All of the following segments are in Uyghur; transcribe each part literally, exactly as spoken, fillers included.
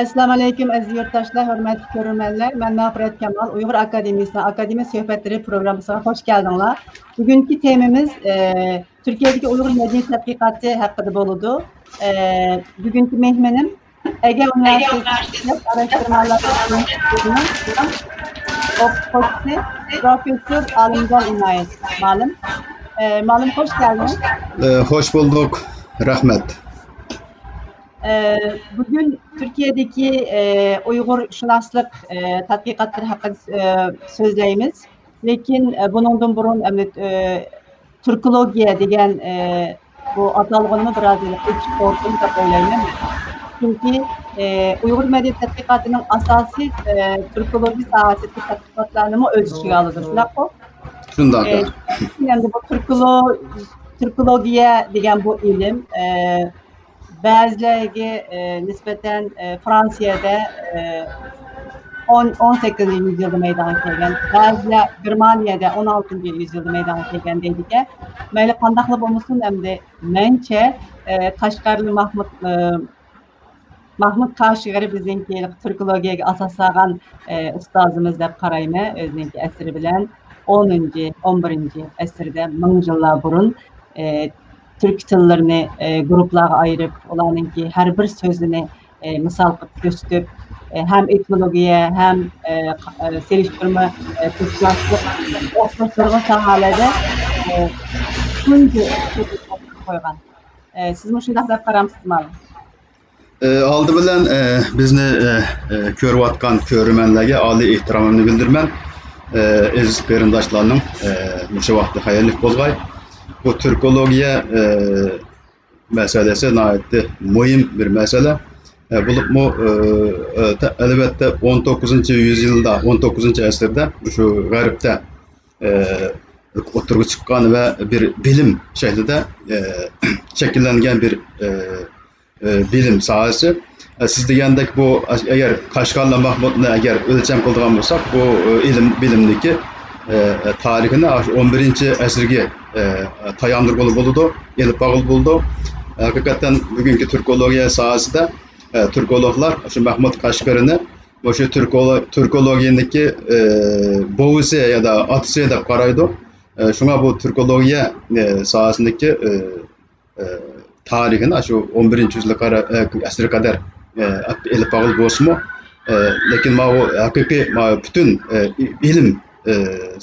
ئەسسالامۇئەلەيكۇم، ئەزىز يۇرتداشلار، ھۆرمەتلىك كۆرۈرمەنلەر. مەن مەغپىرەت كامال، ئۇيغۇر ئاكادېمىيىسىنىڭ ئاكادېمىيە سۆھبەتلىرى پروگراممىسىغا خوش كەلدىڭلار. بۈگۈنكى تېمىمىز، ئە، تۈركىيەدىكى ئۇيغۇر مەدەنىيەت تەتقىقاتى ھەققىدە بولىدۇ. ئە، بۈگۈنكى مېھمىنىم ئەگە ئۇنىۋېرسىتېتى ئاراشتۇرمالار ئىنستىتۇتىنىڭ ئوقۇتقۇچىسى پروفېسسور ئالىمجان ئىنايەت مالىم. ئە، مالىم، خوش كەلدىڭىز. ئە، خوش بولدۇق. رەھمەت. ئە، بۈگۈن تۈركىيەدىكى، ئە، ئۇيغۇرشۇناسلىق، ئە، تەتقىقاتلىرى ھەققىدە، ئە، سۆزلەيمىز. لېكىن، ئە، بۇنىڭدىن بۇرۇن، ئەمدى، ئە، تۈركولوگىيە دېگەن، ئە، بۇ ئاتالغۇنىمۇ بىراز ئېچىپ قويدۇم دەپ ئويلايمەن. چۈنكى، ئە، ئۇيغۇر مەدەنىيەت تەتقىقاتىنىڭ ئاساسى، ئە، تۈركولوگىيە ساھەسىدىكى تەتقىقاتلارنىمۇ ئۆز ئىچىگە ئالىدۇ، شۇنداققۇ؟ شۇنداق. ئە، ئەمدى بۇ تۈركولو-، تۈركولوگىيە دېگەن بۇ ئىلىم، ئە، بەزىلەرگە، ئە، نىسبەتەن، ئە، فرانسىيەدە، ئە، ئون، ئون سەككىزىنچى يۈزيىلدا مەيدانغا كەلگەن، بەزىلەر گېرمانىيەدە ئون ئالتىنچى يۈزيىلدا مەيدانغا كەلگەن دەيدىكەن. مەيلى قانداقلا بولمىسۇن، ئەمدى مەنچە، ئە، قەشقەرلىك مەھمۇت، ئە، مەھمۇت قاشغىرى بىزنىڭكى تۈركولوگىيەگە ئاساس سالغان، ئە، ئۇستازىمىز دەپ قارايمەن، ئۆزىنىڭكى ئەسىرى بىلەن ئونىنچى، ئون بىرىنچى ئەسىردە مىڭ يىللار بۇرۇن، ئە، تۈركىي تىللىرىنى، ئە، گۇرۇپلارغا ئايرىپ، ئۇلارنىڭكى ھەر بىر سۆزىنى، ئە، مىسال قىلىپ كۆرسىتىپ، ئە، ھەم ئېتىمولوگىيە، ھەم، ئە، قا-، ئە، سېلىشتۇرما، ئە، تىلشۇناسلىق، ئوخشاش نۇرغۇن ساھەلەردە، ئە، تۇنجى قويغان. ئە، سىزمۇ شۇنداق دەپ قارامسىز مانا؟ ئە، ئالدى بىلەن، ئە، بىزنى، ئە، ئە، كۆرۈۋاتقان كۆرۈرمەنلەرگە ئالىي ئېھتىرامىمنى بىلدۈرىمەن. ئە، ئەزىز قېرىنداشلارنىڭ، ئە، مۇشۇ ۋاقتى خەيرلىك بولغاي. بۇ تۈركولوگىيە، ئە، مەسىلىسى ناھايىتى مۇھىم بىر مەسىلە. ئە، بولۇپمۇ، ئە، ئە، تە-، ئەلۋەتتە، ئون توققۇزىنچى يۈزيىلدا، ئون توققۇزىنچى ئەسىردە شۇ غەربتە، ئە، ئوتتۇرىغا چىققان ۋە بىر بىلىم شەكلىدە، ئە، شەكىللەنگەن بىر، ئە، ئە، بىلىم ساھەسى. ئە، سىز دېگەندەك بۇ، ئەگەر قەشقەرلىك مەھمۇتنى ئەگەر ئۆلچەم قىلىدىغان بولساق، بۇ، ئە، ئىلىم، بىلىمنىكى، ئە، تارىخىنى ئاشۇ ئون بىرىنچى ئەسىرگە، ئە، تاياندۇرغىلى بولىدۇ، ئېلىپ بارغىلى بولىدۇ. ھەقىقەتەن بۈگۈنكى تۈركولوگىيە ساھەسىدە، ئە، تۈركولوگلار شۇ مەھمۇت قەشقىرىنى مۇشۇ تۈركولو-، تۈركولوگىيەنىڭكى، ئە، بوۋىسى يا ئاتىسى دەپ قارايدۇ. ئە، شۇڭا بۇ تۈركولوگىيە، ئە، ساھەسىنىڭكى، ئە، ئە، تارىخىنى شۇ ئون بىرىنچى يۈزگە قارا-، ئە، ئەسىرگە قەدەر، ئە، ئېلىپ بارغىلى بولسىمۇ، ئە، لېكىن ماۋۇ ھەقىقىي، ماۋۇ پۈتۈن، ئە، ئىلىم، ئە،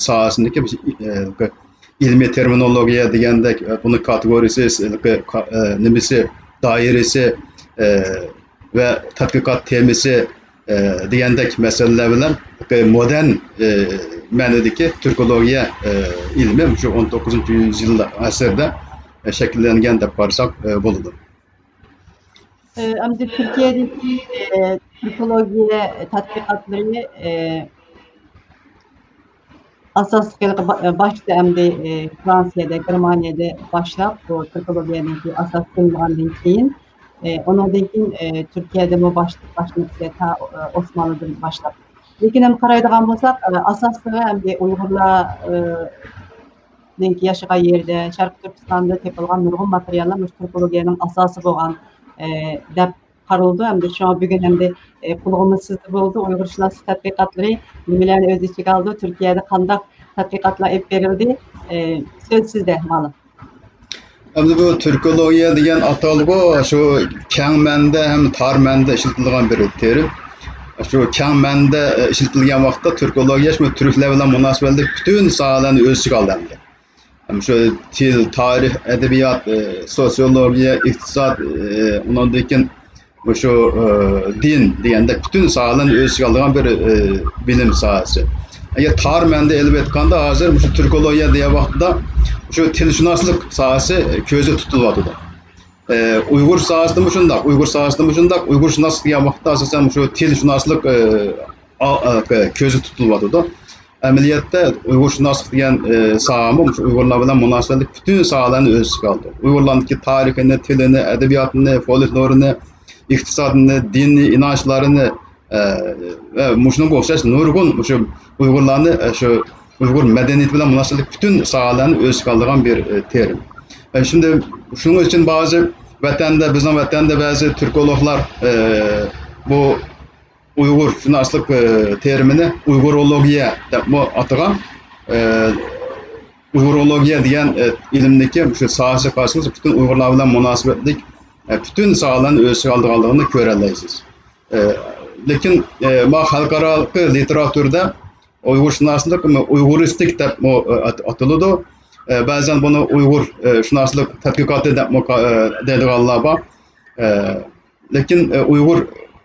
ساھەسىندىكى، ئە، ئىلمىي تېرمىنولوگىيە دېگەندەك، ئە، بۇنىڭ كاتېگورىيىسى، ئە، نېمىسى، دائىرىسى، ئە، ۋە تەتقىقات تېمىسى، ئە، دېگەندەك مەسىلىلەر بىلەن مودېرن، ئە، مەنىدىكى تۈركولوگىيە، ئە، ئىلمى شۇ ئون توققۇزىنچى يۈزيىل ئەسىردە، ئە، شەكىللەنگەن دەپ قارىساق، ئە، بولىدۇ. ئە، ئەمدى تۈركىيەدىكى، ئە، تۈركولوگىيە تەتقىقاتلىرى، ئە، ئاساسلىق ھېلىقى با-، باشتا ئەمدى، ئى، فرانسىيەدە، گېرمانىيەدە باشلاپ، بۇ تۈركولوگىيەنىڭكى ئاساس قىلىنغاندىن كېيىن، ئى، ئۇنىڭدىن كېيىن، ئى، تۈركىيەدىمۇ باش-، باشلىنىپ كېتىدۇ، تا، ئى، ئوسمانلىدىن باشلاپ. لېكىن ھەم قارايدىغان بولساق، ئى، ئاساسلىقى ئەمدى ئۇيغۇرلار، ئى، نىڭكى ياشىغان يېرىدە، شەرقىي تۈركىستاندا تېپىلغان نۇرغۇن ماتېرىياللار مۇشۇ تۈركولوگىيەنىڭ ئاساسى بولغان، ئى، دەپ قارىلىدۇ. ئەمدى شۇڭا بۈگۈن ئەمدى، ئى، قۇلىقىمىز سىزدە بولىدۇ. ئۇيغۇرشۇناسلىق تەتقىقاتلىرى نېمىلەرنى ئۆز ئىچىگە ئالىدۇ؟ تۈركىيەدە قانداق تەتقىقاتلار ئېلىپ بېرىلدى؟ ئى، سۆز سىزدە، مالىم. ئەمدى بۇ تۈركولوگىيە دېگەن ئاتالغۇ شۇ كەڭ مەنىدە ھەم تار مەنىدە ئىشلىتىلىدىغان بىر تېرىم. شۇ كەڭ مەنىدە، ئى، ئىشلىتىلگەن ۋاقىتتا تۈركولوگىيە شۇ تۈركلەر بىلەن مۇناسىۋەتلىك پۈتۈن ساھەلەرنى ئۆز ئىچىگە ئالدى ئەمدى. ھەم شۇ تىل، تارىخ، ئەدەبىيات، ئى، سوتسىيولوگىيە، ئىقتىساد، ئى، ئۇنىڭدىن كېيىن مۇشۇ، ئى، دىن دېگەندەك پۈتۈن ساھەلەرنى ئۆز ئىچىگە ئالىدىغان بىر، ئى، بىلىم ساھەسى. ئەگەر تار مەنىدە ئېلىپ ئېيتقاندا، ھازىر مۇشۇ تۈركولوگىيە دېگەن ۋاقىتتا مۇشۇ تىلشۇناسلىق ساھەسى كۆزدە تۇتۇلۇۋاتىدۇ. ئى، ئۇيغۇر ساھەسىدىمۇ شۇنداق، ئۇيغۇر ساھەسىدىمۇ شۇنداق، ئۇيغۇرشۇناسلىق دېگەن ۋاقىتتا ئاساسەن مۇشۇ تىلشۇناسلىق، ئى، ئا-، ئا-، كۆزدە تۇتۇلۇۋاتىدۇ. ئەمەلىيەتتە ئۇيغۇرشۇناسلىق دېگەن، ئى، ساھەمۇ مۇشۇ ئۇيغۇرلار بىلەن مۇناسىۋەتلىك پۈتۈن ساھەلەرنى ئۆز ئىچىگە ئالىدۇ. ئۇيغۇرلارنىڭكى تارىخىنى، تىلىنى، ئەدەبىياتىنى، فولكلورىنى، ئىقتىسادىنى، دىنىي ئىنانچلارنى، ئە، ۋە مۇشۇنىڭغا ئوخشاش نۇرغۇن مۇشۇ ئۇيغۇرلارنى، ئە، شۇ ئۇيغۇر مەدەنىيىتى بىلەن مۇناسىۋەتلىك پۈتۈن ساھەلەرنى ئۆز ئىچىگە ئالىدىغان بىر، ئە، تېرىم. ئە، شۇنداق، شۇنىڭ ئۈچۈن بەزى ۋەتەندە، بىزنىڭ ۋەتەندە بەزى تۈركولوگلار، ئە، بۇ ئۇيغۇرشۇناسلىق، ئە، تېرىمىنى ئۇيغۇرولوگىيە دەپمۇ ئاتىغان. ئە، ئۇيغۇرولوگىيە دېگەن، ئە، ئىلىمدىكى مۇشۇ ساھەسىگە قارىسىڭىز، پۈتۈن ئۇيغۇرلار بىلەن مۇناسىۋەتلىك، ئە، پۈتۈن ساھەلەرنى ئۆز ئىچىگە ئالىدىغانلىقىنى كۆرەلەيسىز. ئە، لېكىن، ئە، ما خەلقئارالىق لىتېراتۇرىدا ئۇيغۇرشۇناسلىق ئۇيغۇرىستىك دەپمۇ، ئە، ئات-، ئاتىلىدۇ. ئە، بەزەن بۇنى ئۇيغۇر، ئە، شۇناسلىق تەتقىقاتى دەپمۇ قا-، ئە، دەيدىغانلار بار. ئە، لېكىن، ئە، ئۇيغۇر،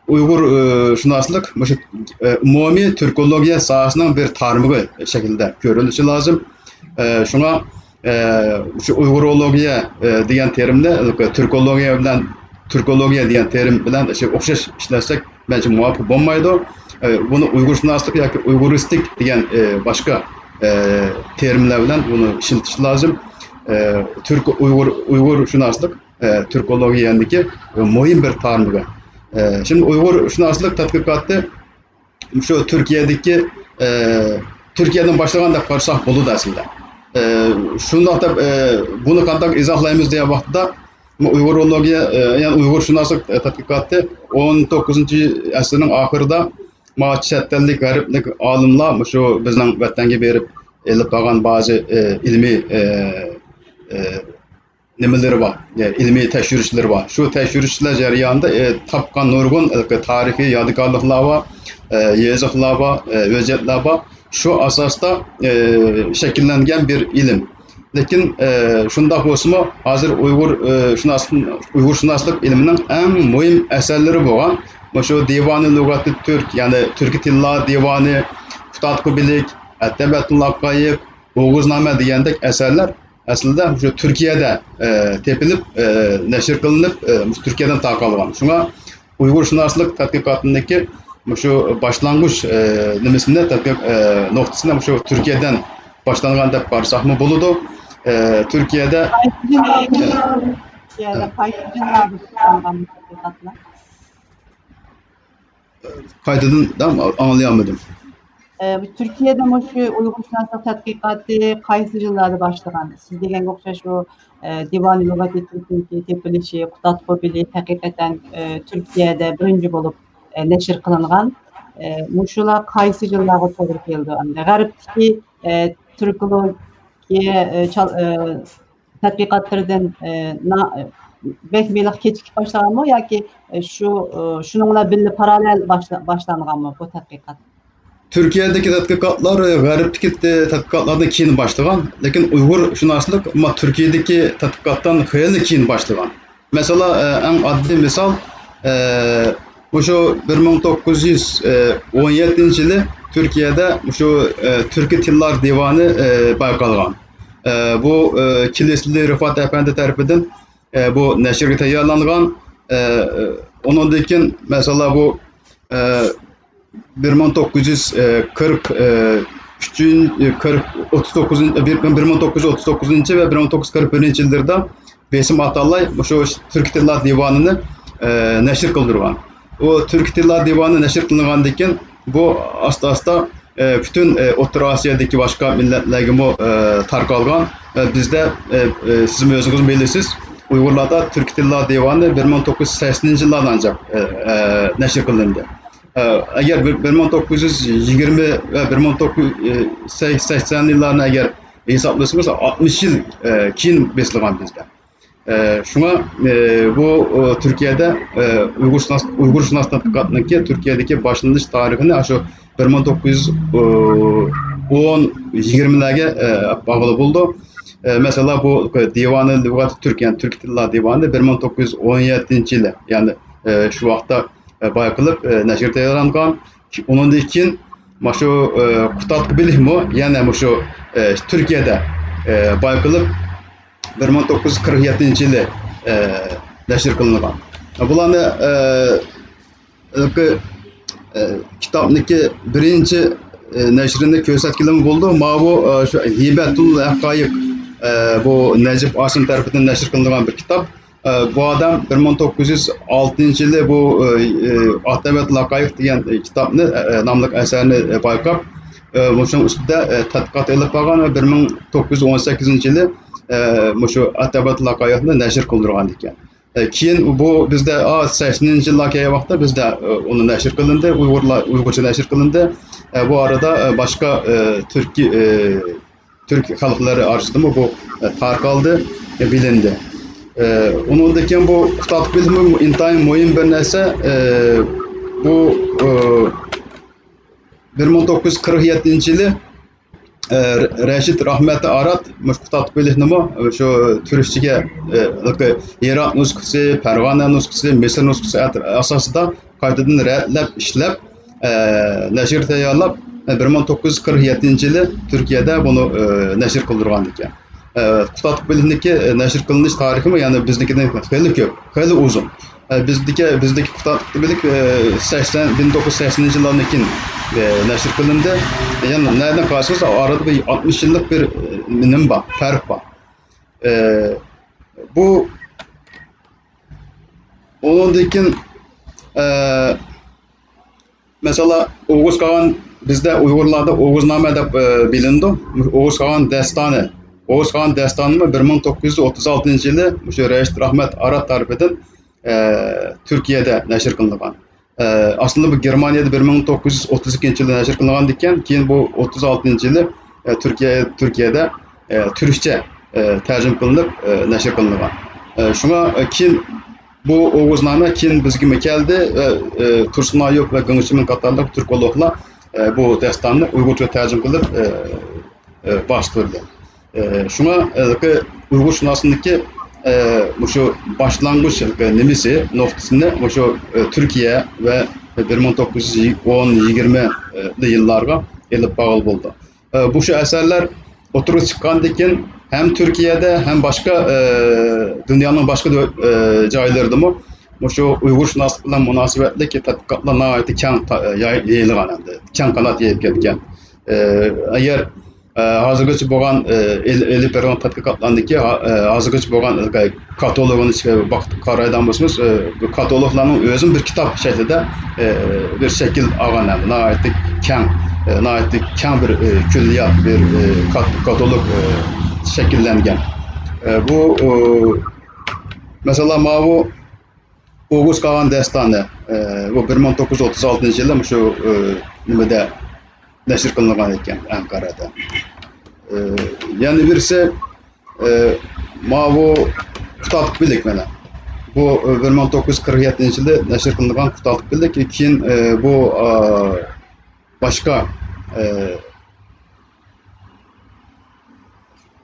ئۇيغۇر، ئە، شۇناسلىق مۇشۇ، ئە، ئومۇمىي تۈركولوگىيە ساھەسىنىڭ بىر تارمىقى شەكلىدە كۆرۈلۈشى لازىم. ئە، شۇڭا، ئە، شۇ ئۇيغۇرولوگىيە، ئە، دېگەن تېرىمنى تۈركولوگىيە بىلەن، تۈركولوگىيە دېگەن تېرىم بىلەن شۇ ئوخشاش ئىشلەتسەك، مەنچە مۇۋاپىق بولمايدۇ. ئە، بۇنى ئۇيغۇرشۇناسلىق ياكى ئۇيغۇرىستىك دېگەن، ئە، باشقا، ئە، تېرىملار بىلەن بۇنى ئىشلىتىش لازىم. ئە، تۈرك ئۇيغۇر، ئۇيغۇرشۇناسلىق، ئە، تۈركولوگىيەنىڭكى مۇھىم بىر تارمىقى. ئە، شۇنداق ئۇيغۇرشۇناسلىق تەتقىقاتى شۇ تۈركىيەدىكى، ئە، تۈركىيەدىن باشلىغان دەپ قارىساق بولىدۇ ئەسلىدە. ئە، شۇنداق دەپ، ئە، بۇنى قانداق ئىزاھلايمىز دېگەن ۋاقىتتا، بۇ ئۇيغۇرولوگىيە، ئە، يەنى ئۇيغۇرشۇناسلىق تەتقىقاتى ئون توققۇزىنچى ئەسىرنىڭ ئاخىرىدا ما چەت ئەللىك، غەربلىك ئالىملار مۇشۇ بىزنىڭ ۋەتەنگە بېرىپ ئېلىپ بارغان بەزى، ئە، ئىلمىي، ئە، ئە، نېمىلىرى بار، ئە، ئىلمىي تەكشۈرۈشلىرى بار. شۇ تەكشۈرۈشلەر جەريانىدا، ئە، تاپقان نۇرغۇن، ئە، تارىخىي يادىكارلىقلار بار، ئە، يېزىقلار بار، ئە، ھۆججەتلەر بار. شۇ ئاساستا، ئە، شەكىللەنگەن بىر ئىلىم. لېكىن، ئە، شۇنداق بولسىمۇ، ھازىر ئۇيغۇر، ئە، شۇناسلىق، ئۇيغۇرشۇناسلىق ئىلمىنىڭ ئەڭ مۇھىم ئەسەرلىرى بولغان مۇشۇ دىۋانى لۇغاتى تۈرك، يەنى تۈركىي تىللار دىۋانى، قۇتادغۇ بىلىك، ئەتەبەتۇل ھەقايىق، ئوغۇزنامە دېگەندەك ئەسەرلەر ئەسلىدە مۇشۇ تۈركىيەدە، ئە، تېپىلىپ، ئە، نەشر قىلىنىپ، ئە، مۇشۇ تۈركىيەدىن تارقالغان. شۇڭا ئۇيغۇرشۇناسلىق تەتقىقاتىنىڭكى مۇشۇ باشلانغۇچ، ئە، نېمىسىنى، تەتقىق، ئە، نۇقتىسىنى مۇشۇ تۈركىيەدىن باشلانغان دەپ قارىساقمۇ بولىدۇ. ئە، تۈركىيەدە، تۈركىيەدە قايسى يىللاردا باشلانغان بۇ تەتقىقاتلار؟ قايتىدىن دەم ئاڭلىيالمىدىم. ئە، بۇ تۈركىيەدە مۇشۇ ئۇيغۇرشۇناسلىق تەتقىقاتى قايسى يىللاردا باشلىغان؟ سىز دېگەنگە ئوخشاش بۇ، ئە، دىۋانى لۇغەتى تۈركنىڭكى تېپىلىشى، قۇتادغۇ بىلىك ھەقىقەتەن، ئە، تۈركىيەدە بىرىنچى بولۇپ، ئە، نەشر قىلىنغان. ئە، مۇشۇلار قايسى يىللارغا توغرا كېلىدۇ؟ ئەمدى غەربتىكى، ئە، تۈركولوگىيە، ئە، چال-، ئە، تەتقىقاتلىرىدىن، ئە، نا-، بەك ھېلىقى كېچىكىپ باشلانغانمۇ ياكى، ئە، شۇ، ئە، شۇنىڭ بىلەن بىللە پاراللېل باشلا-، باشلانغانمۇ بۇ تەتقىقات؟ تۈركىيەدىكى تەتقىقاتلار، ئە، غەربتىكى تە-، تەتقىقاتلاردىن كېيىن باشلىغان، لېكىن ئۇيغۇرشۇناسلىق ما تۈركىيەدىكى تەتقىقاتتىن خېلى كېيىن باشلىغان. مەسىلەن، ئە، ئەڭ ئاددىي مىسال، ئە، مۇشۇ بىر مىڭ توققۇز يۈز ئون يەتتىنچى يىلى تۈركىيەدە مۇشۇ، ئە، تۈركىي تىللار دىۋانى، ئە، بايقالغان. ئە، بۇ، ئە، كىلىسلى رىفات ئەپەندى تەرىپىدىن، ئە، بۇ نەشرگە تەييارلانغان. ئە، ئۇنىڭدىن كېيىن، مەسىلەن، بۇ، ئە، بىر مىڭ توققۇز يۈز قىرىق ئۈچىنچى، قىرىق، ئوتتۇز توققۇزىنچى، بىر، بىر مىڭ توققۇز يۈز ئوتتۇز توققۇزىنچى ۋە بىر مىڭ توققۇز يۈز قىرىق بىرىنچى يىللىرىدا بېسىم ئاتاللاي مۇشۇ تۈركىي تىللار دىۋانىنى، ئە، نەشر قىلدۇرغان. ئۇ تۈركىي تىللار دىۋانى نەشر قىلىنغاندىن كېيىن، بۇ ئاستا-ئاستا، ئە، پۈتۈن، ئە، ئوتتۇرا ئاسىيادىكى باشقا مىللەتلەرگىمۇ، ئە، تارقالغان. ئە، بىزدە، ئە، ئە، سىزمۇ ئۆزىڭىزمۇ بىلىسىز، ئۇيغۇرلاردا تۈركىي تىللار دىۋانى بىر مىڭ توققۇز يۈز سەكسىنىنچى يىللاردا ئانچە، ئە، ئە، نەشر قىلىندى. ئە، ئەگەر بىر، بىر مىڭ توققۇز يۈز يىگىرمە ۋە بىر مىڭ توققۇز يۈز سەكسەنلىلارنى ئەگەر ھېسابلىسىمىز، ئاتمىش يىل، ئە، كېيىن بېسىلغان بىزدە. ئە، شۇڭا، ئە، بۇ، ئۇ، تۈركىيەدە، ئە، ئۇيغۇرشۇناس، ئۇيغۇرشۇناس تەتقىقاتنىڭكى تۈركىيەدىكى باشلىنىش تارىخىنى ئاشۇ بىر مىڭ توققۇز يۈز ئون، يىگىرمىلەرگە، ئە، باغلىغىلى بولىدۇ. ئە، مەسىلەن، بۇ دىۋانى لۇغاتى تۈرك، يەنى تۈركىي تىللار دىۋانى بىر مىڭ توققۇز يۈز ئون يەتتىنچى يىلى، يەنى، ئە، شۇ ۋاقىتتا، ئە، بايقىلىپ، ئە، نەشر تەييارلانغان. ئۇنىڭدىن كېيىن مانا شۇ، ئە، قۇتادغۇ بىلىكمۇ يەنە مۇشۇ، ئە، تۈركىيەدە، ئە، بايقىلىپ، بىر مىڭ توققۇز يۈز قىرىق يەتتىنچى يىلى، ئە، نەشر قىلىنغان. بۇلارنى، ئە، ھېلىقى، ئە، كىتابنىڭكى بىرىنچى، ئە، نەشرىنى كۆرسەتكىلىمۇ بولىدۇ. ماۋۇ، ئە، شۇ ھىبەتۇل ھەقايىق، ئە، بۇ نەجىپ ئاسىم تەرىپىدىن نەشر قىلىنغان بىر كىتاب. ئە، بۇ ئادەم بىر مىڭ توققۇز يۈز ئالتىنچى يىلى بۇ، ئە، ئە، ئاتەبەت لاقايىق دېگەن، ئە، كىتابنى، ئە، ئە، ناملىق ئەسەرنى، ئە، بايقاپ، ئە، مۇشۇنىڭ ئۈستىدە، ئە، تەتقىقات ئېلىپ بارغان ۋە بىر مىڭ توققۇز يۈز ئون سەككىزىنچى يىلى، ئە، مۇشۇ ئاتەبەت لاقايىقنى نەشر قىلدۇرغان ئىكەن. ئە، كېيىن بۇ بىزدە، ئا، سەكسىنىنچى يىللار كەلگەن ۋاقىتتا بىزدە، ئە، ئۇنى نەشر قىلىندى، ئۇيغۇرلار، ئۇيغۇرچە نەشر قىلىندى. ئە، بۇ ئارىدا، ئە، باشقا، ئە، تۈركىي، ئە، تۈرك خەلقلىرى ئارىسىدىمۇ بۇ، ئە، تارقالدى، ئە، بىلىندى. ئە، ئۇنىڭدىن كېيىن بۇ قۇتادغۇ بېلىكمۇ ئىنتايىن مۇھىم بىر نەرسە. ئە، بۇ، ئە، بىر مىڭ توققۇز يۈز قىرىق يەتتىنچى يىلى ئە، رەشىد رەھمەت ئارات مۇشۇ قۇتادغۇ بېلىكنىمۇ شۇ تۈركچىگە، ئە، ھىرات نۇسخىسى، پەرغانە نۇسخىسى، مىسىر نۇسخىسى ئەت-، ئاساسىدا قايتىدىن رەتلەپ، ئىشلەپ، ئە، نەشر تەييارلاپ، ئە، بىر مىڭ توققۇز يۈز قىرىق يەتتىنچى يىلى تۈركىيەدە بۇنى، ئە، نەشر قىلدۇرغان ئىكەن. ئە، قۇتادغۇ بېلىكنىڭكى، ئە، نەشر قىلىنىش تارىخىمۇ يەنە بىزنىڭكىدىن خېلى كۆپ، خېلى ئۇزۇن. ئە، بىزدىكى، بىزدىكى قۇتادغۇ بېلىك، ئە، سەكسەن، مىڭ توققۇز يۈز سەكسىنىنچى يىللاردىن كېيىن، ئە، نەشر قىلىندى. يەنى نەدىن قارىسىڭىز، ئارىدا بىر ئاتمىش يىللىق بىر، ئە، نېمە بار، پەرق بار. ئە، بۇ، ئۇنىڭدىن كېيىن، ئە، مەسىلەن، ئوغۇز قاغان، بىزدە ئۇيغۇرلاردا ئوغۇزنامە دەپ، ئە، بىلىنىدۇ. ئوغۇز قاغان دەستانى. ئوغۇز قاغان دەستانىمۇ بىر مىڭ توققۇز يۈز ئوتتۇز ئالتىنچى يىلى مۇشۇ رەشىد رەھمەت ئارات تەرىپىدىن، ئە، تۈركىيەدە نەشر قىلىنغان. ئە، ئاسلىدا بۇ گېرمانىيەدە بىر مىڭ توققۇز يۈز ئوتتۇز ئىككىنچى يىلى نەشر قىلىنغان ئىكەن، كېيىن بۇ ئوتتۇز ئالتىنچى يىلى، ئە، تۈركىيە، تۈركىيەدە، ئە، تۈركچە، ئە، تەرجىمە قىلىنىپ، ئە، نەشر قىلىنغان. ئە، شۇڭا، ئە، كېيىن بۇ ئوغۇزنامە كېيىن بىزگىمۇ كەلدى. ئە، ئە، تۇرسۇن ئايۇپ ۋە گېڭ چىمىن قاتارلىق تۈركولوگلار، ئە، بۇ داستاننى ئۇيغۇرچە تەرجىمە قىلىپ، ئە، ئە، باشقۇردى. ئە، شۇڭا، ئە، ئۇيغۇرشۇناسلىقنىڭكى، ئە، مۇشۇ باشلانغۇچ، ئە، نېمىسى، نۇقتىسىنى مۇشۇ، ئە، تۈركىيە ۋە بىر مىڭ توققۇز يۈز ئون، يىگىرمە يىللارغا ئېلىپ بارغىلى بولىدۇ. ئە، مۇشۇ ئەسەرلەر ئوتتۇرىغا چىققاندىن كېيىن ھەم تۈركىيەدە، ھەم باشقا، ئە، دۇنيانىڭ باشقا دۆ-، ئە، جايلىرىدىمۇ مۇشۇ ئۇيغۇرشۇناسلىق بىلەن مۇناسىۋەتلىك تەتقىقاتلار ناھايىتى كەڭ تا-، ياي-، يېيىلغان ئەمدى. كەڭ قانات يېيىپ كەتكەن. ئە، ئەگەر، ئە، ھازىرغىچە بولغان، ئە، ئېل-، ئېلىپ بېرىلغان تەتقىقاتلاردىكى، ھا-، ئە، ھازىرغىچە بولغان، ئە، كاتالوگىنى چىقىرىپ باق-، قارايدىغان بولسىڭىز، ئە، بۇ كاتالوگلارنىڭ ئۆزىمۇ بىر كىتاب شەكلىدە، ئە، بىر شەكىل ئالغان ھەم ناھايىتى كەڭ، ئە، ناھايىتى كەڭ بىر، ئە، كۈللىيات، بىر، ئە، كات-، كاتالوگ، ئە، شەكىللەنگەن. ئە، بۇ، ئۇ، مەسىلەن، ماۋۇ ئوغۇز قاغان داستانى، ئە، بۇ بىر مىڭ توققۇز يۈز ئوتتۇز ئالتىنچى يىلى مۇشۇ، ئە، نېمىدە نەشر قىلىنغان ئىكەن، ئەنقەرەدە. ئە، يەنە بىرسى، ئە، ماۋۇ قۇتادغۇ بېلىك مانا. بۇ، ئە، بىر مىڭ توققۇز يۈز قىرىق يەتتىنچى يىلى نەشر قىلىنغان قۇتادغۇ بېلىك. كېيىن، ئە، بۇ، ئە، باشقا، ئە،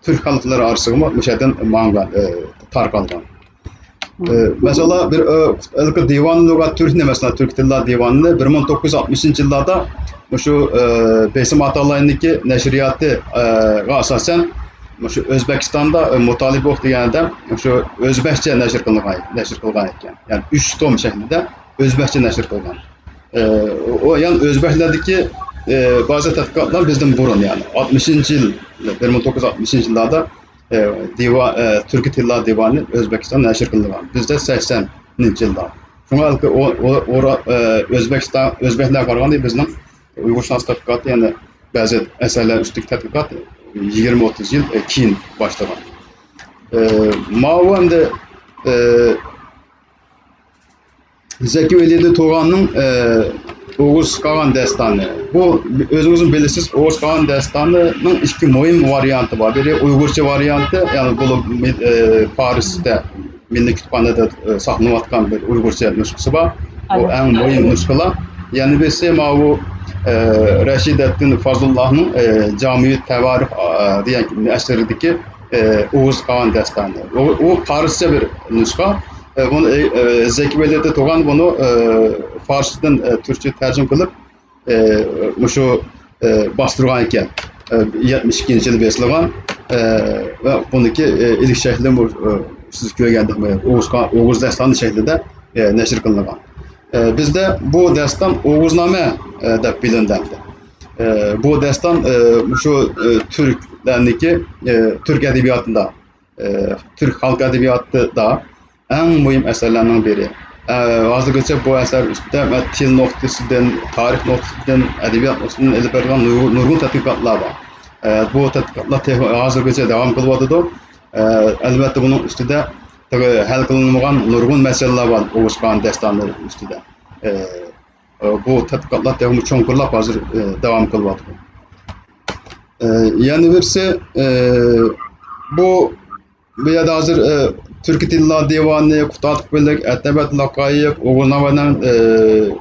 تۈرك خەلقلىرى ئارىسىغىمۇ مۇشۇ يەردىن ماڭغان، ئە، تارقالغان. ئە، مەسىلەن، بىر، ئە، ھېلىقى دىۋان لۇغات تۈركنى، مەسىلەن، تۈرك تىللار دىۋانىنى بىر مىڭ توققۇز يۈز ئاتمىشىنچى يىللاردا مۇشۇ، ئە، بېسىم ئاتالانىنىڭكى نەشرىياتى، ئە، غا ئاساسەن مۇشۇ ئۆزبېكىستاندا، ئە، مۇتالىپ ئوق دېگەن ئادەم مۇشۇ ئۆزبەكچە نەشر قىلغان، نەشر قىلغان ئىكەن. يەنى ئۈچ توم شەكلىدە ئۆزبەكچە نەشر قىلغان. ئە، ئۇ يەنى ئۆزبەكلەردىكى، ئە، بەزى تەتقىقاتلار بىزدىن بۇرۇن، يەنى ئاتمىشىنچى يىل، بىر مىڭ توققۇز يۈز ئاتمىشىنچى يىللاردا، ئە، دىۋا-، ئە، تۈركىي تىللار دىۋانى ئۆزبېكىستاندا نەشر قىلىنغان. بىزدە سەكسەنىنچى يىللار. شۇڭا ئۇ، ئۇ، ئۇ، ئە، ئۆزبېكىستان، ئۆزبەكلەرگە قارىغاندا بىزنىڭ ئۇيغۇرشۇناس تەتقىقاتى، يەنى بەزى ئەسەرلەر ئۈستىدىكى تەتقىقات يىگىرمە ئوتتۇز يىل، ئە، كېيىن باشلىغان. ئە، ماۋۇ ئەمدى، ئە، زەكى ۋەلىدى تۇغاننىڭ، ئە، ئوغۇز قاغان داستانى. بۇ ئۆزىڭىزمۇ بىلىسىز، ئوغۇز قاغان داستانىنىڭ ئىككى مۇھىم ۋارىيانتى بار. بىرى ئۇيغۇرچە ۋارىيانتى، يەنى بولۇپ، ئە، پارستا مىللىي كۇتۇپخانىدا، ئە، ساقلىنىۋاتقان بىر ئۇيغۇرچە نۇسخىسى بار. بۇ ئەڭ مۇھىم نۇسخىلار. يەنە بىرسى ماۋۇ، ئە، رەشىدەتتىن فازلۇللانىڭ، ئە، جامىئۇ تەۋارىخ، ئە، دېگەن ئەسىرىدىكى، ئە، ئوغۇز قاغان داستانى. ئۇ، ئۇ پارسچە بىر نۇسخا. ئە، بۇنى، ئە، ئە، زەكى ۋەلىدى تۇغان بۇنى، ئە، فارسچىدىن، ئە، تۈركچە تەرجىمە قىلىپ، ئە، مۇشۇ، ئە، باستۇرغان ئىكەن. ئە، يەتمىش ئىككىنچى يىلى بېسىلغان. ئە، ۋە بۇنىڭكى، ئە، ئىلىك شەكلى مۇ-، ئە، سىز كۆرگەندەك ئوغۇز قا-، ئوغۇز داستانى شەكلىدە، ئە، نەشر قىلىنغان. ئە، بىزدە بۇ داستان ئوغۇزنامە، ئە، دەپ بىلىنىدۇ ئەمدى. ئە، بۇ داستان، ئە، مۇشۇ، ئە، تۈركلەرنىڭكى، ئە، تۈرك ئەدەبىياتىدا، ئە، تۈرك خەلق ئەدەبىياتىدا ئەڭ مۇھىم ئەسەرلەرنىڭ بىرى. ئە، ھازىرغىچە بۇ ئەسەر ئۈستىدە مەن تىل نۇقتىسىدىن، تارىخ نۇقتىسىدىن، ئەدەبىيات نۇقتىسىدىن ئېلىپ بېرىلغان نۇر-، نۇرغۇن تەتقىقاتلار بار. ئە، بۇ تەتقىقاتلار تېخى ھازىرغىچە داۋام قىلىۋاتىدۇ. ئە، ئەلۋەتتە، بۇنىڭ ئۈستىدە تېخى ھەل قىلىنمىغان نۇرغۇن مەسىلىلەر بار ئوغۇز خان داستانى ئۈستىدە. ئە، بۇ تەتقىقاتلار تېخىمۇ چوڭقۇرلاپ ھازىر، ئە، داۋام قىلىۋاتىدۇ. ئە، يەنە بىرسى، ئە، بۇ، بۇ يەردە ھازىر، ئە، تۈركىي تىللار دىۋانى، قۇتادغۇ بىلىك، ئەتەبەت لاقايىق، ئوغۇزنامەنىڭ، ئە،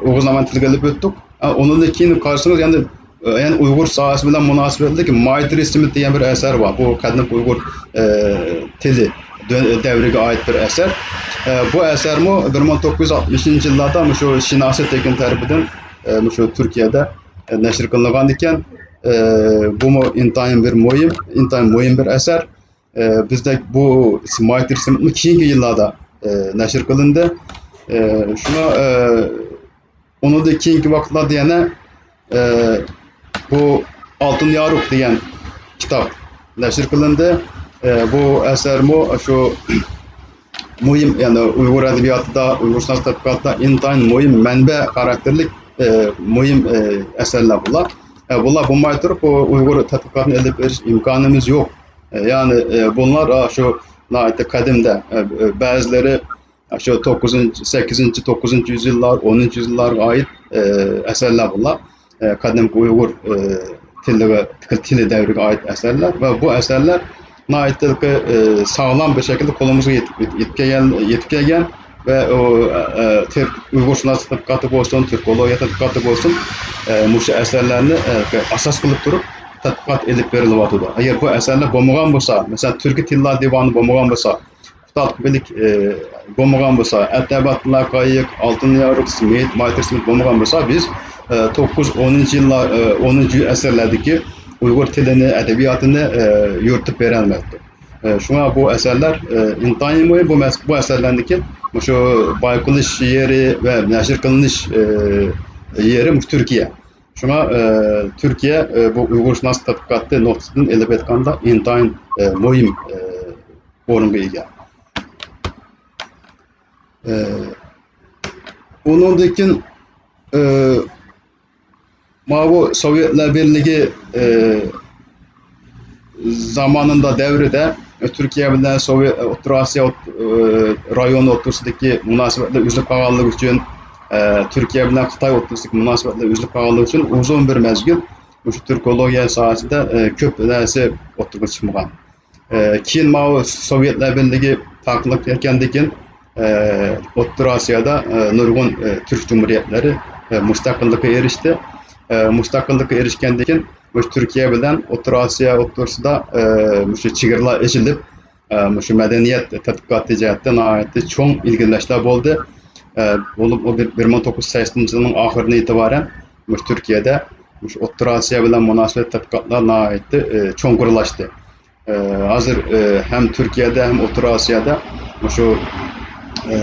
ئوغۇزنامەنى تىلغا ئېلىپ ئۆتتۇق. ئە، ئۇنىڭدىن كېيىن قارىسىڭىز، يەنە، ئە، يەنە ئۇيغۇر ساھەسى بىلەن مۇناسىۋەتلىك مايترى سىمىت دېگەن بىر ئەسەر بار. بۇ قەدىمكى ئۇيغۇر، ئە، تىلى، دۆ-، دەۋرىگە ئائىت بىر ئەسەر. ئە، بۇ ئەسەرمۇ بىر مىڭ توققۇز يۈز ئاتمىشىنچى يىللاردا مۇشۇ شىناسى تېكىن تەرىپىدىن، ئە، مۇشۇ تۈركىيەدە، ئە، نەشر قىلىنغان ئىكەن. ئە، بۇمۇ ئىنتايىن بىر مۇھىم، ئىنتايىن مۇھىم بىر ئەسەر. ئە، بىزدە بۇ مايترى سىمىتمۇ كېيىنكى يىللاردا، ئە، نەشر قىلىندى. ئە، شۇڭا، ئە، ئۇنىڭدىن كېيىنكى ۋاقىتلاردا يەنە، ئە، بۇ ئالتۇن يارۇق دېگەن كىتاب نەشر قىلىندى. ئە، بۇ ئەسەرمۇ شۇ مۇھىم، يەنى ئۇيغۇر ئەدەبىياتىدا، ئۇيغۇرشۇناس تەتقىقاتىدا ئىنتايىن مۇھىم مەنبە خاراكتېرلىك، ئە، مۇھىم، ئە، ئەسەرلەر بۇلار. ئە، بۇلار بولماي تۇرۇپ، بۇ ئۇيغۇر تەتقىقاتىنى ئېلىپ بېرىش ئىمكانىمىز يوق. ئە، يەنى، ئە، بۇلار، ئا، شۇ ناھايىتى قەدىمدە، ئە، بەزىلىرى شۇ توققۇزىنچى، سەككىزىنچى، توققۇزىنچى يۈزيىللار، ئونىنچى يۈزيىللارغا ئائىت، ئە، ئەسەرلەر بۇلار. ئە، قەدىمكى ئۇيغۇر، ئە، تىلىغا، تىلى دەۋرىگە ئائىت ئەسەرلەر ۋە بۇ ئەسەرلەر ناھايىتى، ئە، ساغلام بىر شەكىلدە قولىمىزغا يېتىپ، يېتىپ كەلگەن، يېتىپ كەلگەن ۋە ئۇ، ئە، ئە، تۈرك، ئۇيغۇرشۇناسلىق تەتقىقاتى بولسۇن، تۈركولوگىيە تەتقىقاتى بولسۇن، ئە، مۇشۇ ئەسەرلەرنى، ئە، ئاساس قىلىپ تۇرۇپ تەتقىقات ئېلىپ بېرىلىۋاتىدۇ. ئەگەر بۇ ئەسەرلەر بولمىغان بولسا، مەسىلەن، تۈركىي تىللار دىۋانى بولمىغان بولسا، قۇتادغۇ بىلىك، ئە، بولمىغان بولسا، ئەتەبات لاقايىق، ئالتۇن يارۇق، سىمىت، مايترى سىمىت بولمىغان بولسا، بىز، ئە، توققۇز، ئونىنچى يىللار، ئە، ئونىنچى ئەسىرلەردىكى ئۇيغۇر تىلىنى، ئەدەبىياتىنى، ئە، يورۇتۇپ بېرەلمەيتتۇق. ئە، شۇڭا بۇ ئەسەرلەر، ئە، ئىنتايىن مۇھىم. بۇ مەس-، بۇ ئەسەرلەرنىڭكى مۇشۇ بايقىلىش يېرى ۋە نەشر قىلىنىش، ئە، يېرى مۇشۇ تۈركىيە. شۇڭا، ئە، تۈركىيە، ئە، بۇ ئۇيغۇرشۇناس تەتقىقاتى نۇقتىسىدىن ئېلىپ ئېيتقاندا ئىنتايىن، ئە، مۇھىم، ئە، ئورۇنغا ئىگە. ئە، ئۇنىڭدىن كېيىن، ئە، ماۋۇ سوۋېتلار بىرلىكى، ئە، زامانىندا، دەۋرىدە تۈركىيە بىلەن سوۋېت، ئوتتۇرا ئاسىيا ئوت-، ئە، رايونى ئوتتۇرىسىدىكى مۇناسىۋەتلەر ئۈزۈلۈپ قالغانلىقى ئۈچۈن، ئە، تۈركىيە بىلەن خىتاي ئوتتۇرىسىدىكى مۇناسىۋەتلەر ئۈزۈلۈپ قالغانلىقى ئۈچۈن ئۇزۇن بىر مەزگىل مۇشۇ تۈركولوگىيە ساھەسىدە، ئە، كۆپ نەرسە ئوتتۇرىغا چىقمىغان. ئە، كېيىن ماۋۇ سوۋېتلار بىرلىكى تارقىلىپ كەتكەندىن كېيىن، ئە، ئوتتۇرا ئاسىيادا، ئە، نۇرغۇن، ئە، تۈرك جۇمھۇرىيەتلىرى، ئە، مۇستەقىللىققا ئېرىشتى. ئە، مۇستەقىللىققا ئېرىشكەندىن كېيىن، مۇشۇ تۈركىيە بىلەن ئوتتۇرا ئاسىيا ئوتتۇرىسىدا، ئە، مۇشۇ چېگرىلار ئېچىلىپ، ئە، مۇشۇ مەدەنىيەت تەتقىقاتى جەھەتتە ناھايىتى چوڭ ئىلگىرىلەشلەر بولدى. ئە، بولۇپ، ئۇ بىر، بىر مىڭ توققۇز يۈز سەكسىنىنچى يىلنىڭ ئاخىرىدىن ئېتىبارەن مۇشۇ تۈركىيەدە مۇشۇ ئوتتۇرا ئاسىيا بىلەن مۇناسىۋەت تەتقىقاتلار ناھايىتى، ئە، چوڭقۇرلاشتى. ئە، ھازىر، ئە، ھەم تۈركىيەدە، ھەم ئوتتۇرا ئاسىيادا مۇشۇ، ئە،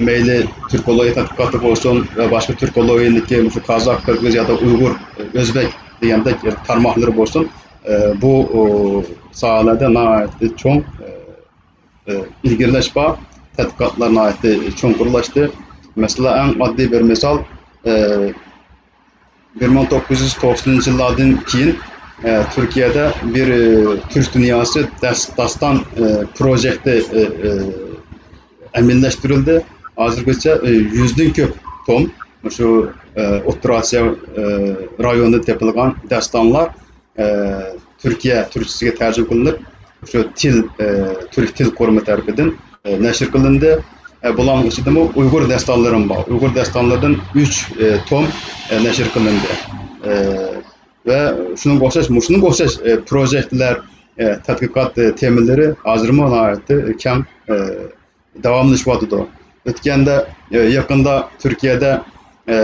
مەيلى تۈركولوگىيە تەتقىقاتى بولسۇن ۋە باشقا تۈركولوگىيەدىكى مۇشۇ قازاق، قىرغىز يادا ئۇيغۇر، ئۆزبېك دېگەندەك تارماقلىرى بولسۇن، ئە، بۇ، ئۇ، ساھەلەردە ناھايىتى چوڭ، ئە، ئە، ئىلگىرىلەش بار. تەتقىقاتلار ناھايىتى چوڭقۇرلاشتى. مەسىلەن، ئەڭ ئاددىي بىر مىسال، ئە، بىر مىڭ توققۇز يۈز توقسىنىنچى يىللاردىن كېيىن، ئە، تۈركىيەدە بىر، ئە، تۈرك دۇنياسى دەس-، داستان، ئە، پروژېكتى، ئە، ئە، ئەمەلىيلەشتۈرۈلدى. ھازىرغىچە، ئە، يۈزدىن كۆپ توم مۇشۇ، ئە، ئوتتۇرا ئاسىيا، ئە، رايونىدا تېپىلغان داستانلار ئە، تۈركىيە تۈركچىسىگە تەرجىمە قىلىنىپ، شۇ تىل، ئە، تۈرك تىل قۇرۇمى تەرىپىدىن، ئە، نەشر قىلىندى. ئە، بۇلارنىڭ ئىچىدىمۇ ئۇيغۇر داستانلىرىمۇ بار. ئۇيغۇر داستانلىرىدىن ئۈچ، ئە، توم، ئە، نەشر قىلىندى. ئە، ۋە شۇنىڭغا ئوخشاش، مۇشۇنىڭغا ئوخشاش، ئە، پروژېكتلەر، ئە، تەتقىقات، ئە، تېمىلىرى ھازىرمۇ ناھايىتى كەڭ، ئە، داۋاملىشىۋاتىدۇ. ئۆتكەندە، ئە، يېقىندا تۈركىيەدە، ئە،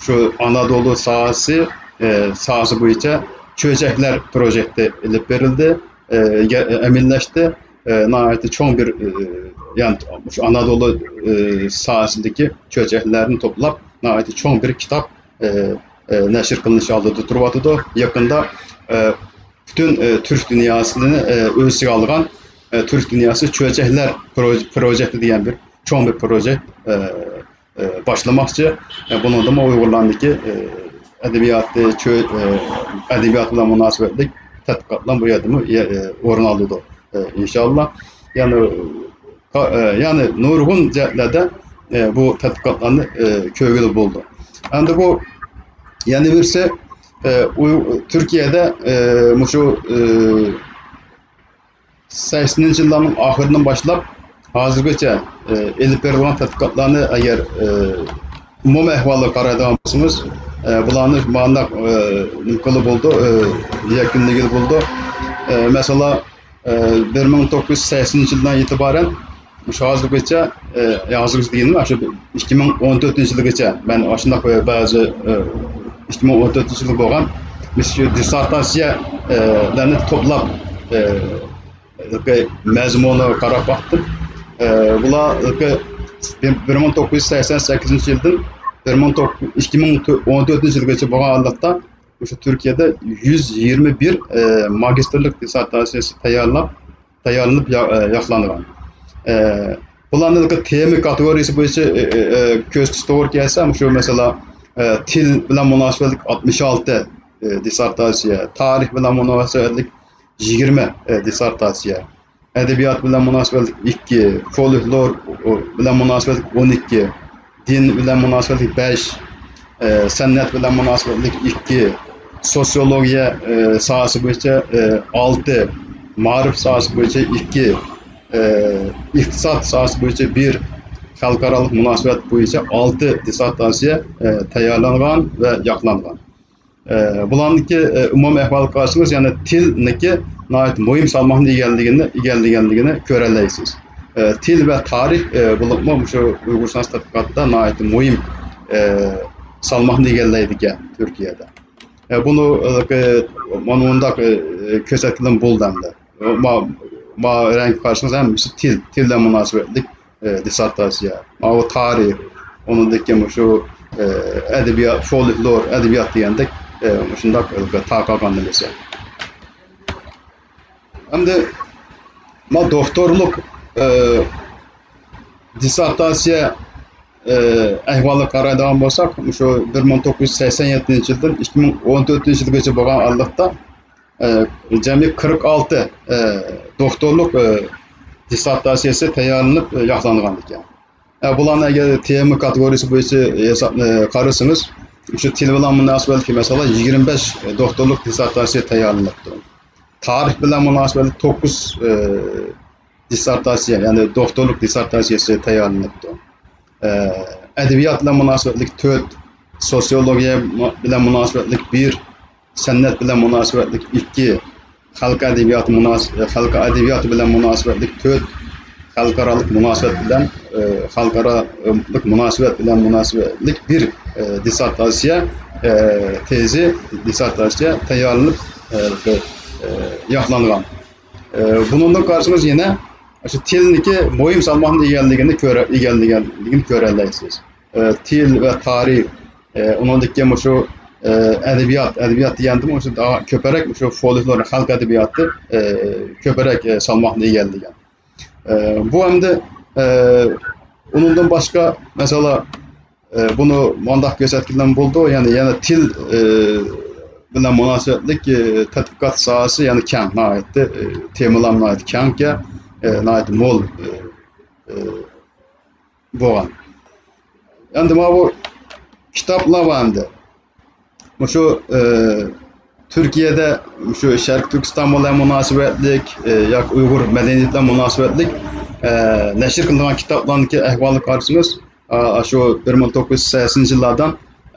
شۇ ئانادولۇ ساھەسى، ئە، ساھەسى بويىچە چۆچەكلەر پروژېكتى ئېلىپ بېرىلدى، ئە، يە-، ئەمەلىيلەشتى. ئە، ناھايىتى چوڭ بىر، ئە، يەنى شۇ ئانادولۇ، ئە، ساھەسىدىكى چۆچەكلەرنى توپلاپ، ناھايىتى چوڭ بىر كىتاب، ئە، ئە، نەشر قىلىنىش ئالدىدا تۇرۇۋاتىدۇ. يېقىندا، ئە، پۈتۈن، ئە، تۈرك دۇنياسىنى، ئە، ئۆز ئىچىگە ئالغان، ئە، تۈرك دۇنياسى چۆچەكلەر پرو-، پروژېكتى دېگەن بىر چوڭ بىر پروژېكت، ئە، ئە، باشلىماقچى. ئە، بۇنىڭدىمۇ ئۇيغۇرلارنىڭكى، ئە، ئەدەبىياتى، چۆ-، ئە، ئەدەبىيات بىلەن مۇناسىۋەتلىك تەتقىقاتلار بۇ يەردىمۇ، ئە، ئورۇن ئالىدۇ، ئە، ئىنشاللا. يەنى، يەنى نۇرغۇن جەھەتلەردە بۇ تەتقىقاتلارنى كۆرگىلى بولىدۇ. ئەمدى بۇ يەنە بىرسى، تۈركىيەدە مۇشۇ سەكسىنىنچى يىللارنىڭ ئاخىرىدىن باشلاپ ھازىرغىچە ئېلىپ بېرىلغان تەتقىقاتلارنى ئەگەر ئومۇمىي ئەھۋالغا قارايدىغان بولسىڭىز، بۇلارنى مانداق نېمە قىلغىلى بولىدۇ، يەكۈنلىگىلى بولىدۇ. مەسىلەن، بىر مىڭ توققۇز يۈز سەكسىنىنچى يىلدىن ئېتىبارەن مۇشۇ ھازىرغىچە، ھازىرغىچە دېگىنىم شۇ ئىككى مىڭ ئون تۆتىنچى يىلغىچە مەن ئاشۇنداق بەزى، ئىككى مىڭ ئون تۆتىنچى يىلى بولغان مۇشۇ دىسسېرتاتسىيەلەرنى توپلاپ، مەزمۇنىغا قاراپ باقتىم. بۇلار بىر مىڭ توققۇز يۈز سەكسەن سەككىزىنچى يىلدىن بىر مىڭ توققۇز، ئىككى مىڭ ئون تۆتىنچى يىلغىچە بولغان ھالەتتە مۇشۇ تۈركىيەدە يۈز يىگىرمە بىر ماگىستىرلىق دىسسېرتاتسىيەسى تەييارلاپ، تەييارلىنىپ ياقلانغان. بۇلارنىڭ تېما كاتېگورىيەسى بويىچە كۆرسىتىش توغرا كەلسە، مۇشۇ مەسىلەن، تىل بىلەن مۇناسىۋەتلىك ئاتمىش ئالتە دىسسېرتاتسىيە، تارىخ بىلەن مۇناسىۋەتلىك يىگىرمە دىسسېرتاتسىيە، ئەدەبىيات بىلەن مۇناسىۋەتلىك ئىككى، فولكلور بىلەن مۇناسىۋەتلىك ئون ئىككى، دىن بىلەن مۇناسىۋەتلىك بەش، سەنئەت بىلەن مۇناسىۋەتلىك ئىككى، سوتسىيولوگىيە ساھەسى بويىچە ئالتە، مائارىپ ساھەسى بويىچە ئىككى، ئىقتىساد ساھەسى بويىچە بىر، خەلقئارالىق مۇناسىۋەت بويىچە ئالتە دىسسېرتاتسىيە تەييارلانغان ۋە ياقلانغان. بۇلارنىڭكى ئومۇمىي ئەھۋالىغا قارىسىڭىز، يەنى تىلنىڭكى ناھايىتى مۇھىم سالماقنى ئىگىلىگىنى، ئىگىلىگەنلىكىنى كۆرەلەيسىز. تىل ۋە تارىخ بولۇپمۇ مۇشۇ ئۇيغۇرشۇناس تەتقىقاتتا ناھايىتى مۇھىم سالماقنى ئىگىلەيدىكەن تۈركىيەدە. بۇنى مانا مۇنداق كۆرسەتكىلىمۇ بولىدۇ ئەمدى. ما، ما رەڭگە قارىسىڭىز ھەممىسى تىل، تىل بىلەن مۇناسىۋەتلىك دىسسېرتاتسىيە. ماۋۇ تارىخ، ئۇنىڭدىن كېيىن مۇشۇ ئەدەبىيات، فولكلور، ئەدەبىيات دېگەندەك مۇشۇنداق تارقالغان نېمىسى. ئەمدى ما دوكتورلۇق دىسسېرتاتسىيە ئەھۋالىغا قارايدىغان بولساق، مۇشۇ بىر مىڭ توققۇز يۈز سەكسەن يەتتىنچى يىلدىن ئىككى مىڭ ئون تۆتىنچى يىلغىچە بولغان ئارىلىقتا جەمئىي قىرىق ئالتە دوكتورلۇق دىسسېرتاتسىيەسى تەييارلىنىپ ياقلانغان ئىكەن. بۇلارنى ئەگەر تېما كاتېگورىيەسى بويىچە ھېساب قارىسىڭىز، شۇ تىل بىلەن مۇناسىۋەتلىك مەسىلەن يىگىرمە بەش دوكتورلۇق دىسسېرتاتسىيە تەييارلىنىپتۇ. تارىخ بىلەن مۇناسىۋەتلىك توققۇز دىسسېرتاتسىيە، يەنى دوكتورلۇق دىسسېرتاتسىيەسى تەييارلىنىپتۇ. ئەدەبىيات بىلەن مۇناسىۋەتلىك تۆت، سوتسىيولوگىيە بىلەن مۇناسىۋەتلىك بىر، سەنئەت بىلەن مۇناسىۋەتلىك ئىككى، خەلق ئەدەبىياتى مۇناس-، خەلق ئەدەبىياتى بىلەن مۇناسىۋەتلىك تۆت، خەلقئارالىق مۇناسىۋەت بىلەن، خەلقئارالىق مۇناسىۋەت بىلەن مۇناسىۋەتلىك بىر دىسسېرتاتسىيە، تېزى، دىسسېرتاتسىيە تەييارلىنىپ ياقلانغان. بۇنىڭدىن قارىسىڭىز يەنە شۇ تىلنىڭكى مۇھىم سالماقنى ئىگىلىگىنى كۆرە-، ئىگىلىگەنلىكىنى كۆرەلەيسىز. تىل ۋە تارىخ، ئۇنىڭدىكى مۇشۇ ئەدەبىيات، ئەدەبىيات دېگەندىمۇ مۇشۇ كۆپرەك مۇشۇ فولكلور، خەلق ئەدەبىياتى كۆپرەك سالماقنى ئىگىلىگەن. بۇ ئەمدى ئۇنىڭدىن باشقا مەسىلەن، بۇنى مۇنداق كۆرسەتكىلىمۇ بولىدۇ، يەنى يەنە تىل بىلەن مۇناسىۋەتلىك تەتقىقات ساھەسى يەنە كەڭ، ناھايىتى تېمىلار ناھايىتى كەڭكەن، ناھايىتى مول بولغان. ئەمدى ماۋۇ كىتابلار بار ئەمدى. مۇشۇ تۈركىيەدە مۇشۇ شەرقىي تۈركىستان بىلەن مۇناسىۋەتلىك ياكى ئۇيغۇر مەدەنىيىتى بىلەن مۇناسىۋەتلىك نەشر قىلىنغان كىتابلارنىڭكى ئەھۋالىغا قارىسىڭىز، شۇ بىر مىڭ توققۇز يۈز سەكسىنىنچى يىللاردىن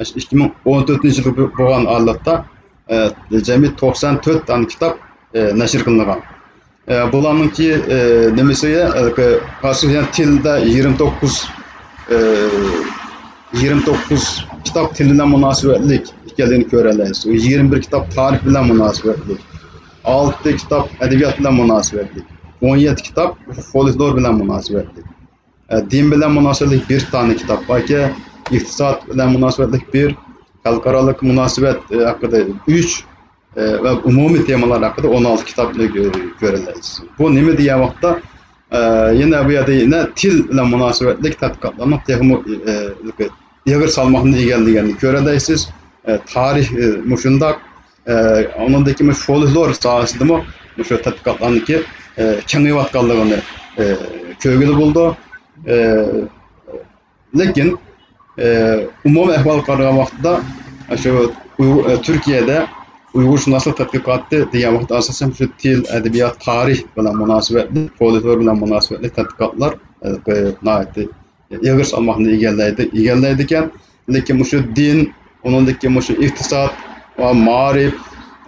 ئىككى مىڭ ئون تۆتىنچى يىلغا بولغان ئارىلىقتا جەمئىي توقسان تۆت دانە كىتاب نەشر قىلىنغان. بۇلارنىڭكى نېمىسى، قارىسىز، يەنى تىلدا يىگىرمە توققۇز، يىگىرمە توققۇز كىتاب تىل بىلەن مۇناسىۋەتلىك ئىكەنلىكىنى كۆرەلەيسىز. يىگىرمە بىر كىتاب تارىخ بىلەن مۇناسىۋەتلىك، ئالتە كىتاب ئەدەبىيات بىلەن مۇناسىۋەتلىك، ئون يەتتە كىتاب فولكلور بىلەن مۇناسىۋەتلىك. دىن بىلەن مۇناسىۋەتلىك بىر دانە كىتاب باركەن، ئىقتىساد بىلەن مۇناسىۋەتلىك بىر، خەلقئارالىق مۇناسىۋەت ھەققىدە ئۈچ، ۋە ئومۇمىي تېمىلار ھەققىدە ئون ئالتە كىتابنى كۆرەلەيسىز. بۇ نېمە دېگەن ۋاقىتتا، يەنە بۇ يەردە يەنە تىل بىلەن مۇناسىۋەتلىك تەتقىقاتلارنىڭ تېخىمۇ ئېغىر سالماقنى ئىگىلىگەنلىكىنى كۆرەلەيسىز. تارىخ مۇشۇنداق، ئۇنىڭدىن كېيىن مۇشۇ فولكلور ساھەسىدىمۇ مۇشۇ تەتقىقاتلارنىڭكى كېڭىيىۋاتقانلىقىنى ئە، كۆرگىلى بولىدۇ. ئە، لېكىن، ئە، ئومۇمىي ئەھۋالغا قارىغان ۋاقتىدا، شۇ ئۇيغۇر، ئە، تۈركىيەدە ئۇيغۇرشۇناسلىق تەتقىقاتى دېگەن ۋاقىتتا، ئاساسەن، شۇ تىل، ئەدەبىيات، تارىخ بىلەن مۇناسىۋەتلىك، فولكلور بىلەن مۇناسىۋەتلىك تەتقىقاتلار، ئە، ناھايىتى ئېغىر سالماقنى ئىگىلەيدۇ، ئىگىلەيدىكەن. لېكىن مۇشۇ دىن، ئۇنىڭدىن كېيىن مۇشۇ ئىقتىساد ۋە مائارىپ،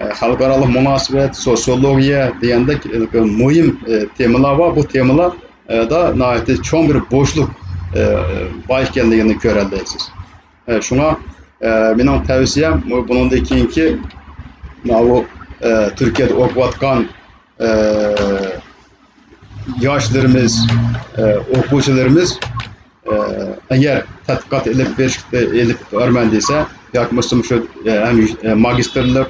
ئە، خەلقئارالىق مۇناسىۋەت، سوتسىيولوگىيە دېگەندەك، ئە، مۇھىم، ئە، تېمىلار بار. بۇ تېمىلار، ئە، دا ناھايىتى چوڭ بىر بوشلۇق، ئە، بار ئىكەنلىكىنى كۆرەلەيسىز. ئە، شۇڭا، ئە، مېنىڭ تەۋسىيەم، بۇ، بۇنىڭدىن كېيىنكى ماۋۇ، ئە، تۈركىيەدە ئوقۇۋاتقان، ئە، ياشلىرىمىز، ئە، ئوقۇغۇچىلىرىمىز، ئە، ئەگەر تەتقىقات ئېلىپ بېرىش، ئېلىپ بارىمەن دېسە، ياكى بولمىسا مۇشۇ، ئە، ھەم، ئە، ماگىستىرلىق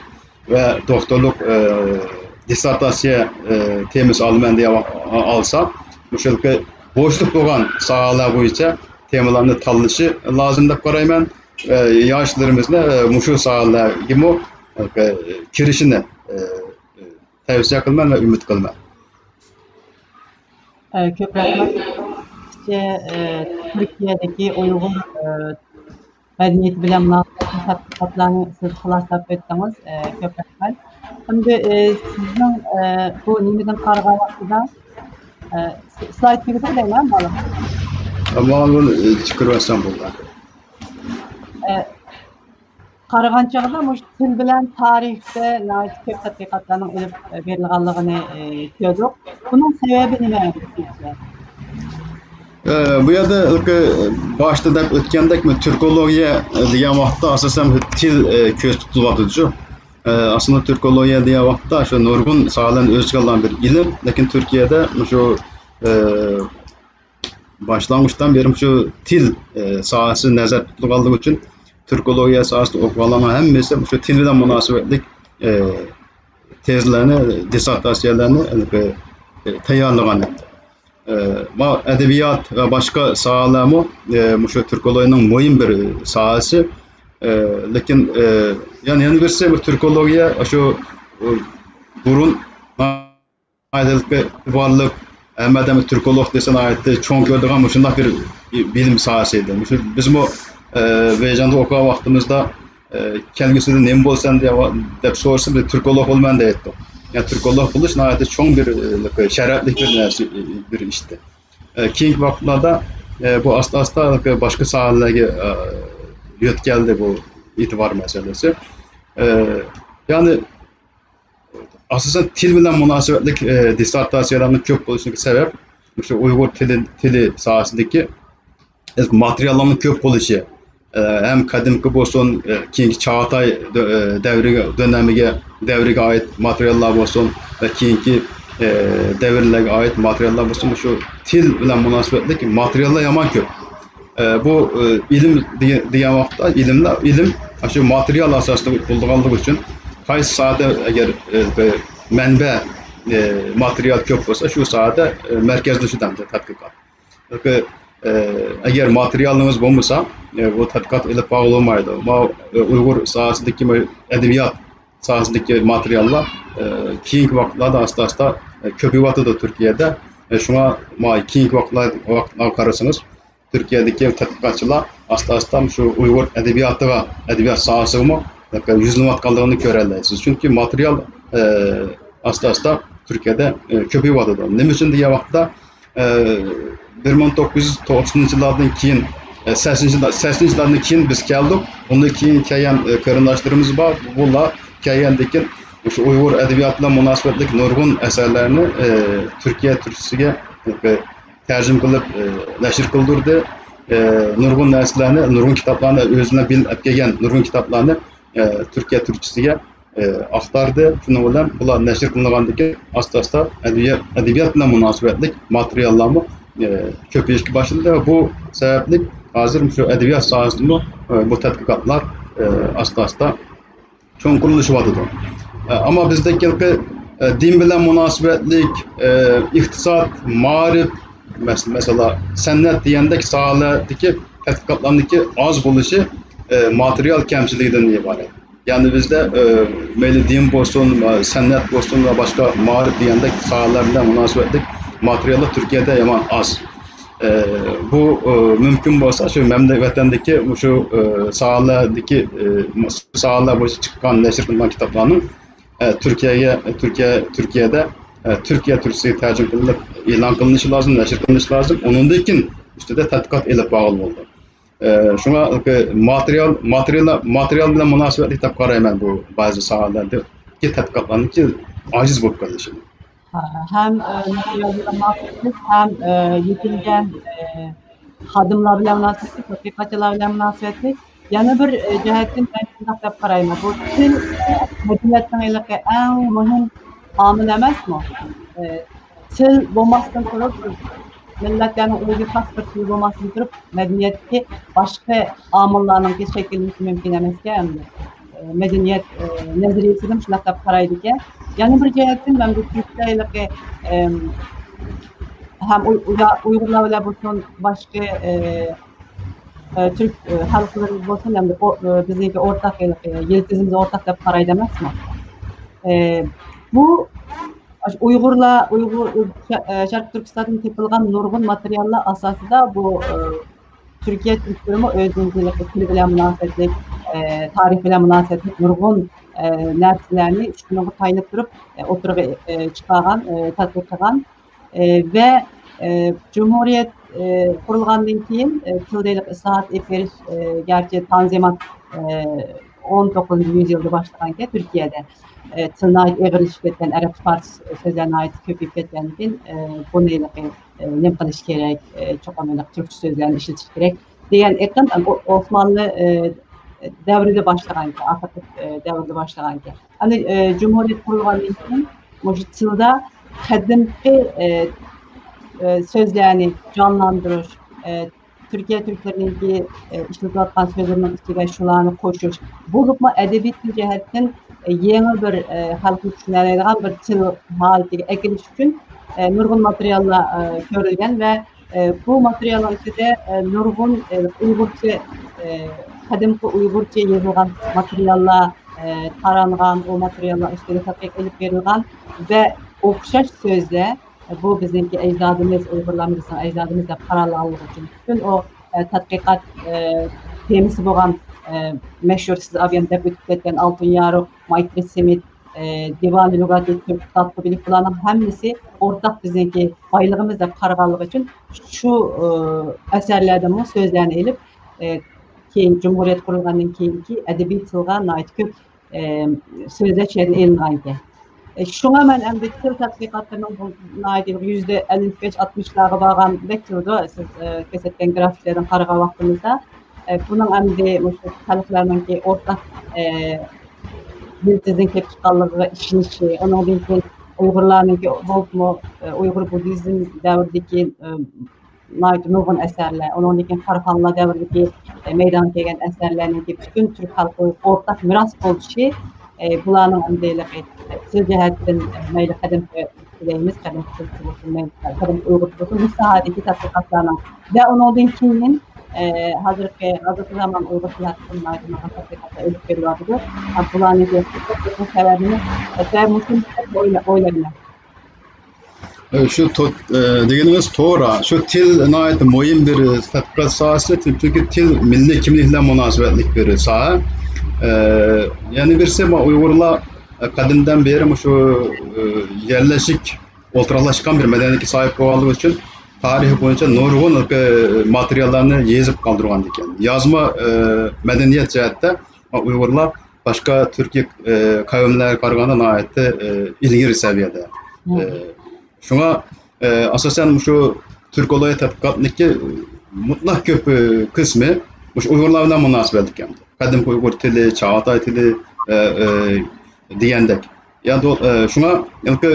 ۋە دوكتورلۇق، ئە، دىسسېرتاتسىيە، ئە، تېمىسى ئالىمەن دېيە ئالسا، مۇشۇ بوشلۇق بولغان ساھەلەر بويىچە تېمىلارنى تاللىشى لازىم دەپ قارايمەن. ئە، ياشلىرىمىزنى، ئە، مۇشۇ ساھەلەرگىمۇ، ئە، كىرىشىنى، ئە، تەۋسىيە قىلىمەن ۋە ئۈمىد قىلىمەن. ئە، كۆپ رەھمەت. ئە، تۈركىيەدىكى ئۇيغۇر، ئە، مەدەنىيىتى بىلەن مۇناسىۋەتلىك تەتقىقاتلارنى سىز خۇلاسىلاپ ئۆتتىڭىز. ئە، كۆپ رەھمەت. ئەمدى، ئە، سىزنىڭ، ئە، بۇ نېمىدىن قارىغان ۋاقتىدا، ئە، سلايد تۈگىدى دەيمەن، بالام. مانا بۇنى چىقىرىۋەتسەم بولىدۇ. ئە، قارىغان چاغدا مۇشۇ تىل بىلەن تارىختا ناھايىتى كۆپ تەتقىقاتلارنىڭ ئېلىپ بېرىلغانلىقىنى، ئى، كۆردۇق. بۇنىڭ سەۋەبى نېمە سىزچە؟ ئە، بۇ يەردە ھېلىقى باشتا دەپ ئۆتكەندەك، تۈركولوگىيە دېگەن ۋاقىتتا ئاساسەن تىل، ئە، كۆز تۇتۇلۇۋاتىدۇ. ئە، ئاسلىدا تۈركولوگىيە دېگەن ۋاقىتتا شۇ نۇرغۇن ساھەلەرنى ئۆز ئىچىگە ئالغان بىر ئىلىم، لېكىن تۈركىيەدە مۇشۇ، ئە، باشلانغۇچتىن بېرى مۇشۇ تىل، ئە، ساھەسى نەزەردە تۇتۇلغانلىقى ئۈچۈن تۈركولوگىيە ساھەسىدە ئوقۇغانلارنىڭ ھەممىسى مۇشۇ تىل بىلەن مۇناسىۋەتلىك، ئە، تېزلەرنى، دىسسېرتاتسىيەلەرنى، ئە، تەييارلىغان ئىدى. ئە، ما-، ئەدەبىيات ۋە باشقا ساھەلەرمۇ، ئە، مۇشۇ تۈركولوگىيەنىڭ مۇھىم بىر ساھەسى. ئە، لېكىن، ئە، يەنە، يەنە بىرسى بۇ تۈركولوگىيە شۇ، ئۇ، بۇرۇن ئىبارىلىك ھەممە ئادەم تۈركولوگ دېسە ناھايىتى چوڭ كۆرىدىغان مۇشۇنداق بىر بىلىم ساھەسى ئىدى. مۇشۇ بىزمۇ، ئە، بېيجىڭدا ئوقۇغان ۋاقتىمىزدا، ئە، كەلگۈسىدە نېمە بولىسەن دە-، دەپ سورىسا، بىز تۈركولوگ بولىمەن دەيتتۇق. يەنى تۈركولوگ بولۇش ناھايىتى چوڭ بىر، ئە، شەرەپلىك بىر نەرسە، بىر ئىشتى. ئە، كېيىنكى ۋاقىتلاردا، ئە، بۇ ئاستا-ئاستا باشقا ساھەلەرگە، ئە، يۆتكەلدى بۇ ئېتىبار مەسىلىسى. ئە، يەنى ئاساسەن تىل بىلەن مۇناسىۋەتلىك، ئە، دىسسېرتاتسىيەلەرنىڭ كۆپ بولۇشىدىكى سەۋەب مۇشۇ ئۇيغۇر تىلى، تىلى ساھەسىدىكى ماتېرىياللارنىڭ كۆپ بولۇشى، ئە، ھەم قەدىمكى بولسۇن، ئە، كېيىنكى چاغاتاي دۆ-، ئە، دەۋرىگە، دۆنەمىگە، دەۋرىگە ئائىت ماتېرىياللار بولسۇن ۋە كېيىنكى، ئە، دەۋرلەرگە ئائىت ماتېرىياللار بولسۇن، مۇشۇ تىل بىلەن مۇناسىۋەتلىك ماتېرىياللار يامان كۆپ. ئە، بۇ، ئە، ئىلىم دېگەن، دېگەن ۋاقىتتا ئىلىملەر، ئىلىم شۇ ماتېرىيال ئاساسىدا بولىدىغانلىقى ئۈچۈن قايسى ساھەدە ئەگەر، ئە، بىر مەنبە، ئە، ماتېرىيال كۆپ بولسا، شۇ ساھەدە، ئە، مەركەزلىشىدۇ ئەمدى تەتقىقات. ياكى، ئە، ئەگەر ماتېرىيالىڭىز بولمىسا، ئە، بۇ تەتقىقات ئېلىپ بارغىلى بولمايدۇ. ما-، ئە، ئۇيغۇر ساھەسىدىكى ما-، ئەدەبىيات ساھەسىدىكى ماتېرىياللار، ئە، كېيىنكى ۋاقىتلاردا ئاستا-ئاستا، ئە، كۆپىيىۋاتىدۇ تۈركىيەدە. ئە، شۇڭا ما-، كېيىنكى ۋاقىتلار-، ۋاقىتلارغا قارىسىڭىز، تۈركىيەدىكى تەتقىقاتچىلار ئاستا-ئاستا شۇ ئۇيغۇر ئەدەبىياتىغا، ئەدەبىيات ساھەسىگىمۇ يۈزلىنىۋاتقانلىقىنى كۆرەلەيسىز. چۈنكى ماتېرىيال، ئە، ئاستا-ئاستا تۈركىيەدە، ئە، كۆپىيىۋاتىدۇ. نېمە ئۈچۈن دېگەن ۋاقىتتا، ئە، بىر مىڭ توققۇز يۈز توقسىنىنچى يىللاردىن كېيىن، ئە، سەكسىنىنچى يىللار-، سەكسىنىنچى يىللاردىن كېيىن بىز كەلدۇق. ئۇندىن كېيىن كەلگەن، ئە، قېرىنداشلىرىمىز بار. بۇلار كەلگەندىن كېيىن مۇشۇ ئۇيغۇر ئەدەبىياتى بىلەن مۇناسىۋەتلىك نۇرغۇن ئەسەرلەرنى، ئە، تۈركىيە تۈركچىسىگە، ئە، تەرجىمە قىلىپ، ئە، نەشر قىلدۇردى. ئە، نۇرغۇن نەرسىلەرنى، نۇرغۇن كىتابلارنى، ئۆزى بىلەن ئېلىپ كەلگەن نۇرغۇن كىتابلارنى، ئە، تۈركىيە تۈركچىسىگە، ئە، ئاقتاردى. شۇنىڭ بىلەن بۇلار نەشر قىلىنغاندىن كېيىن ئاستا-ئاستا ئەدەبىيات، ئەدەبىيات بىلەن مۇناسىۋەتلىك ماتېرىياللارمۇ، ئە، كۆپىيىشكە باشلىدى. بۇ سەۋەبلىك ھازىر مۇشۇ ئەدەبىيات ساھەسىدىمۇ، ئە، بۇ تەتقىقاتلار، ئە، ئاستا-ئاستا چوڭقۇرلىشىۋاتىدۇ. ئە، ئەمما بىزدىكى، ئە، دىن بىلەن مۇناسىۋەتلىك، ئە، ئىقتىساد، مائارىپ، مەس-، مەسىلەن، سەنئەت دېگەندەك ساھەلەردىكى تەتقىقاتلارنىڭكى ئاز بولۇشى، ئە، ماتېرىيال كەمچىلىكىدىن ئىبارەت. يەنى بىزدە، ئە، مەيلى دىن بولسۇن، ئە، سەنئەت بولسۇن ۋە باشقا مائارىپ دېگەندەك ساھەلەر بىلەن مۇناسىۋەتلىك ماتېرىياللار تۈركىيەدە يامان ئاز. ئە، بۇ، ئە، مۇمكىن بولسا، شۇ مەملە-، ۋەتەندىكى مۇشۇ، ئە، ساھەلەردىكى، ئە، ساھەلەر بويىچە چىققان، نەشر قىلىنغان كىتابلارنىڭ، ئە، تۈركىيەگە، تۈركىيە، تۈركىيەدە، ئە، تۈركىيە تۈركچىسىگە تەرجىمە قىلىنىپ ئېلان قىلىنىشى لازىم، نەشر قىلىنىشى لازىم. ئۇنىڭدىن كېيىن ئۈستىدە تەتقىقات ئېلىپ بارغىلى بولىدۇ. ئە، شۇڭا ماتېرىيال، ماتېرىيال، ماتېرىيال بىلەن مۇناسىۋەتلىك دەپ قارايمەن بۇ بەزى ساھەلەردىكى تەتقىقاتلارنىڭكى ئاجىز بولۇپ قېلىشىنى. ھە، ھەم، ئە، ماتېرىيال بىلەن مۇناسىۋەتلىك، ھەم، ئە، يېتىلگەن، ئە، خادىملار بىلەن مۇناسىۋەتلىك، تەتقىقاتچىلار بىلەن مۇناسىۋەتلىك. يەنە بىر، ئە، جەھەتتىن مەن شۇنداق دەپ قارايمەن. بۇ تىل، ئە، مەدەنىيەتنىڭ ھېلىقى ئەڭ مۇھىم ئامىلى ئەمەسمۇ؟ ئە، تىل بولماستىن تۇرۇپ، مىللەتلەرنىڭ ئۆزىگە خاس بىر تىلى بولماستىن تۇرۇپ، مەدەنىيەتتىكى باشقا ئامىللارنىڭكى شەكىللىنىشى مۇمكىن ئەمەسكەن ئەمدى. ئە، مەدەنىيەت، ئە، نەزەرىيەسىدىن شۇنداق دەپ قارايدىكەن. يەنە بىر جەھەتتىن مەن بۇ تۈركىيە ھېلىقى، ئەم، ھەم ئۇي-، ئۇيا-، ئۇيغۇرلار بىلەن بولسۇن، باشقا، ئە، ئە، تۈرك، ئە، خەلقلىرىمىز بولسۇن، ھەمدە ئو-، ئە، بىزنىڭكى ئورتاق ھېلىقى يىلتىزىمىز ئورتاق دەپ قارايدۇ ئەمەسمۇ؟ ئە، بۇ ئاشۇ ئۇيغۇرلار، ئۇيغۇر، ئۇ، شە-، ئە، شەرقىي تۈركىستاندىن تېپىلغان نۇرغۇن ماتېرىياللار ئاساسىدا بۇ، ئە، تۈركىيە تۈركلىرىمۇ ئۆزىنىڭ تىلى بىلەن مۇناسىۋەتلىك، ئە، تارىخ بىلەن مۇناسىۋەتلىك نۇرغۇن، ئە، نەرسىلەرنى شۇنىڭغا تايىنىپ تۇرۇپ، ئە، ئوتتۇرىغا، ئە، چىقارغان، ئە، تەتقىق قىلغان. ئە، ۋە، ئە، جۇمھۇرىيەت، ئە، قۇرۇلغاندىن كېيىن، ئە، تىلدا ئىسلاھات ئېلىپ بېرىش، ئە، گەرچە تانزىمات، ئە، ئون توققۇزىنچى يۈز يىلدا باشلىغانىكەن تۈركىيەدە. ئە، تىل ناھايىتى ئېغىرلىشىپ كەتكەن، ئەرەب پارس سۆزلەر ناھايىتى كۆپىيىپ كەتكەندىن كېيىن، ئە، بۇنى ھېلىقى، ئە، نېمە قىلىش كېرەك، ئە، چوقۇم ھېلىقى تۈركچە سۆزلەرنى ئىشلىتىش كېرەك دېگەن ئېقىم، ئە، ئو-، ئوسمانلى، ئە، دەۋرىدە باشلىغانىكەن، ئاتاتۈرك، ئە، دەۋرىدە باشلىغانىكەن. ئەنە، ئە، جۇمھۇرىيەت قۇرۇلغاندىن كېيىن مۇشۇ تىلدا قەدىمكى، ئە، ئە، سۆزلەرنى جانلاندۇرۇش، ئە، تۈركىيە تۈركلىرىنىڭكى، ئە، ئىشلىتىۋاتقان سۆزلىرىنىڭ ئىچىگە شۇلارنى قوشۇش، بولۇپمۇ ئەدەبىي تىل جەھەتتىن، ئە، يېڭى بىر، ئە، خەلقنى چۈشىنەلەيدىغان بىر تىل ھالىتىگە ئەكېلىش ئۈچۈن، ئە، نۇرغۇن ماتېرىياللار، ئە، كۆرۈلگەن ۋە، ئە، بۇ ماتېرىيالنىڭ ئىچىدە، ئە، نۇرغۇن، ئە، ئۇيغۇرچە، ئە، قەدىمكى ئۇيغۇرچە يېزىلغان ماتېرىياللار، ئە، تارانغان، ئۇ ماتېرىياللار ئۈستىدە تەتقىق ئېلىپ بېرىلغان ۋە ئوخشاش سۆزلەر، بۇ بىزنىڭكى ئەجدادىمىز، ئۇيغۇرلارمۇ بىزنىڭ ئەجدادىمىز دەپ قارالغانلىقى ئۈچۈن پۈتۈن ئۇ، ئە، تەتقىقات، ئە، تېمىسى بولغان، ئە، مەشھۇر سىز ئابىيان دەپ ئۆتۈپ كەتكەن ئالتۇن يارۇق، مايترى سېمىت، ئە، دىۋانى لۇغاتى تۈرك، تاتلىبىلىك، بۇلارنىڭ ھەممىسى ئورتاق بىزنىڭكى بايلىقىمىز دەپ قارىغانلىقى ئۈچۈن شۇ، ئە، ئەسەرلەردىنمۇ سۆزلەرنى ئېلىپ، ئە، كېيىن جۇمھۇرىيەت قۇرۇلغاندىن كېيىنكى ئەدەبىي تىلغا ناھايىتى كۆپ ئە، سۆزلەش يەردىن ئېلىنغانىكەن. ئە، شۇڭا مەن ئەمدى تىل تەتقىقاتلىرىنىڭ بۇ ناھايىتى يۈزدە ئەللىك بەش، ئاتمىشلارغا بارغاندەك تۇرىدۇ. سىز، ئە، كۆرسەتكەن گرافىكلىرىنى قارىغان ۋاقتىمىزدا، ئە، بۇنىڭ ئەمدى مۇشۇ خەلقلەرنىڭكى ئورتاق، ئە، يىلتىزىدىن كېلىپ چىققانلىقىغا ئىشىنىشى، ئۇنىڭدىن كېيىن ئۇيغۇرلارنىڭكى بولۇپمۇ، ئە، ئۇيغۇر بۇددىزم دەۋرىدىكى، ئە، ناھايىتى نۇرغۇن ئەسەرلەر، ئۇنىڭدىن كېيىن قاراخانلار دەۋرىدىكى، ئە، مەيدانغا كەلگەن ئەسەرلەرنىڭكى پۈتۈن تۈرك خەلقىگە ئورتاق مىراس بولۇشى، ئە، بۇلارنىڭ ئەمدى ھېلىقى، ئە، تىل جەھەتتىن، ئە، مەيلى قەدىمكى تىل دەيمىز، قەدىمكى تىل بولسۇن، مەيلى قەدىمكى ئۇيغۇر تىلى بولسۇن، بۇ ساھەدىكى تەتقىقاتلارنىڭ ۋە ئۇنىڭدىن كېيىن، ئە، ھازىرقى، ھازىرقى زامان ئۇيغۇر تىلى ھەققىدە ناھايىتى نۇرغۇن تەتقىقاتلار ئېلىپ بېرىلىۋاتىدۇ. ھە، بۇلارنىڭكى سەۋەبىنى، ئە، مۇشۇ ئويلا-، ئويلايمەن. ئە، شۇ تو-، ئە، دېگىنىڭىز توغرا. شۇ تىل ناھايىتى مۇھىم بىر تەتقىقات ساھەسى، چۈنكى تىل مىللىي كىملىك بىلەن مۇناسىۋەتلىك بىر ساھە. ئە، يەنە بىرسى، ما ئۇيغۇرلار، ئە، قەدىمدىن بېرى مۇشۇ، ئە، يەرلىشىك، ئولتۇراقلاشقان بىر مەدەنىيەتكە ساھىب بولغانلىقى ئۈچۈن تارىخى بويىچە نۇرغۇن، ئە، ماتېرىياللارنى يېزىپ قالدۇرغان ئىكەن. يازما، ئە، مەدەنىيەت جەھەتتە، ما ئۇيغۇرلار باشقا تۈركىي، ئە، قەۋملەرگە قارىغاندا ناھايىتى، ئە، ئىلگىرى سەۋىيەدە. مم. ئە، شۇڭا، ئە، ئاساسەن مۇشۇ تۈركولوگىيە تەتقىقاتنىڭكى مۇتلەق كۆپ، ئە، قىسمى مۇشۇ ئۇيغۇرلار بىلەن مۇناسىۋەتلىك. قەدىمكى ئۇيغۇر تىلى، چاغاتاي تىلى، ئە، ئە، دېگەندەك. يا دو-، ئە، شۇڭا ھېلىقى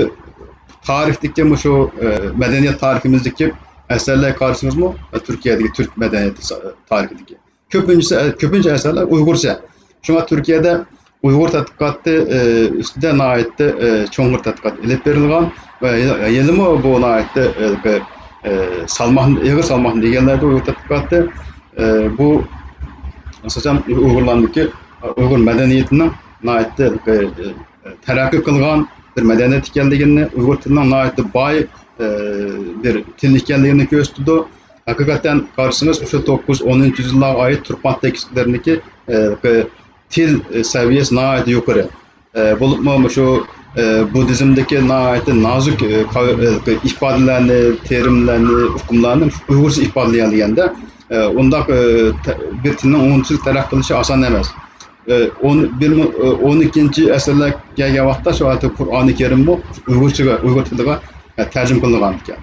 تارىختىكى مۇشۇ، ئە، مەدەنىيەت تارىخىمىزدىكى ئەسەرلەرگە قارىسىڭىزمۇ، ئە، تۈركىيەدىكى تۈرك مەدەنىيىتى سا-، تارىخىدىكى كۆپىنچىسى، كۆپىنچە ئەسەرلەر ئۇيغۇرچە. شۇڭا تۈركىيەدە ئۇيغۇر تەتقىقاتى، ئى، ئۈستىدە ناھايىتى، ئى، چوڭقۇر تەتقىقات ئېلىپ بېرىلغان ۋە ھېلىمۇ بۇ ناھايىتى، ئى، ئى، سالماقنى، ئېغىر سالماقنى ئىگىلەيدۇ ئۇيغۇر تەتقىقاتى. ئى، بۇ ئاساسەن ئۇيغۇرلاردىكى، ئۇيغۇر مەدەنىيىتىنىڭ ناھايىتى، ئى، تەرەققىي قىلغان بىر مەدەنىيەت ئىكەنلىكىنى، ئۇيغۇر تىلىنىڭ ناھايىتى باي، بىر تىل ئىكەنلىكىنى كۆرسىتىدۇ. ھەقىقەتەن قارىسىڭىز، شۇ توققۇزىنچى، ئونىنچى يۈزلارغا ئائىت تۇرپان تېكىستلىرىدىكى تىل سەۋىيەسى ناھايىتى يۇقىرى. بولۇپمۇ مۇشۇ بۇددىزمدىكى ناھايىتى نازۇك ئىپادىلەرنى، تېرىملەرنى، ئۇقۇملارنى ئۇيغۇرچە ئىپادىلىگەندە، ئۇنداق بىر تىلنىڭ ئوڭۇشلۇق تەرەققىي قىلىشى ئاسان ئەمەس. ئون بىر، ئون ئىككىنچى ئەسىرلەرگە كەلگەن ۋاقىتتا شۇ ھالەتتە قۇرئانى كەرىممۇ ئۇيغۇرچىغا، ئۇيغۇر تىلىغا تەرجىمە قىلىنغان ئىكەن.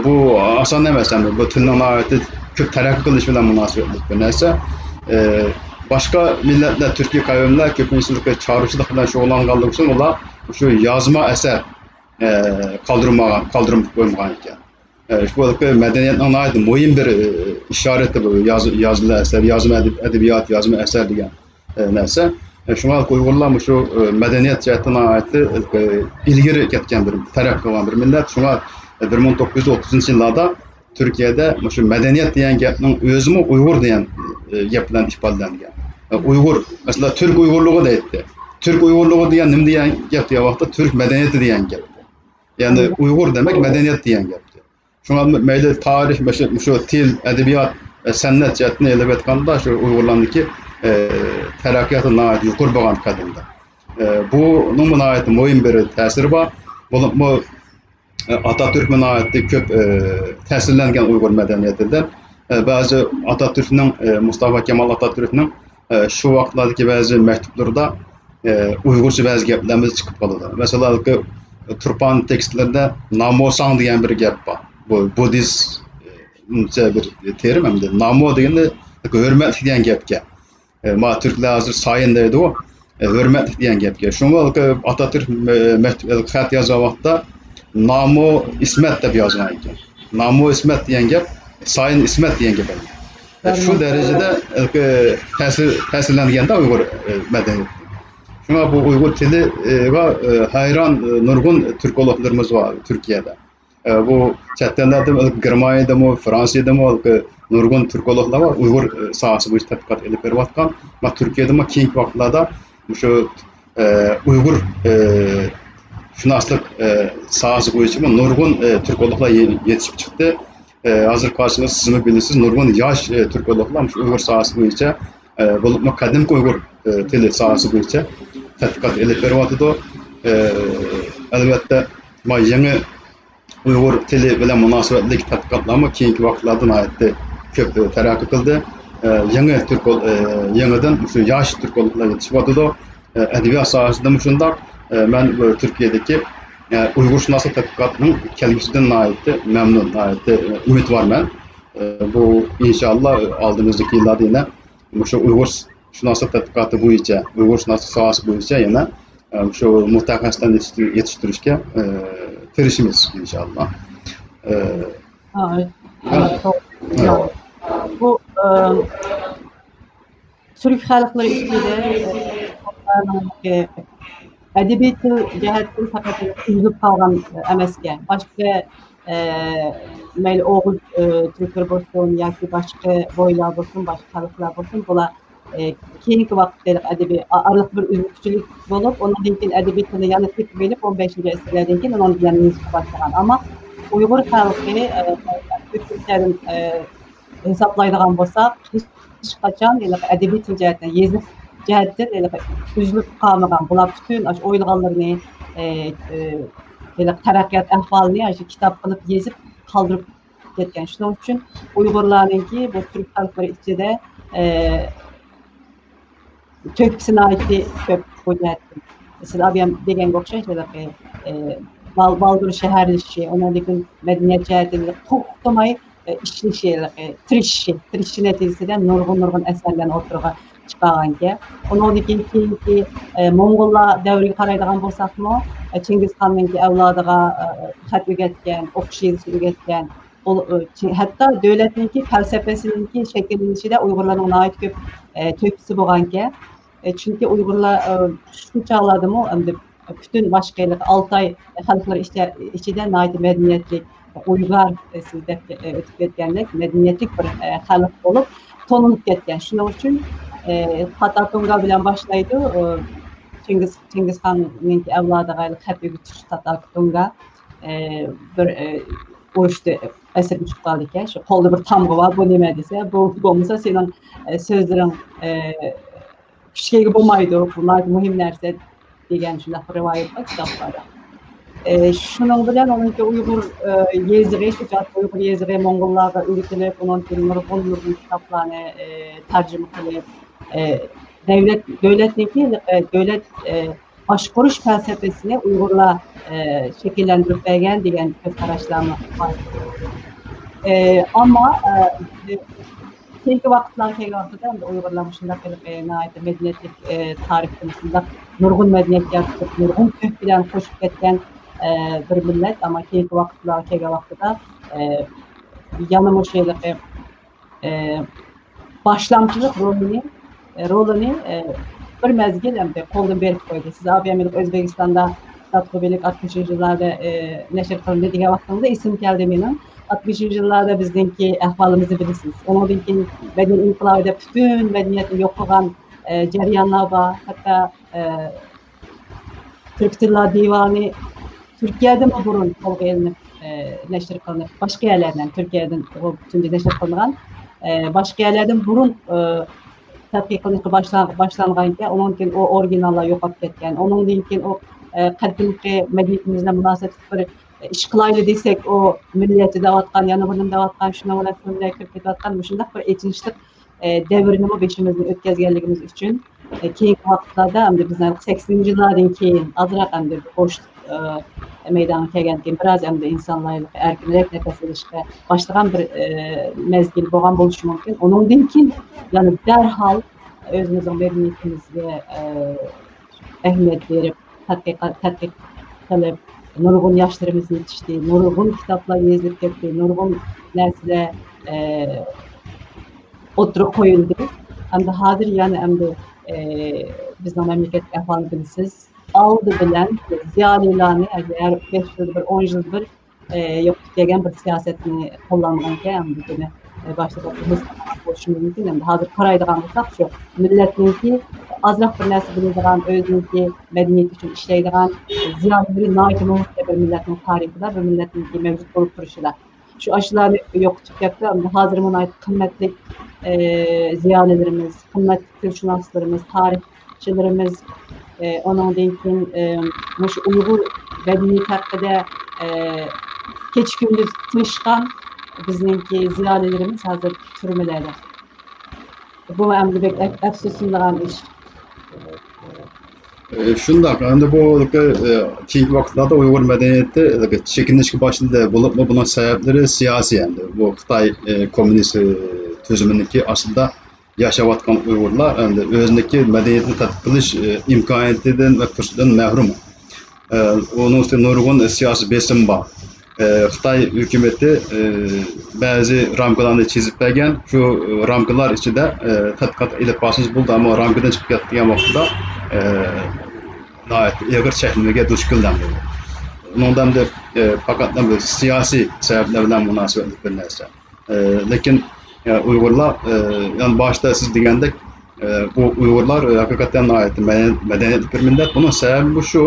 بۇ ئاسان ئەمەس، ئەمدى بۇ تىلنىڭ ناھايىتى كۆپ تەرەققىي قىلىشى بىلەن مۇناسىۋەتلىك بىر نەرسە. باشقا مىللەتلەر، تۈركىي قەۋملەر كۆپىنچىسى چارۋىچىلىق بىلەن شۇغۇللانغانلىقى ئۈچۈن ئۇلار شۇ يازما ئەسەر قالدۇرمىغان، قالدۇرۇپ قويمىغان ئىكەن. بۇ مەدەنىيەتنىڭ ناھايىتى مۇھىم بىر ئىشارىتى بۇ، ياز-، يازما ئەسەر، يازما ئەدەب-، ئەدەبىيات، يازما ئەسەر دېگەن نەرسە. شۇڭا ئۇيغۇرلار مۇشۇ مەدەنىيەت جەھەتتە ناھايىتى ئىلگىرى كەتكەن بىر، تەرەققىي قىلغان بىر مىللەت. شۇڭا بىر مىڭ توققۇز يۈز ئوتتۇزىنچى يىللاردا تۈركىيەدە مۇشۇ مەدەنىيەت دېگەن گەپنىڭ ئۆزىمۇ ئۇيغۇر دېگەن گەپ بىلەن ئىپادىلەنگەن. ئۇيغۇر، مەسىلەن، تۈرك ئۇيغۇرلۇقى دەيتتى. تۈرك ئۇيغۇرلۇقى دېگەن نېمە دېگەن گەپ دېگەن ۋاقىتتا، تۈرك مەدەنىيىتى دېگەن گەپ. يەنى ئۇيغۇر دېمەك مەدەنىيەت دېگەن گەپتى. شۇڭا مەيلى تارىخ، مۇشۇ، مۇشۇ تىل، ئەدەبىيات، سەنئەت جەھەتتىن ئېلىۋېتقاندا شۇ ئۇيغۇرلارنىڭكى تەرەققىياتى ناھايىتى يۇقىرى بولغان قەدىمدە. بۇنىڭمۇ ناھايىتى مۇھىم بىر تەسىرى بار. بولۇپمۇ ئاتاتۈرك ناھايىتى كۆپ تەسىرلەنگەن ئۇيغۇر مەدەنىيىتىدىن. بەزى ئاتاتۈركنىڭ، مۇستافا كامال ئاتاتۈركنىڭ شۇ ۋاقىتلاردىكى بەزى مەكتۇپلىرىدا ئۇيغۇرچە بەزى گەپلىرىمىز چىقىپ قالىدۇ. مەسىلەن، تۇرپان تېكىستلىرىدە ناموساڭ دېگەن بىر گەپ بار. بۇ بۇددىزمچە بىر تېرىم ئەمدى. نامو دېگەندە ھۆرمەتلىك دېگەن گەپكەن. ئە، ما تۈركلەر ھازىر سايىن دەيدۇ، ئە، ھۆرمەتلىك دېگەن گەپكە. شۇڭا ئاتاتۈرك، ئە، مەكتۇپ، ئە، خەت يازغان ۋاقىتتا نامۇ ئىسمەت دەپ يازغان ئىكەن. نامۇ ئىسمەت دېگەن گەپ سايىن ئىسمەت دېگەن گەپ ئەمەس. ئە، شۇ دەرىجىدە، ئە، تەسىر، تەسىرلەنگەندە ئۇيغۇر، ئە، مەدەنىيىتى. شۇڭا بۇ ئۇيغۇر تىلىغا، ئە، ھەيران، ئە، نۇرغۇن تۈركولوگلىرىمىز بار تۈركىيەدە. ئە، بۇ چەت ئەللەردىمۇ، گېرمانىيەدىمۇ، فرانسىيەدىمۇ نۇرغۇن تۈركولوگلار بار، ئۇيغۇر، ئە، ساھەسى بويىچە تەتقىقات ئېلىپ بېرىۋاتقان. ما تۈركىيەدىمۇ كېيىنكى ۋاقىتلاردا مۇشۇ، ئە، ئۇيغۇر، ئە، شۇناسلىق، ئە، ساھەسى بويىچىمۇ نۇرغۇن، ئە، تۈركولوگلار يې-، يېتىشىپ چىقتى. ئە، ھازىر قارىسىڭىز، سىزمۇ بىلىسىز، نۇرغۇن ياش، ئە، تۈركولوگلار مۇشۇ ئۇيغۇر ساھەسى بويىچە، ئە، بولۇپمۇ قەدىمكى ئۇيغۇر، ئە، تىلى ساھەسى بويىچە تەتقىقات ئېلىپ بېرىۋاتىدۇ. ئە، ئەلۋەتتە، ما يېڭى ئۇيغۇر تىلى بىلەن مۇناسىۋەتلىك تەتقىقاتلارمۇ كېيىنكى ۋاقىتلاردا ناھايىتى كۆپ تەرەققىي قىلدى. ئە، يېڭى تۈركول-، ئە، يېڭىدىن مۇشۇ ياش تۈركولوگلار يېتىشىۋاتىدۇ. ئە، ئەدەبىيات ساھەسىدىمۇ شۇنداق. ئە، مەن بۇ تۈركىيەدىكى، ئە، ئۇيغۇرشۇناسلىق تەتقىقاتىنىڭ كەلگۈسىدىن ناھايىتى مەمنۇن، ناھايىتى، ئە، ئۈمىدۋارمەن. ئە، بۇ ئىنشاللا ئالدىمىزدىكى يىللاردا يەنە مۇشۇ ئۇيغۇرشۇناسلىق تەتقىقاتى بويىچە، ئۇيغۇرشۇناسلىق ساھەسى بويىچە يەنە ئە، شۇ مۇتەخەسسىسلەرنى يېتىشتۈر-، يېتىشتۈرۈشكە، ئە، تىرىشىمىز، ئىنشاللا. ئە، ھە، ھە، ھە، توغرا. ھە. بۇ، ئە، تۈرك خەلقلىرى ئىچىدە، ئە، ئەدەبىي تىل جەھەتتىن پەقەت ئۈزۈلۈپ قالغان ئەمەسكەن. باشقا، ئە، مەيلى ئوغۇز، ئە، تۈركلىرى بولسۇن ياكى باشقا بويلار بولسۇن، باشقا خەلقلەر بولسۇن، بۇلار ئى، كېيىنكى ۋاقىتتا ھېلىقى ئەدەبىي ئا-، ئارىلىقتا بىر ئۈزۈلگۈچىلىك بولۇپ، ئۇنىڭدىن كېيىن ئەدەبىي تىلنى يەنە تېپىپ ئېلىپ، ئون بەشىنچى ئەسىرلەردىن كېيىن ئۇنىڭدىن يەنە يېزىشقا باشلىغان. ئەمما ئۇيغۇر خەلقى، ئى، ئۆتكەن، ئى، ھېسابلايدىغان بولساق، ھېچقاچان ھېلىقى ئەدەبىي تىل جەھەتتىن، يېزىق جەھەتتىن ھېلىقى ئۈزۈلۈپ قالمىغان. بۇلار پۈتۈن ئاشۇ ئويلىغانلىرىنى، ئى، ئى، ھېلىقى تەرەققىيات ئەھۋالىنى ئاشۇ كىتاب قىلىپ يېزىپ قالدۇرۇپ كەتكەن. شۇنىڭ ئۈچۈن ئۇيغۇرلارنىڭكى بۇ تۈرك خەلقلىرى ئىچىدە، ئى، تۆھپىسى ناھايىتى كۆپ بۇ جەھەتتىن. سىز ئابىيام دېگەنگە ئوخشاش، ھېلىقى، ئى، بال-، بالدۇر شەھەرلىشىشى، ئۇنىڭدىن كېيىن مەدەنىيەت جەھەتتىن توختىماي، ئى، ئىشلىشى، ھېلىقى تىرىشىشى، تىرىشىشى نەتىجىسىدە نۇرغۇن، نۇرغۇن ئەسەرلەرنى ئوتتۇرىغا چىقارغانىكەن. ئۇنىڭدىن كېيىن، كېيىنكى، ئى، موڭغۇللار دەۋرىگە قارايدىغان بولساقمۇ، ئى، چىڭگىزخاننىڭكى ئەۋلادىغا، ئى، خەت ئۆگەتكەن، ئوقۇش يېزىشنى ئۆگەتكەن، ئۇل-، ئۆ، چى-، ھەتتا دۆلەتنىڭكى پەلسەپىسىنىڭكى شەكىللىنىشىدە ئۇيغۇرلارنىڭ ناھايىتى كۆپ، ئە، تۆھپىسى بولغانىكەن. ئە، چۈنكى ئۇيغۇرلار، ئە، شۇ چاغلاردىمۇ ئەمدى پۈتۈن باشقا ئالتاي خەلقلىرى ئىچە-، ئىچىدە ناھايىتى مەدەنىيەتلىك، ئۇيغۇر، ئە، سىز دەپ، ئە، ئۆتۈپ كەتكەندەك مەدەنىيەتلىك بىر، ئە، خەلق بولۇپ تونۇلۇپ كەتكەن. شۇنىڭ ئۈچۈن، ئە، تاتار تۇڭگا بىلەن باشلايدۇ. ئۇ چىڭگىز، چىڭگىزخاننىڭكى ئەۋلادىغا خەت ئۆگىتىش تاتار تۇڭگا. ئە، بىر، ئە، ئۇرۇشتا ئەسىرگە چۈشۈپ قالىدىكەن. شۇ قولدا بىر تامغا بار، بۇ نېمە دېسە، بۇ بولمىسا سېنىڭ، ئە، سۆزلىرىڭ، ئە، كۈچكە ئىگە بولمايدۇ، بۇ ناھايىتى مۇھىم نەرسە دېگەن شۇنداق بىر رىۋايەت بار كىتابلاردا. ئە، شۇنىڭ بىلەن ئۇنىڭكى ئۇيغۇر، ئە، يېزىقى، شۇ چاغدىكى ئۇيغۇر يېزىقى موڭغۇللارغا ئۆگىتىلىپ، ئۇنىڭدىن كېيىن نۇرغۇن، نۇرغۇن كىتابلارنى، ئە، تەرجىمە قىلىپ، ئە، دۆلەت، دۆلەتنىڭكى، ئە، دۆلەت، ئە، باشقۇرۇش پەلسەپىسىنى ئۇيغۇرلار، ئە، شەكىللەندۈرۈپ بەرگەن دېگەن كۆز قاراشلارمۇ بار. ئە، ئەمما، ئە، كېيىنكى ۋاقىتلارغا كەلگەن ۋاقتىدا ئەمدى ئۇيغۇرلار مۇشۇنداق قىلىپ، ئە، ناھايىتى مەدەنىيەتلىك، ئە، تارىختا مۇشۇنداق نۇرغۇن مەدەنىيەت يارىتىپ، نۇرغۇن تۈپ بىلەن قوشۇپ كەتكەن، ئە، بىر مىللەت. ئەمما كېيىنكى ۋاقىتلارغا كەلگەن ۋاقتىدا، ئە، يەنە مۇشۇ ھېلىقى، ئە، باشلامچىلىق رولىنى، ئە، رولىنى، ئە، بىر مەزگىل ئەمدى قولدىن بېرىپ قويدى. سىز ئابىيامىلىق ئۆزبېكىستاندا ئاتقۇبىلىك ئاتمىشىنچى يىللاردا، ئە، نەشر قىلىندى دېگەن ۋاقتىڭىزدا ئېسىمگە كەلدى مېنىڭ. ئاتمىشىنچى يىللاردا بىزنىڭكى ئەھۋالىمىزنى بىلىسىز. ئۇنىڭدىن كېيىن مەدەنىيەت ئىنقىلابى دەپ پۈتۈن مەدەنىيەتنى يوق قىلغان، ئە، جەريانلار بار. ھەتتا، ئە، تۈركىي تىللار دىۋانى تۈركىيەدىنمۇ بۇرۇن قولغا ئېلىنىپ، ئە، نەشر قىلىنىپ، باشقا يەرلەردىن، تۈركىيەدىن بۇ تۇنجى نەشر قىلىنغان، ئە، باشقا يەرلەردىن بۇرۇن، ئە، تەتقىق قىلىنىشقا باشلا-، باشلانغانىكەن، ئۇنىڭدىن كېيىن ئۇ ئورىگىناللار يوقاپ كەتكەن. ئۇنىڭدىن كېيىن ئۇ، ئە، قەدىمكى مەدەنىيىتىمىز بىلەن مۇناسىۋەتلىك بىر، ئە، ئىش قىلايلى دېسەك، ئۇ مىللەتچى دەۋاتقان، يەنە بۇ نېمە دەۋاتقان، شۇنىڭ بىلەن شۇنىڭ بىلەن كىرىپ كېتىۋاتقان مۇشۇنداق بىر ئېچىنىشلىق، ئە، دەۋرنىمۇ بېشىمىزدىن ئۆتكۈزگەنلىكىمىز ئۈچۈن، ئە، كېيىنكى ۋاقىتلاردا ئەمدى بىزنىڭ سەكسىنىنچى يىللاردىن كېيىن ئازراق ئەمدى بوشلۇق، ئە، مەيدانغا كەلگەندىن كېيىن بىراز ئەمدى ئىنسانلار ئەركىنرەك نەپەس ئېلىشقا باشلىغان بىر، ئە، مەزگىل بولغان بولۇشى مۇمكىن. ئۇنىڭدىن كېيىن يەنە دەرھال ئۆزىمىزنىڭ مەدەنىيىتىمىزگە، ئە، ئەھمىيەت بېرىپ، تەتقىقات، تەتقىق قىلىپ، نۇرغۇن ياشلىرىمىز يېتىشتى، نۇرغۇن كىتابلار يېزىلىپ كەتتى، نۇرغۇن نەرسىلەر، ئە، ئوتتۇرىغا قويۇلدى. ئەمدى ھازىر يەنە ئەمدى، ئە، بىزنىڭ مەملىكەتلىك ئەھۋالنى بىلىسىز. ئالدى بىلەن زىيالىيلارنى ھەر بەش يىلدا بىر، ئون يىلدا بىر، ئە، يوقىتىپ كەلگەن بىر سىياسەتنى قوللانغانىكەن، ئەمدى بۇنى، ئە، باشتا بولۇشى مۇمكىن. ئەمدى ھازىر قارايدىغان بولساق، شۇ مىللەتنىڭكى ئازراق بىر نەرسە بىلىدىغان، ئۆزىنىڭكى مەدەنىيىتى ئۈچۈن ئىشلەيدىغان زىيالىيلىرى ناھايىتى مۇھىم بىر مىللەتنىڭ تارىخىدا، بىر مىللەتنىڭكى مەۋجۇت بولۇپ تۇرۇشىدا. شۇ ئاشۇلارنى يوقىتىپ كەپتۇ. ئەمدى ھازىرمۇ ناھايىتى قىممەتلىك، ئە، زىيالىيلىرىمىز، قىممەتلىك تىلشۇناسلىرىمىز، تارىخچىلىرىمىز، ئە، ئۇنىڭدىن كېيىن، ئە، مۇشۇ ئۇيغۇر مەدەنىيىتى ھەققىدە، ئە، كېچە-كۈندۈز تىرىشقان بىزنىڭكى زىيالىيلىرىمىز ھازىر تۈرمىلەردە. بۇ ئەمدى بەك ئەپ-، ئەپسۇسلىنىدىغان ئىش. ئە، شۇنداق. ئەمدى بۇ، ئە، كېيىنكى ۋاقىتلاردا ئۇيغۇر مەدەنىيىتى، ئە، چېكىنىشكە باشلىدى. بولۇپمۇ بۇنىڭ سەۋەبلىرى سىياسىي ئەمدى. بۇ خىتاي، ئە، كوممۇنىست، ئە، تۈزۈمىنىڭكى ئاستىدا ياشاۋاتقان ئۇيغۇرلار ئەمدى ئۆزىنىڭكى مەدەنىيىتىنى تەتقىق قىلىش، ئە، ئىمكانىيىتىدىن ۋە پۇرسىتىدىن مەھرۇم. ئە، ئۇنىڭ ئۈستىگە نۇرغۇن سىياسىي بېسىم بار. ئە، خىتاي ھۆكۈمىتى، ئە، بەزى رامكىلارنى چىزىپ بەرگەن. شۇ رامكىلار ئىچىدە، ئە، تەتقىقات ئېلىپ بارسىڭىز بولىدۇ، ئەمما رامكىدىن چىقىپ كەتكەن ۋاقىتتا، ئە، ناھايىتى ئېغىر چەكلىمىگە دۇچ كېلىدۇ. ئۇنىڭدا ئەمدى، ئە، پەقەت ئەمدى سىياسىي سەۋەبلەر بىلەن مۇناسىۋەتلىك بىر نەرسە. ئە، لېكىن، ئە، ئۇيغۇرلار، ئە، يەنى باشتا سىز دېگەندەك، ئە، بۇ ئۇيغۇرلار، ئە، ھەقىقەتەن ناھايىتى مەدەنىيەتلىك بىر مىللەت. بۇنىڭ سەۋەبى شۇ،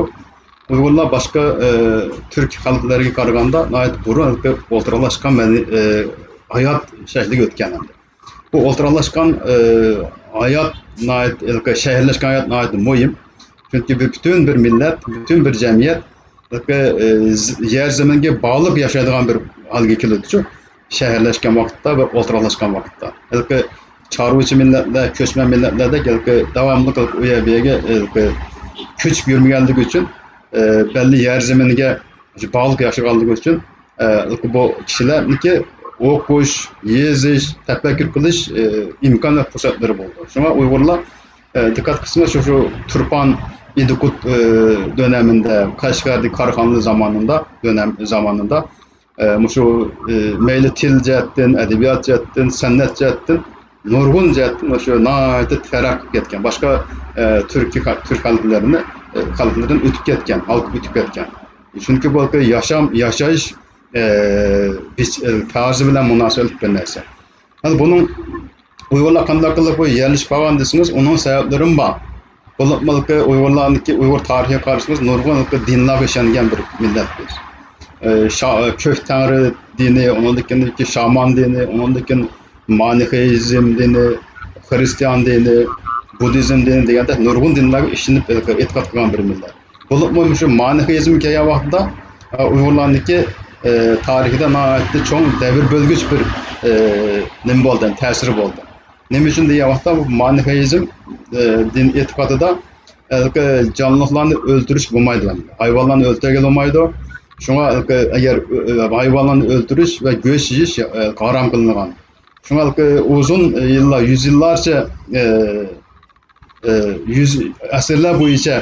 ئۇيغۇرلار باشقا، ئە، تۈرك خەلقلىرىگە قارىغاندا ناھايىتى بۇرۇن ئولتۇراقلاشقان مەدەنىي-، ئە، ھايات شەكلىگە ئۆتكەن ئەمدى. بۇ ئولتۇراقلاشقان، ئە، ھايات ناھايىتى، ھېلىقى شەھەرلەشكەن ھايات ناھايىتى مۇھىم. چۈنكى بىر پۈتۈن بىر مىللەت، پۈتۈن بىر جەمئىيەت، ھېلىقى، ئە، ز-، يەر زېمىنگە باغلىق ياشايدىغان بىر ھالغا كېلىدۇ شۇ شەھەرلەشكەن ۋاقىتتا ۋە ئولتۇراقلاشقان ۋاقىتتا. ھېلىقى چارۋىچى مىللەتلەر، كۆچمەن مىللەتلەردەك ھېلىقى داۋاملىق ھېلىقى ئۇ يەر بۇ يەرگە ھېلىقى كۆچۈپ يۈرمىگەنلىكى ئۈچۈن، ئە، بەللى يەر زېمىنگە باغلىق ياشىغانلىقى ئۈچۈن، ئە، بۇ كىشىلەرنىڭكى ئوقۇش، يېزىش، تەپەككۇر قىلىش، ئە، ئىمكان ۋە پۇرسەتلىرى بولىدۇ. شۇڭا ئۇيغۇرلار، ئە، دىققەت قىلسىڭىز، شۇ، شۇ تۇرپان ئىدىقۇت، ئە، دۆنەمىندە، قەشقەردىكى كارخانىلار زامانىدا، دۆنەم زامانىدا، ئە، مۇشۇ، ئە، مەيلى تىل جەھەتتىن، ئەدەبىيات جەھەتتىن، سەنئەت جەھەتتىن، نۇرغۇن جەھەتتىن مۇشۇ ناھايىتى تەرەققىي قىلىپ كەتكەن. باشقا، ئە، تۈركىي خە-، تۈرك خەلقلىرىنى، ئە، خەلقلىرىدىن ئۆتۈپ كەتكەن، ھالقىپ ئۆتۈپ كەتكەن. چۈنكى بۇ ياشام، ياشاش، ئە، بىچ-، ئە، تەرزى بىلەن مۇناسىۋەتلىك بىر نەرسە. ھەم بۇنىڭ ئۇيغۇرلار قانداق قىلىپ بۇ يەرلىشىپ قالغان دېسىڭىز، ئۇنىڭ سەۋەبلىرىمۇ بار. بولۇپمۇ ئۇيغۇرلارنىڭكى، ئۇيغۇر تارىخىغا قارىسىڭىز، نۇرغۇن دىنلارغا ئىشەنگەن بىر مىللەت بىز. ئە، شا-، كۆك تەڭرى دىنى، ئۇنىڭدىن كېيىن شامان دىنى، ئۇنىڭدىن كېيىن مانىخېيزم دىنى، خرىستىيان دىنى، بۇددىزم دىنى دېگەندەك نۇرغۇن دىنلارغا ئىشىنىپ، ئېتىقاد قىلغان بىر مىللەت. بولۇپمۇ مۇشۇ مانىخېيزم كەلگەن ۋاقتىدا، ئە، ئۇيغۇرلارنىڭكى، ئە، تارىخىدا ناھايىتى چوڭ دەۋر بۆلگۈچ بىر، ئە، نېمە بولدى، تەسىرى بولدى. نېمە ئۈچۈن دېگەن ۋاقىتتا، بۇ مانىخېيزم، ئە، دىن ئېتىقادىدا ھېلىقى جانلىقلارنى ئۆلتۈرۈش بولمايدۇ، ھايۋانلارنى ئۆلتۈرگىلى بولمايدۇ. شۇڭا ھېلىقى ئەگەر، ئە، ھايۋانلارنى ئۆلتۈرۈش ۋە گۆش يېيىش، ئە، ھارام قىلىنغان. شۇڭا ھېلىقى ئۇزۇن يىللار، يۈز يىللارچە، ئە، ئە، يۈز ئەسىرلەر بويىچە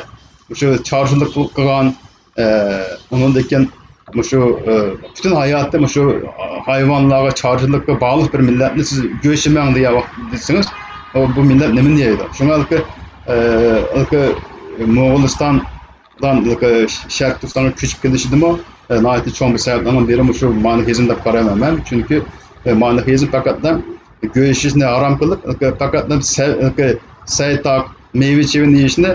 مۇشۇ چارۋىچىلىق قىلغان، ئە، ئۇنىڭدىن كېيىن مۇشۇ، ئە، پۈتۈن ھاياتى مۇشۇ ھايۋانلارغا، چارۋىچىلىققا باغلىق بىر مىللەتنى سىز گۆش يېمەڭ دېگەن ۋاقىت دېسىڭىز، ئۇ، بۇ مىللەت نېمىنى يەيدۇ؟ شۇڭا ھېلىقى، ئە، ھېلىقى موغۇلىستاندىن ھېلىقى شەرقىي تۈركىستانغا كۆچۈپ كېلىشىدىمۇ، ئە، ناھايىتى چوڭ بىر سەۋەبلەرنىڭ بىرى مۇشۇ مانىخېيزم دەپ قارايمەن مەن. چۈنكى، ئە، مانىخېيزم پەقەتلا گۆش يېيىشنى ھارام قىلىپ، پەقەتلا سەي-، سەي تاق، مېۋە چېۋىنى يېيىشنى،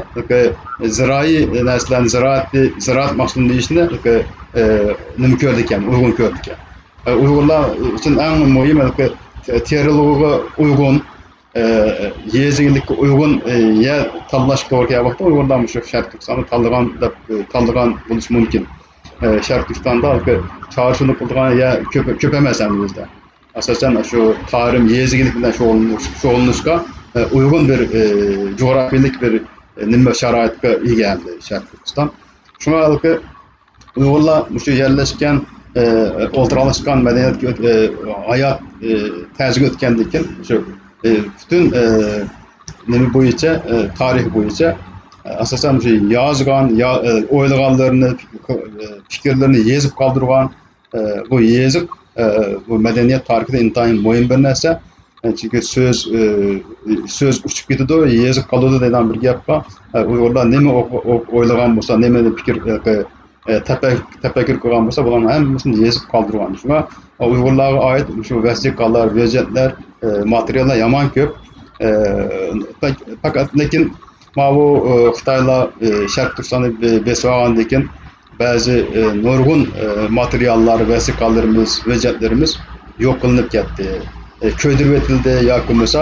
زىرائىي نەرسىلەرنى، زىرائەتنى، زىرائەت مەھسۇلىنى يېيىشنى، نېمە كۆرىدىكەن، ئۇيغۇن كۆرىدىكەن. ئۇيغۇرلار ئۈچۈن ئەڭ مۇھىم تېرىلغۇغا ئۇيغۇن، يېزا ئىگىلىككە ئۇيغۇن يەر تاللاشقا توغرا كەلگەن ۋاقىتتا ئۇيغۇرلار مۇشۇ شەرقىي تۈركىستاننى تاللىغان دەپ، تاللىغان بولۇشى مۇمكىن. شەرقىي تۈركىستاندا چارۋىچىلىق قىلىدىغان يەر كۆپ، كۆپ ئەمەس ئەمدى بىزدە. ئاساسەن شۇ تارىم يېزا ئىگىلىك بىلەن شۇغۇللىنىش، شۇغۇللىنىشقا، ئە، ئۇيغۇن بىر، ئە، جۇغراپىيىلىك بىر، ئە، نېمە شارائىتقا ئىگە ئەمدى شەرقىي تۈركىستان. شۇڭا ھېلىقى ئۇيغۇرلار مۇشۇ يەرلەشكەن، ئە، ئولتۇراقلاشقان مەدەنىيەتكە ئۆت-، ئە، ھايات، ئە، تەرزىگە ئۆتكەندىن كېيىن شۇ، ئە، پۈتۈن، ئە، نېمە بويىچە، ئە، تارىخ بويىچە، ئە، ئاساسەن مۇشۇ يازغان، يا-، ئە، ئويلىغانلىرىنى، ئە، پىكىرلىرىنى يېزىپ قالدۇرغان، ئە، بۇ يېزىق، ئە، بۇ مەدەنىيەت تارىخىدا ئىنتايىن مۇھىم بىر نەرسە. ئە، چۈنكى سۆز، ئە، سۆز ئۇچۇپ كېتىدۇ، يېزىق قالىدۇ دەيدىغان بىر گەپ بار. ئە، ئۇيغۇرلار نېمە ئوق-، ئوق-، ئويلىغان بولسا، نېمە پىكىر، ئە، ئە، تەپەك-، تەپەككۇر قىلغان بولسا، بۇلارنىڭ ھەممىسىنى يېزىپ قالدۇرغان. شۇڭا، ئە، ئۇيغۇرلارغا ئائىت شۇ ۋەسىقەلەر، ھۆججەتلەر، ئە، ماتېرىياللار يامان كۆپ. ئە، پەك-، پەقەت، لېكىن ماۋۇ، ئە، خىتايلار، ئە، شەرقىي تۈركىستاننى بې-، بېسىۋالغاندىن كېيىن، بەزى، ئە، نۇرغۇن، ئە، ماتېرىياللار، ۋەسىقەلىرىمىز، ھۆججەتلىرىمىز يوق قىلىنىپ كەتتى. ئە، كۆيدۈرۈۋېتىلدى ياكى بولمىسا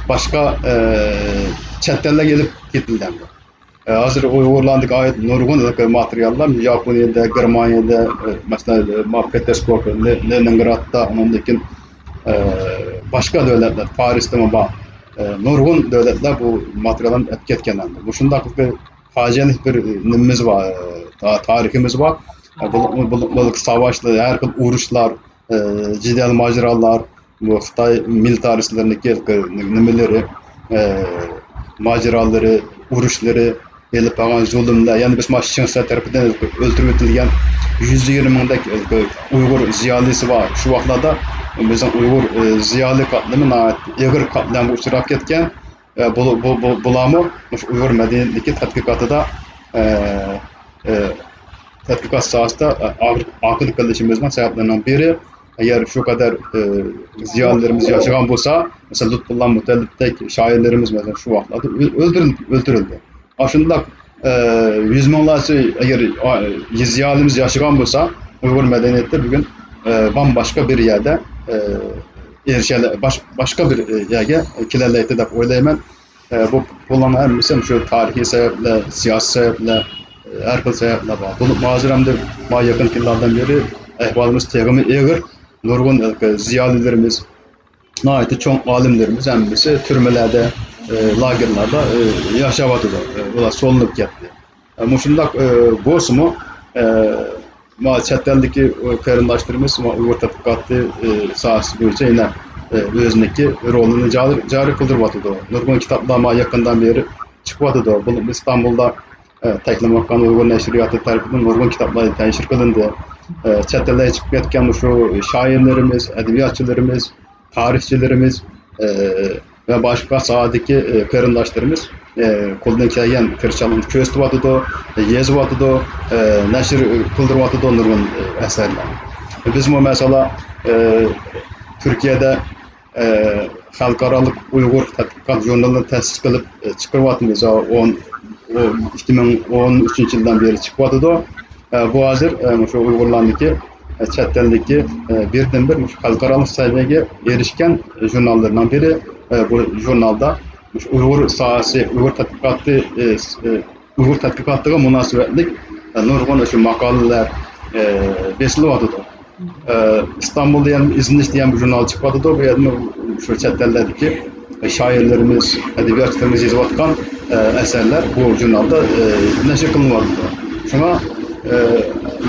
باشقا، ئە، چەت ئەللەرگە ئېلىپ كېتىلدى ئەمدى. ئە، ھازىر ئۇيغۇرلاردىكى ئائىت نۇرغۇن ماتېرىياللار ياپونىيەدە، گېرمانىيەدە، ئە، مەسىلەن، ئە، ما-، پېتېرسبۇرگ، لې-، لېنىنگرادتا، ئۇنىڭدىن كېيىن، ئە، باشقا دۆلەتلەر، پارىستىمۇ بار. ئە، نۇرغۇن دۆلەتلەر بۇ ماتېرىياللارنى ئەپ كەتكەن ئەمدى. مۇشۇنداق بىر پاجىئەلىك بىر نېمىمىز بار، تا-، تارىخىمىز بار. بۇ، بۇ، بۇ ساۋاشلار، ھەر خىل ئۇرۇشلار، ئە، جېدەل ماجىرالار، بۇ خىتاي مىلىتارىستلىرىنىڭكى نېمىلىرى، ئە، ماجىرالىرى، ئۇرۇشلىرى، ئېلىپ بارغان زۇلۇملار، يەنە بىز مانا شىڭسە تەرىپىدىن ئۆلتۈرۈۋېتىلگەن يۈز يىگىرمە مىڭدەك ئۇيغۇر زىيالىيسى بار. شۇ ۋاقىتلاردا بىزنىڭ ئۇيغۇر، ئە، زىيالىي قاتلىمى ناھايىتى ئېغىر قاتلامغا ئۇچراپ كەتكەن. ئە، بۇ، بۇ، بۇ، بۇلارمۇ مۇشۇ ئۇيغۇر مەدەنىيىتىدىكى تەتقىقاتىدا، ئە، ئە، تەتقىقات ساھەسىدە، ئە، ئاغ-، ئارقىدا قېلىشىمىزنىڭ سەۋەبلىرىنىڭ بىرى. ئەگەر شۇ قەدەر، ئە، زىيالىيلىرىمىز ياشىغان بولسا، مەسىلەن، لۇتپۇللا مۇتەللىپتەك شائىرلىرىمىز، مەسىلەن، شۇ ۋاقىتلاردا ئۆ-، ئۆلتۈرۈل-، ئۆلتۈرۈلدى. ئاشۇنداق، ئە، يۈز مىڭلارچە ئەگەر، ئا، زىيالىيلىرىمىز ياشىغان بولسا، ئۇيغۇر مەدەنىيىتى بۈگۈن، ئە، بامباشقا بىر يەردە، ئە، ئېرىشەلە-، باش-، باشقا بىر، ئە، يەرگە كېلەلەيتتى دەپ ئويلايمەن. ئە، بۇ، بۇلارنىڭ ھەممىسى شۇ تارىخىي سەۋەبلەر، سىياسىي سەۋەبلەر، ئە، ھەر خىل سەۋەبلەر بار. بولۇپمۇ ھازىر ئەمدى ما يېقىنقى يىللاردىن بېرى ئەھۋالىمىز تېخىمۇ ئېغىر. نۇرغۇن، ئە، زىيالىيلىرىمىز، ناھايىتى چوڭ ئالىملىرىمىز ھەممىسى تۈرمىلەردە، ئە، لاگېرلاردا، ئە، ياشاۋاتىدۇ. ئە، ئۇلار سولىنىپ كەتتى. ئە، مۇشۇنداق، ئە، بولسىمۇ، ئە، ما چەت ئەلدىكى، ئە، قېرىنداشلىرىمىز ما ئۇيغۇر تەتقىقاتى، ئە، ساھەسى بويىچە يەنە، ئە، ئۆزىنىڭكى رولىنى جارى، جارى قىلدۇرۇۋاتىدۇ. نۇرغۇن كىتابلار ما يېقىندىن بېرى چىقىۋاتىدۇ. بۇ ئىستانبۇلدا، ئە، تەكلىماكان ئۇيغۇر نەشرىياتى تەرىپىدىن نۇرغۇن كىتابلار نەشر قىلىندى. ئە، چەت ئەللەرگە چىقىپ كەتكەن مۇشۇ شائىرلىرىمىز، ئەدەبىياتچىلىرىمىز، تارىخچىلىرىمىز، ئە، ۋە باشقا ساھەدىكى، ئە، قېرىنداشلىرىمىز، ئە، قولىدىن كەلگەن تىرىشچانلىقنى كۆرسىتىۋاتىدۇ، يېزىۋاتىدۇ، ئە، نەشر قىلدۇرۇۋاتىدۇ نۇرغۇن، ئە، ئەسەرلەرنى. بىزمۇ مەسىلەن، ئە، تۈركىيەدە، ئە، خەلقئارالىق ئۇيغۇر تەتقىقات ژۇرنىلىنى تەسىس قىلىپ، ئە، چىقىرىۋاتىمىز. ئون، ئون، ئىككى مىڭ ئون ئۈچىنچى يىلدىن بېرى چىقىۋاتىدۇ. ئە، بۇ ھازىر، ئە، مۇشۇ ئۇيغۇرلارنىڭكى، ئە، چەت ئەلدىكى، ئە، بىردىنبىر مۇشۇ خەلقئارالىق سەۋىيەگە ئېرىشكەن ژۇرناللىرىنىڭ بىرى. ئە، بۇ ژۇرنالدا مۇشۇ ئۇيغۇر ساھەسى، ئۇيغۇر تەتقىقاتى، ئە، س-، ئە، ئۇيغۇر تەتقىقاتىغا مۇناسىۋەتلىك، ئە، نۇرغۇن شۇ ماقالىلەر، ئە، بېسىلىۋاتىدۇ. ئە، ئىستانبۇلدا يەنە ئىزدىنىش دېگەن بىر ژۇرنال چىقىۋاتىدۇ. بۇ يەردىمۇ شۇ چەت ئەللەردىكى شائىرلىرىمىز، ئەدەبىياتچىلىرىمىز يېزىۋاتقان، ئە، ئەسەرلەر بۇ ژۇرنالدا، ئە، نەشر قىلىنىۋاتىدۇ. شۇڭا، ئە،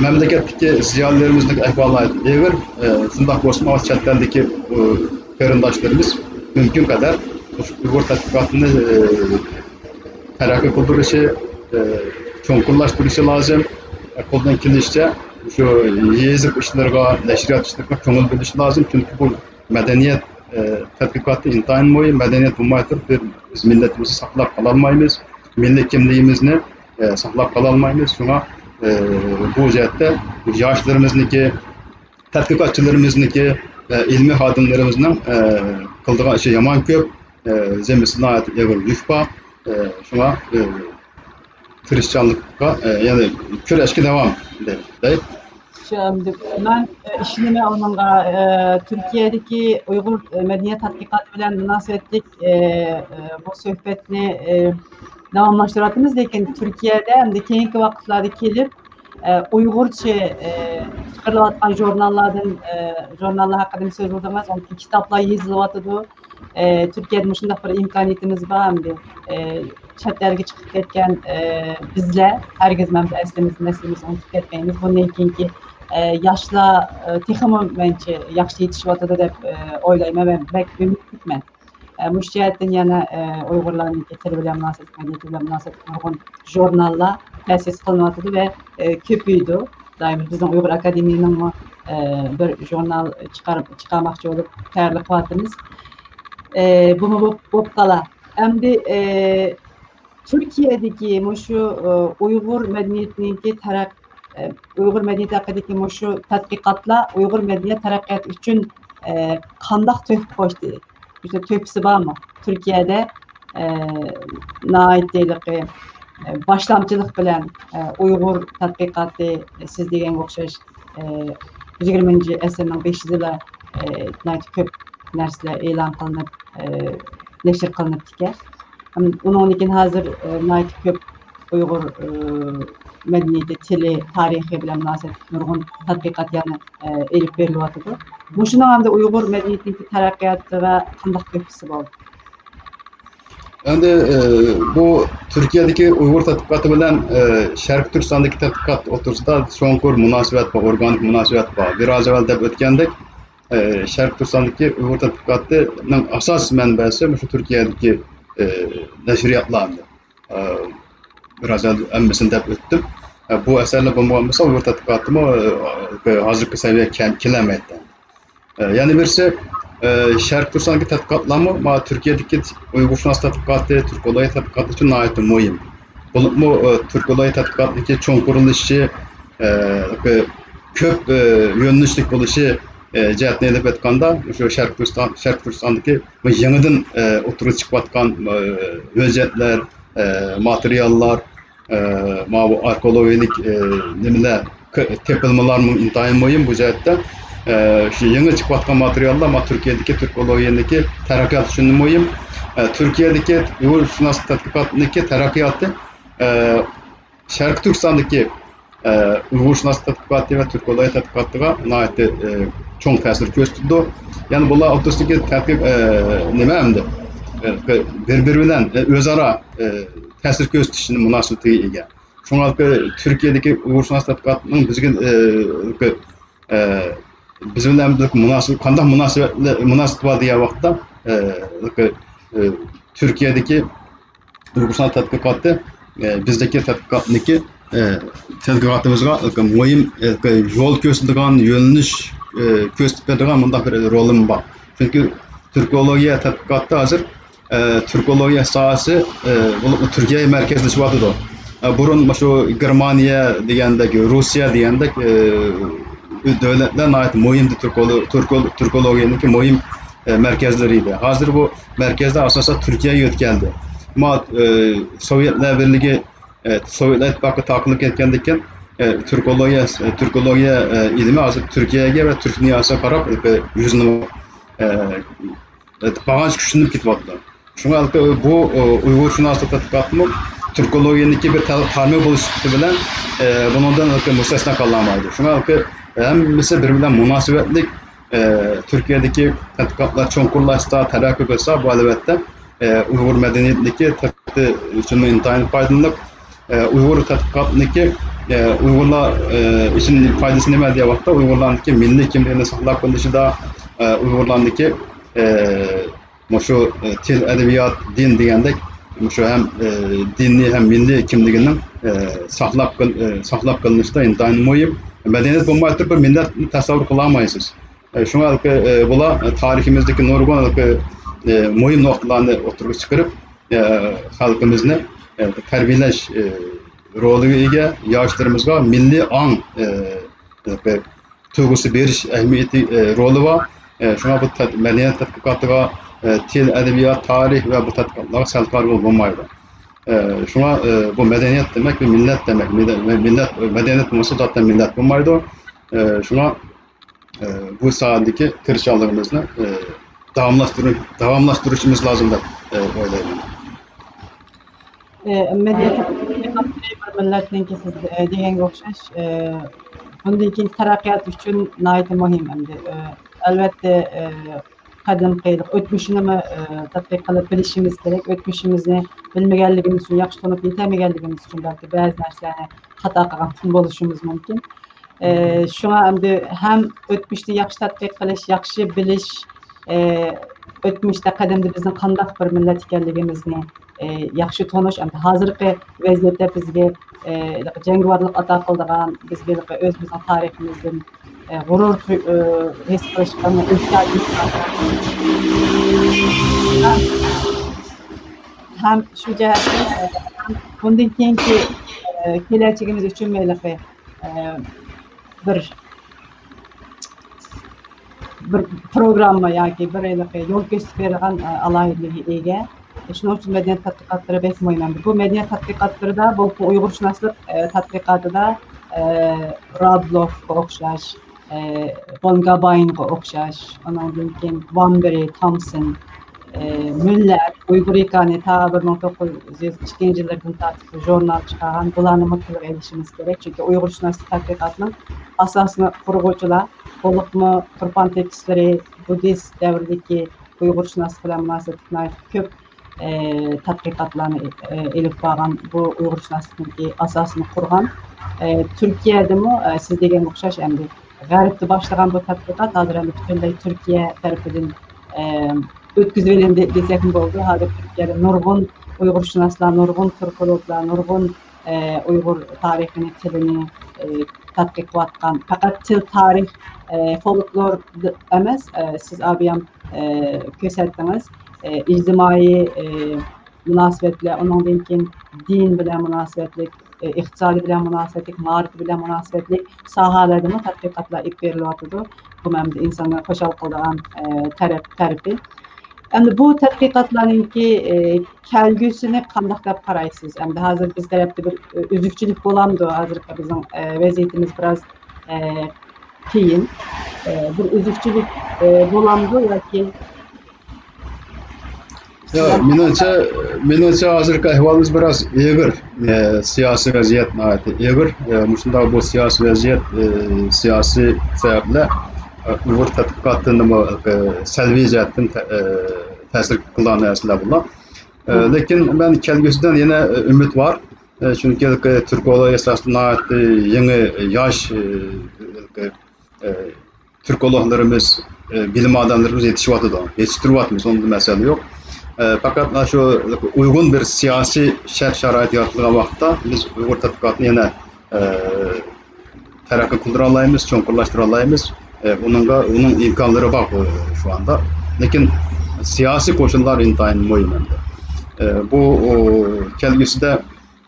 مەملىكەتتىكى زىيالىيلىرىمىزنىڭ ئەھۋالى ئېغىر. ئە، شۇنداق بولسىمۇ، چەت ئەلدىكى، ئۇ، قېرىنداشلىرىمىز مۇمكىن قەدەر ئۇيغۇر تەتقىقاتىنى، ئە، تەرەققىي قىلدۇرۇشى، ئە، چوڭقۇرلاشتۇرۇشى لازىم. ئە، قولدىن كېلىشىچە شۇ يېزىق ئىشلىرىغا، نەشرىيات ئىشلىرىغا كۆڭۈل بۆلۈشى لازىم. چۈنكى بۇ مەدەنىيەت، ئە، تەتقىقاتى ئىنتايىن مۇھىم. مەدەنىيەت بولماي تۇرۇپ، بىز مىللىتىمىزنى ساقلاپ قالالمايمىز. مىللىي كىملىكىمىزنى، ئە، ساقلاپ قالالمايمىز. شۇڭا، ئە، بۇ جەھەتتە ياشلىرىمىزنىڭكى، تەتقىقاتچىلىرىمىزنىڭكى، ئە، ئىلمىي خادىملىرىمىزنىڭ، ئە، قىلىدىغان ئىشى يامان كۆپ. ئە، زىممىسىدە ناھايىتى ئېغىر يۈك بار. ئە، شۇڭا، ئە، تىرىشچانلىققا، ئە، يەنى كۈرەشكە داۋام دەي. شۇ، ئەمدى مەن، ئە، ئىشىنىمەن ئۇنىڭغا، ئە، تۈركىيەدىكى ئۇيغۇر، ئە، مەدەنىيەت تەتقىقاتى بىلەن مۇناسىۋەتلىك، ئە، ئە، بۇ سۆھبەتنى، ئە، داۋاملاشتۇرۇۋاتىمىز، لېكىن تۈركىيەدە ئەمدى كېيىنكى ۋاقىتلاردا كېلىپ، ئە، ئۇيغۇرچە، ئە، چىقىرىلىۋاتقان ژۇرناللاردىن، ئە، ژۇرناللار ھەققىدە سۆز قىلدىڭىز، ئۇنىڭ كىتابلار يېزىلىۋاتىدۇ. ئە، تۈركىيەدە مۇشۇنداق بىر ئىمكانىيىتىمىز بار ئەمدى. ئە، چەت ئەلگە چىقىپ كەتكەن، ئە، بىزلەر ھەرگىز مەن ئەسلىمىزنى، نەسلىمىزنى ئۇنتۇپ كەتمەيمىز. بۇندىن كېيىنكى، ئە، ياشلار، ئە، تېخىمۇ مەنچە ياخشى يېتىشىۋاتىدۇ دەپ، ئە، ئويلايمەن ۋە بەك ئۈمىدلىكمەن. ئە، مۇشۇ جەھەتتىن يەنە، ئە، ئۇيغۇرلارنىڭكى تىلى بىلەن مۇناسىۋەتلىك، مەدەنىيىتى بىلەن مۇناسىۋەتلىك نۇرغۇن ژۇرناللار تەسىس قىلىنىۋاتىدۇ ۋە، ئە، كۆپىيىدۇ. دائىم بىزنىڭ ئۇيغۇر ئاكادېمىيىنىڭمۇ، ئە، بىر ژۇرنال چىقار-، چىقارماقچى بولۇپ تەييارلىق قىلىۋاتىمىز. ئە، بۇمۇ بوپ، بوپ قالا. ئەمدى، ئە، تۈركىيەدىكى مۇشۇ، ئۇيغۇر مەدەنىيىتىنىڭكى تەرەق-، ئۇيغۇر مەدەنىيىتى ھەققىدىكى مۇشۇ تەتقىقاتلار ئۇيغۇر مەدەنىيەت تەرەققىياتى ئۈچۈن، قانداق تۆھپە قوشتى؟ مۇشۇ تۆھپىسى بارمۇ؟ تۈركىيەدە، ناھايىتى ھېلىقى، باشلامچىلىق بىلەن، ئۇيغۇر تەتقىقاتى سىز دېگەنگە ئوخشاش، يىگىرمىنچى ئەسىرنىڭ بېشىدىلا، ناھايىتى كۆپ نەرسىلەر ئېلان قىلىنىپ، نەشر قىلىنىپتىكەن. ئۇنىڭدىن كېيىن ھازىر، ئە، ناھايىتى كۆپ ئۇيغۇر، ئە، مەدەنىيىتى، تىلى، تارىخى بىلەن مۇناسىۋەتلىك نۇرغۇن تەتقىقات يەنە، ئە، ئېلىپ بېرىلىۋاتىدۇ. مۇشۇنىڭ ئەمدى ئۇيغۇر مەدەنىيىتىنىڭكى تەرەققىياتىغا قانداق تۆھپىسى بولدى؟ ئەمدى، ئە، بۇ تۈركىيەدىكى ئۇيغۇر تەتقىقاتى بىلەن، ئە، شەرقىي تۈركىستاندىكى تەتقىقات ئوتتۇرىسىدا چوڭقۇر مۇناسىۋەت بار، ئورگانىك مۇناسىۋەت بار. بىر ئاز ئەۋۋەل دەپ ئۆتكەندەك، ئە، شەرقىي تۈركىستاندىكى ئۇيغۇر تەتقىقاتىنىڭ ئاساسىي مەنبەسى مۇشۇ تۈركىيەدىكى، ئە، نەشرىياتلار. ئە، بىر ئاز ئەۋۋەل ھەممىسىنى دەپ ئۆتتۈم. ئە، بۇ ئەسەرلەر بولمىغان بولسا، ئۇيغۇر تەتقىقاتىمۇ، ئە، ھازىرقى سەۋىيەگە كەل-، كېلەلمەيتتى. ئە، يەنە بىرسى، ئە، شەرقىي تۈركىستاندىكى تەتقىقاتلارمۇ، ما، تۈركىيەدىكى ئۇيغۇرشۇناس تەتقىقاتى، تۈركولوگىيە تەتقىقاتى ئۈچۈن ناھايىتى مۇھىم. بولۇپمۇ، ئە، تۈركولوگىيە تەتقىقاتىدىكى چوڭقۇرلىشىشى، ئە، كۆپ، ئە، يۆنىلىشلىك بولۇشى، ئە، جەھەتتىن ئېلىپ ئېيتقاندا، شۇ شەرقىي تۈركىستان، شەرقىي تۈركىستاندىكى بۇ يېڭىدىن، ئە، ئوتتۇرىغا چىقىۋاتقان، ئە، ھۆججەتلەر، ئە، ماتېرىياللار، ئە، ماۋۇ ئارخېئولوگىيەلىك، ئە، نېمىلەر، ك-، تېپىلمىلارمۇ ئىنتايىن مۇھىم بۇ جەھەتتە. ئە، شۇ يېڭى چىقىۋاتقان ماتېرىياللار ما تۈركىيەدىكى تۈركولوگىيەنىڭكى تەرەققىياتى ئۈچۈن مۇھىم. ئە، تۈركىيەدىكى ئۇيغۇرشۇناسلىق تەتقىقاتىنىڭكى تەرەققىياتى، ئە، شەرقىي تۈركىستاندىكى، ئە، ئۇيغۇرشۇناسلىق تەتقىقاتى ۋە تۈركولوگىيە تەتقىقاتىغا ناھايىتى، ئە، چوڭ تەسىر كۆرسىتىدۇ. يەنى بۇلار ئوتتۇرىسىدىكى تەركىب، ئە، نېمە ئەمدى؟ ئە، بىر-بىرى بىلەن، ئە، ئۆزئارا، ئە، تەسىر كۆرسىتىش مۇناسىۋىتىگە ئىگە. شۇڭا تۈركىيەدىكى ئۇيغۇرشۇناس تەتقىقاتنىڭ بىزگە، ئە، ئە، بىز بىلەن بىر مۇناسىۋەت، قانداق مۇناسىۋەت، مۇناسىۋىتى بار دېگەن ۋاقىتتا، ئە، ئە، تۈركىيەدىكى ئۇيغۇرشۇناس تەتقىقاتى، ئە، بىزدىكى تەتقىقاتنىكى، ئە، تەتقىقاتىمىزغا مۇھىم، ئە، يول كۆرسىتىدىغان، يۆنىلىش، ئە، كۆرسىتىپ بېرىدىغان مۇنداق بىر رولىمۇ بار. چۈنكى تۈركولوگىيە تەتقىقاتتا ھازىر، ئە، تۈركولوگىيە ساھەسى، ئە، بولۇپمۇ تۈركىيەگە مەركەزلىشىۋاتىدۇ. ئە، بۇرۇن مۇشۇ گېرمانىيە دېگەندەك، روسىيە دېگەندەك، ئە، دۆلەتلەر ناھايىتى مۇھىم ئىدى تۈركولو-، تۈركول-، تۈركولوگىيەنىڭكى مۇھىم، ئە، مەركەزلىرى ئىدى. ھازىر بۇ مەركەزلەر ئاساسەن تۈركىيەگە يۆتكەلدى. ئەمما، ئە، سوۋېتلار بىرلىكى، ئە، سوۋېتلار ئىتتىپاقى تارقىلىپ كەتكەندىن كېيىن، ئە، تۈركولوگىيە، ئە، تۈركولوگىيە، ئە، ئىلمى ھازىر تۈركىيەگە ۋە تۈرك دۇنياسىغا قاراپ، ئە، يۈزلىنىپ، ئە، بارغانسېرى كۈچلىنىپ كېتىۋاتىدۇ. شۇڭا ھېلىقى بۇ، ئۇ، ئۇيغۇرشۇناسلىق تەتقىقاتمۇ تۈركولوگىيەنىڭكى بىر تار-، تارمىقى بولۇش سۈپىتى بىلەن، ئە، بۇنىڭدىن ھېلىقى مۇستەسنا قالالمايدۇ. شۇڭا ھېلىقى ھەممىسى بىر بىلەن مۇناسىۋەتلىك، ئە، تۈركىيەدىكى تەتقىقاتلار چوڭقۇرلاشسا، تەرەققىي قىلسا، بۇ ئەلۋەتتە، ئە، ئۇيغۇر مەدەنىيىتىنىڭكى تەرەققىياتى ئۈچۈنمۇ ئىنتايىن پايدىلىق. ئە، ئۇيغۇر تەتقىقاتنىڭكى، ئە، ئۇيغۇرلار، ئە، ئۈچۈن پايدىسى نېمە دېگەن ۋاقىتتا، ئۇيغۇرلارنىڭكى مىللىي كىملىكىنى ساقلاپ قېلىشىدا، ئە، ئۇيغۇرلارنىڭكى، ئە، مۇشۇ، ئە، تىل، ئەدەبىيات، دىن دېگەندەك، مۇشۇ ھەم، ئە، دىنىي ھەم مىللىي كىملىكىنىڭ، ئە، ساقلاپ قېل-، ئە، ساقلاپ قېلىنىشتا ئىنتايىن مۇھىم. مەدەنىيەت بولماي تۇرۇپ، بىر مىللەتنى تەسەۋۋۇر قىلالمايسىز. ئە، شۇڭا ھېلىقى، ئە، بۇلار تارىخىمىزدىكى نۇرغۇن ھېلىقى، ئە، مۇھىم نۇقتىلارنى ئوتتۇرىغا چىقىرىپ، ئە، خەلقىمىزنى، ئە، تەربىيەلەش، ئە، رولىغا ئىگە ياشلىرىمىزغا مىللىي ئاڭ، ئە، ھېلىقى تۇيغۇسى بېرىش ئەھمىيىتى، ئە، رولى بار. ئە، شۇڭا بۇ تەت-، مەدەنىيەت تەتقىقاتىغا، ئە، تىل، ئەدەبىيات، تارىخ ۋە بۇ تەتقىقاتلارغا سەل قارىغىلى بولمايدۇ. ئە، شۇڭا، ئە، بۇ مەدەنىيەت دېمەك، بىر مىللەت دېمەك. مىللەت، مىللەت، مەدەنىيەت بولمىسا، زاتەن مىللەت بولمايدۇ. ئە، شۇڭا، ئە، بۇ ساھەدىكى تىرىشچانلىقىمىزنى، ئە، داۋاملاشتۇرۇش-، داۋاملاشتۇرۇشىمىز لازىم دەپ، ئە، ئويلايمەن. ئە، مەدەنىيەت تەتقىقاتلىرى بىر مىللەتنىڭكى، سىز، ئە، دېگەنگە ئوخشاش، ئە، بۇندىن كېيىنكى تەرەققىيات ئۈچۈن ناھايىتى مۇھىم ئەمدى. ئە، ئەلۋەتتە، ئە، قەدىمكى ئۆتمۈشىنىمۇ، ئە، تەتقىق قىلىپ بىلىشىمىز كېرەك. ئۆتمۈشىمىزنى بىلمىگەنلىكىمىز ئۈچۈن، ياخشى تونۇپ يېتەلمىگەنلىكىمىز ئۈچۈن بەلكى بەزى نەرسىلەرنى خاتا قىلغان بولۇشىمىز مۇمكىن. ئە، شۇڭا ئەمدى ھەم ئۆتمۈشنى ياخشى تەتقىق قىلىش، ياخشى بىلىش، ئە، ئۆتمۈشتە قەدىمدە بىزنىڭ قانداق بىر مىللەت ئىكەنلىكىمىزنى، ئە، ياخشى تونۇش، ئەمدى ھازىرقى ۋەزىيەتتە بىزگە، ئە، جەڭگىۋارلىق ئاتا قىلىدىغان، بىزگە ئۆزىمىزنىڭ تارىخىمىزدىن، ئە، غۇرۇر تۇي-، ئە، ھېس قىلىشقا ئېھتىياجىمىز بار. ھەم شۇ جەھەتتىن، ئە، بۇندىن كېيىنكى، ئە، كېلەچىكىمىز ئۈچۈن ھېلىقى، ئە، بىر، بىر پروگرامما ياكى بىر ھېلىقى يول كۆرسىتىپ بېرىدىغان، ئە، ئالاھىدىلىككە ئىگە. شۇنىڭ ئۈچۈن مەدەنىيەت تەتقىقاتلىرى بەك مۇھىم. بۇ مەدەنىيەت تەتقىقاتلىرىدا، بولۇپمۇ ئۇيغۇرشۇناسلىق، ئە، تەتقىقاتىدا، ئە، رادلوفقا ئوخشاش، ئە، بونگاباينغا ئوخشاش، ئاناندىن كېيىن ۋان بېرى، تامسىن، ئە، مۈللەر، ئۇيغۇر ھېكايىنى تا بىر مىڭ توققۇز يۈز ئىككىنچى يىللىرىدىن تارتىپ ژۇرنال چىقارغان، بۇلارنىمۇ تىلغا ئېلىشىمىز كېرەك. چۈنكى ئۇيغۇرشۇناسلىق تەتقىقاتىنىڭ ئاساسىنى قۇرغۇچىلار، بولۇپمۇ تۇرپان تېكىستلىرى، بۇددىست دەۋرىدىكى ئۇيغۇرشۇناسلىق بىلەن مۇناسىۋەتلىك ناھايىتى كۆپ، ئە، تەتقىقاتلارنى، ئە، ئېلىپ بارغان، بۇ ئۇيغۇرشۇناسلىقنىڭكى ئاساسىنى قۇرغان. ئە، تۈركىيەدىمۇ، ئە، سىز دېگەنگە ئوخشاش ئەمدى غەربتە باشلىغان بۇ تەتقىقات ھازىر ئەمدى پۈتۈنلەي تۈركىيە تەرىپىدىن، ئە، ئۆتكۈزۈۋېلىندى دېسەكمۇ بولىدۇ. ھازىر تۈركىيەدە نۇرغۇن ئۇيغۇرشۇناسلار، نۇرغۇن تۈركولوگلار، نۇرغۇن، ئە، ئۇيغۇر تارىخىنى، تىلىنى، ئە، تەتقىق قىلىۋاتقان، پەقەت تىل، تارىخ، ئە، فولكلور ئەمەس، ئە، سىز ئابىيام، ئە، كۆرسەتتىڭىز. ئە، ئىجتىمائىي، ئە، مۇناسىۋەتلەر، ئۇنىڭدىن كېيىن دىن بىلەن مۇناسىۋەتلىك، ئىقتىسادى بىلەن مۇناسىۋەتلىك، مائارىپى بىلەن مۇناسىۋەتلىك ساھەلەردىمۇ تەتقىقاتلار ئېلىپ بېرىلىۋاتىدۇ. بۇمۇ ئەمدى ئىنساننى خۇشال قىلىدىغان، ئە، تەرەپ، تەرىپى. ئەمدى بۇ تەتقىقاتلارنىڭكى، ئە، كەلگۈسىنى قانداق دەپ قارايسىز؟ ئەمدى ھازىر بىز تەرەپتە بىر، ئە، ئۈزۈكچىلىك بولامدۇ؟ ھازىرقى بىزنىڭ، ئە، ۋەزىيىتىمىز بىراز، ئە، قىيىن. ئە، بىر ئۈزۈكچىلىك، ئە، بولامدۇ ياكى ياق، مېنىڭچە، مېنىڭچە ھازىرقى ئەھۋالىمىز بىراز ئېغىر. ئە، سىياسىي ۋەزىيەت ناھايىتى ئېغىر. ئە، مۇشۇنداق بۇ سىياسىي ۋەزىيەت، ئە، سىياسىي سەۋەبلەر، ئە، ئۇيغۇر تەتقىقاتىنىمۇ، ئە، سەلبىي جەھەتتىن تە-، ئە، تەسىر قىلىدىغان نەرسىلەر بۇلار. ئە، لېكىن مەن كەلگۈسىدىن يەنە، ئە، ئۈمىد بار. ئە، چۈنكى تۈركولوگىيە ساھەسىدە ناھايىتى يېڭى، ياش، ئە، ئە، تۈركولوگلىرىمىز، ئە، بىلىم ئادەملىرىمىز يېتىشىۋاتىدۇ. يېتىشتۈرۈۋاتىمىز، ئۇندا مەسىلە يوق. ئە، پەقەت مانا شۇ ئۇيغۇن بىر سىياسىي شەرت-شارائىت يارىتىلغان ۋاقىتتا بىز ئۇيغۇر تەتقىقاتىنى يەنە، ئە، تەرەققىي قىلدۇرالايمىز، چوڭقۇرلاشتۇرالايمىز. ئە، ئۇنىڭغا، ئۇنىڭ ئىمكانلىرى بار، ئە، شۇ ئاندا. لېكىن سىياسىي قوشۇنلار ئىنتايىن مۇھىم ئەمدى. ئە، بۇ، ئۇ، كەلگۈسىدە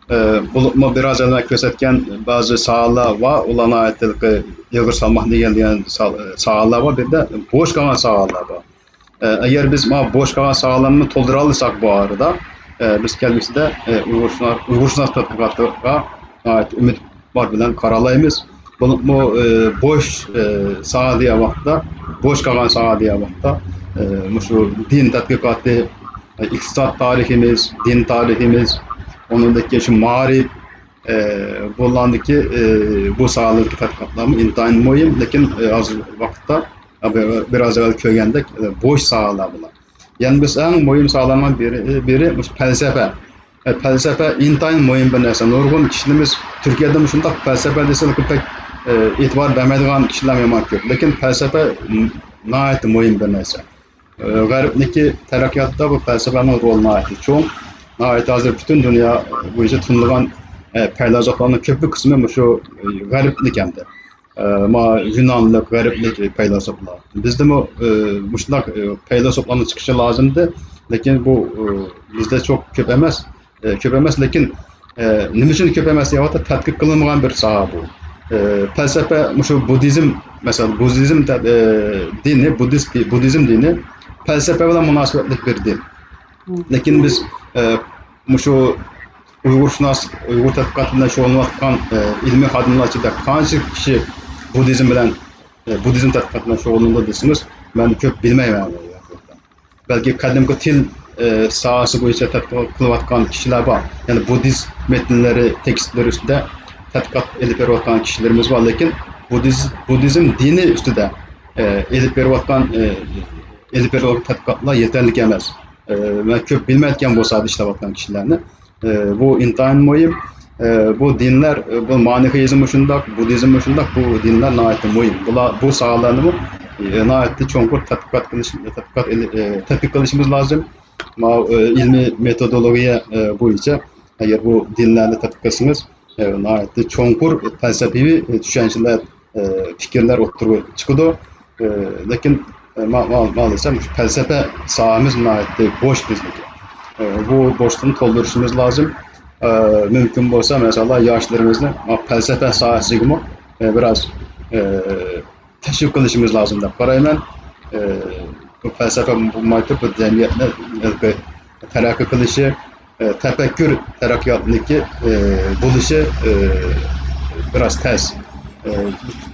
ئە، بولۇپمۇ بىر ئاز ئەۋۋەل كۆرسەتكەن بەزى ساھەلەر بار، ئۇلار ناھايىتى ئېغىر سالماق دېگەن، دېگەن سا-، ساھەلەر بار. بىردە بوش قالغان ساھەلەر بار. ئە، ئەگەر بىز مانا بوش قالغان ساھەلەرنى تولدۇرالىساق بۇ ئارىدا، ئە، بىز كەلگۈسىدە، ئە، ئۇيغۇرشۇنا-، ئۇيغۇرشۇناس تەتقىقاتىغا ناھايىتى ئۈمىد ئېتىبار بىلەن قارالايمىز. بولۇپمۇ، ئى، بوش، ئى، ساھە دېگەن ۋاقىتتا، بوش قالغان ساھە دېگەن ۋاقىتتا، ئى، مۇشۇ دىن تەتقىقاتى، ئى، ئىقتىساد تارىخىمىز، دىن تارىخىمىز، ئۇنىڭدىكى شۇ مائارىپ، ئى، بۇلاردىكى، ئى، بۇ ساھەلەردىكى تەتقىقاتلارمۇ ئىنتايىن مۇھىم، لېكىن، ئى، ھازىر ۋاقىتتا، ئى، بىر، بىر ئاز ئەۋۋەل كۆرگەندەك، ئى، بوش ساھەلەر بۇلار. يەنە بىز ئەڭ مۇھىم ساھەلەرنىڭ بىرى، بىرى مۇشۇ پەلسەپە. ئە، پەلسەپە ئىنتايىن مۇھىم بىر نەرسە. نۇرغۇن كىشىلىرىمىز تۈركىيەدە مۇشۇنداق پەلسەپە دېسە بەك، ئە، ئېتىبار بەرمەيدىغان كىشىلەر يامان كۆپ. لېكىن پەلسەپە ن-، ناھايىتى مۇھىم بىر نەرسە. ئە، غەربنىڭكى تەرەققىياتىدا بۇ پەلسەپىنىڭ رولى ناھايىتى چوڭ. ناھايىتى ھازىر پۈتۈن دۇنيا بويىچە تونۇلغان، ئە، پەيلاسوپلارنىڭ كۆپى قىسمى مۇشۇ، ئە، غەربنىكەن. ئە، ما يۇنانلىق، غەربلىك پەيلاسوپلار. بىزدىمۇ، ئە، مۇشۇنداق، ئە، پەيلاسوپلارنىڭ چىقىشى لازىمدى. لېكىن بۇ، ئە، بىزدە چوق كۆپ ئەمەس. ئە، كۆپ ئەمەس، لېكىن، ئە، نېمە ئۈچۈن كۆپ ئەمەس دېگەن ۋاقىتتا تەتقىق قىلىنمىغان بىر ساھە بۇ. ئە، پەلسەپە، مۇشۇ بۇددىزم، مەسىلەن، بۇددىزم تە-، ئە، دىنى، بۇددىست دى-، بۇددىزم دىنى پەلسەپە بىلەن مۇناسىۋەتلىك بىر دىن. لېكىن بىز، ئە، مۇشۇ ئۇيغۇرشۇناس، ئۇيغۇر تەتقىقاتى بىلەن شۇغۇللىنىۋاتقان، ئە، ئىلمىي خادىملار ئىچىدە قانچە كىشى بۇددىزم بىلەن، ئە، بۇددىزم تەتقىقاتى بىلەن شۇغۇللىنىدۇ دېسىڭىز، مەن كۆپ بىلمەيمەن. بەلكى قەدىمكى تىل، ئە، ساھەسى بويىچە تەتقىقات قىلىۋاتقان كىشىلەر بار. يەنى بۇددىست مەتنلىرى، تېكىستلىرى ئۈستىدە تەتقىقات ئېلىپ بېرىۋاتقان كىشىلىرىمىز بار. لېكىن بۇددىز-، بۇددىزم دىنى ئۈستىدە، ئە، ئېلىپ بېرىۋاتقان، ئە، ئېلىپ بېرىلىۋاتقان تەتقىقاتلار يېتەرلىك ئەمەس. ئە، مەن كۆپ بىلمەيدىكەن بۇ ساھەدە ئىشلەۋاتقان كىشىلەرنى. ئە، بۇ ئىنتايىن مۇھىم. ئە، بۇ دىنلار، ئە، بۇ مانىخېيىزممۇ شۇنداق، بۇددىزممۇ شۇنداق، بۇ دىنلار ناھايىتى مۇھىم. بۇلار، بۇ ساھەلەرنىمۇ، ئە، ناھايىتى چوڭقۇر تەتقىقات قىلىش، تەتقىقات ئېلى-، ئە، تەتقىق قىلىشىمىز لازىم. ماۋۇ، ئە، ئىلمىي مېتودولوگىيە، ئە، بويىچە ئەگەر بۇ دىنلارنى تەتقىق قىلسىڭىز، ئە، ناھايىتى چوڭقۇر پەلسەپىۋى، ئە، چۈشەنچىلەر، ئە، پىكىرلەر ئوتتۇرىغا چىقىدۇ. ئە، لېكىن، ئە، ما-، ما-، مائەلەسەف مۇشۇ پەلسەپە ساھەمىز ناھايىتى بوش بىزنىڭكى. ئە، بۇ بوشلۇقنى تولدۇرۇشىمىز لازىم. ئە، مۇمكىن بولسا، مەسىلەن، ياشلىرىمىزنى ما پەلسەپە ساھەسىگىمۇ، ئە، بىراز، ئە، تەشۋىق قىلىشىمىز لازىم دەپ قارايمەن. ئە، بۇ پەلسەپە بولماي تۇرۇپ، بۇ جەمئىيەتنى تەرەققىي قىلىشى، ئە، تەپەككۇر تەرەققىياتنىڭكى، ئە، بولۇشى، ئە، بىراز تەس. ئە،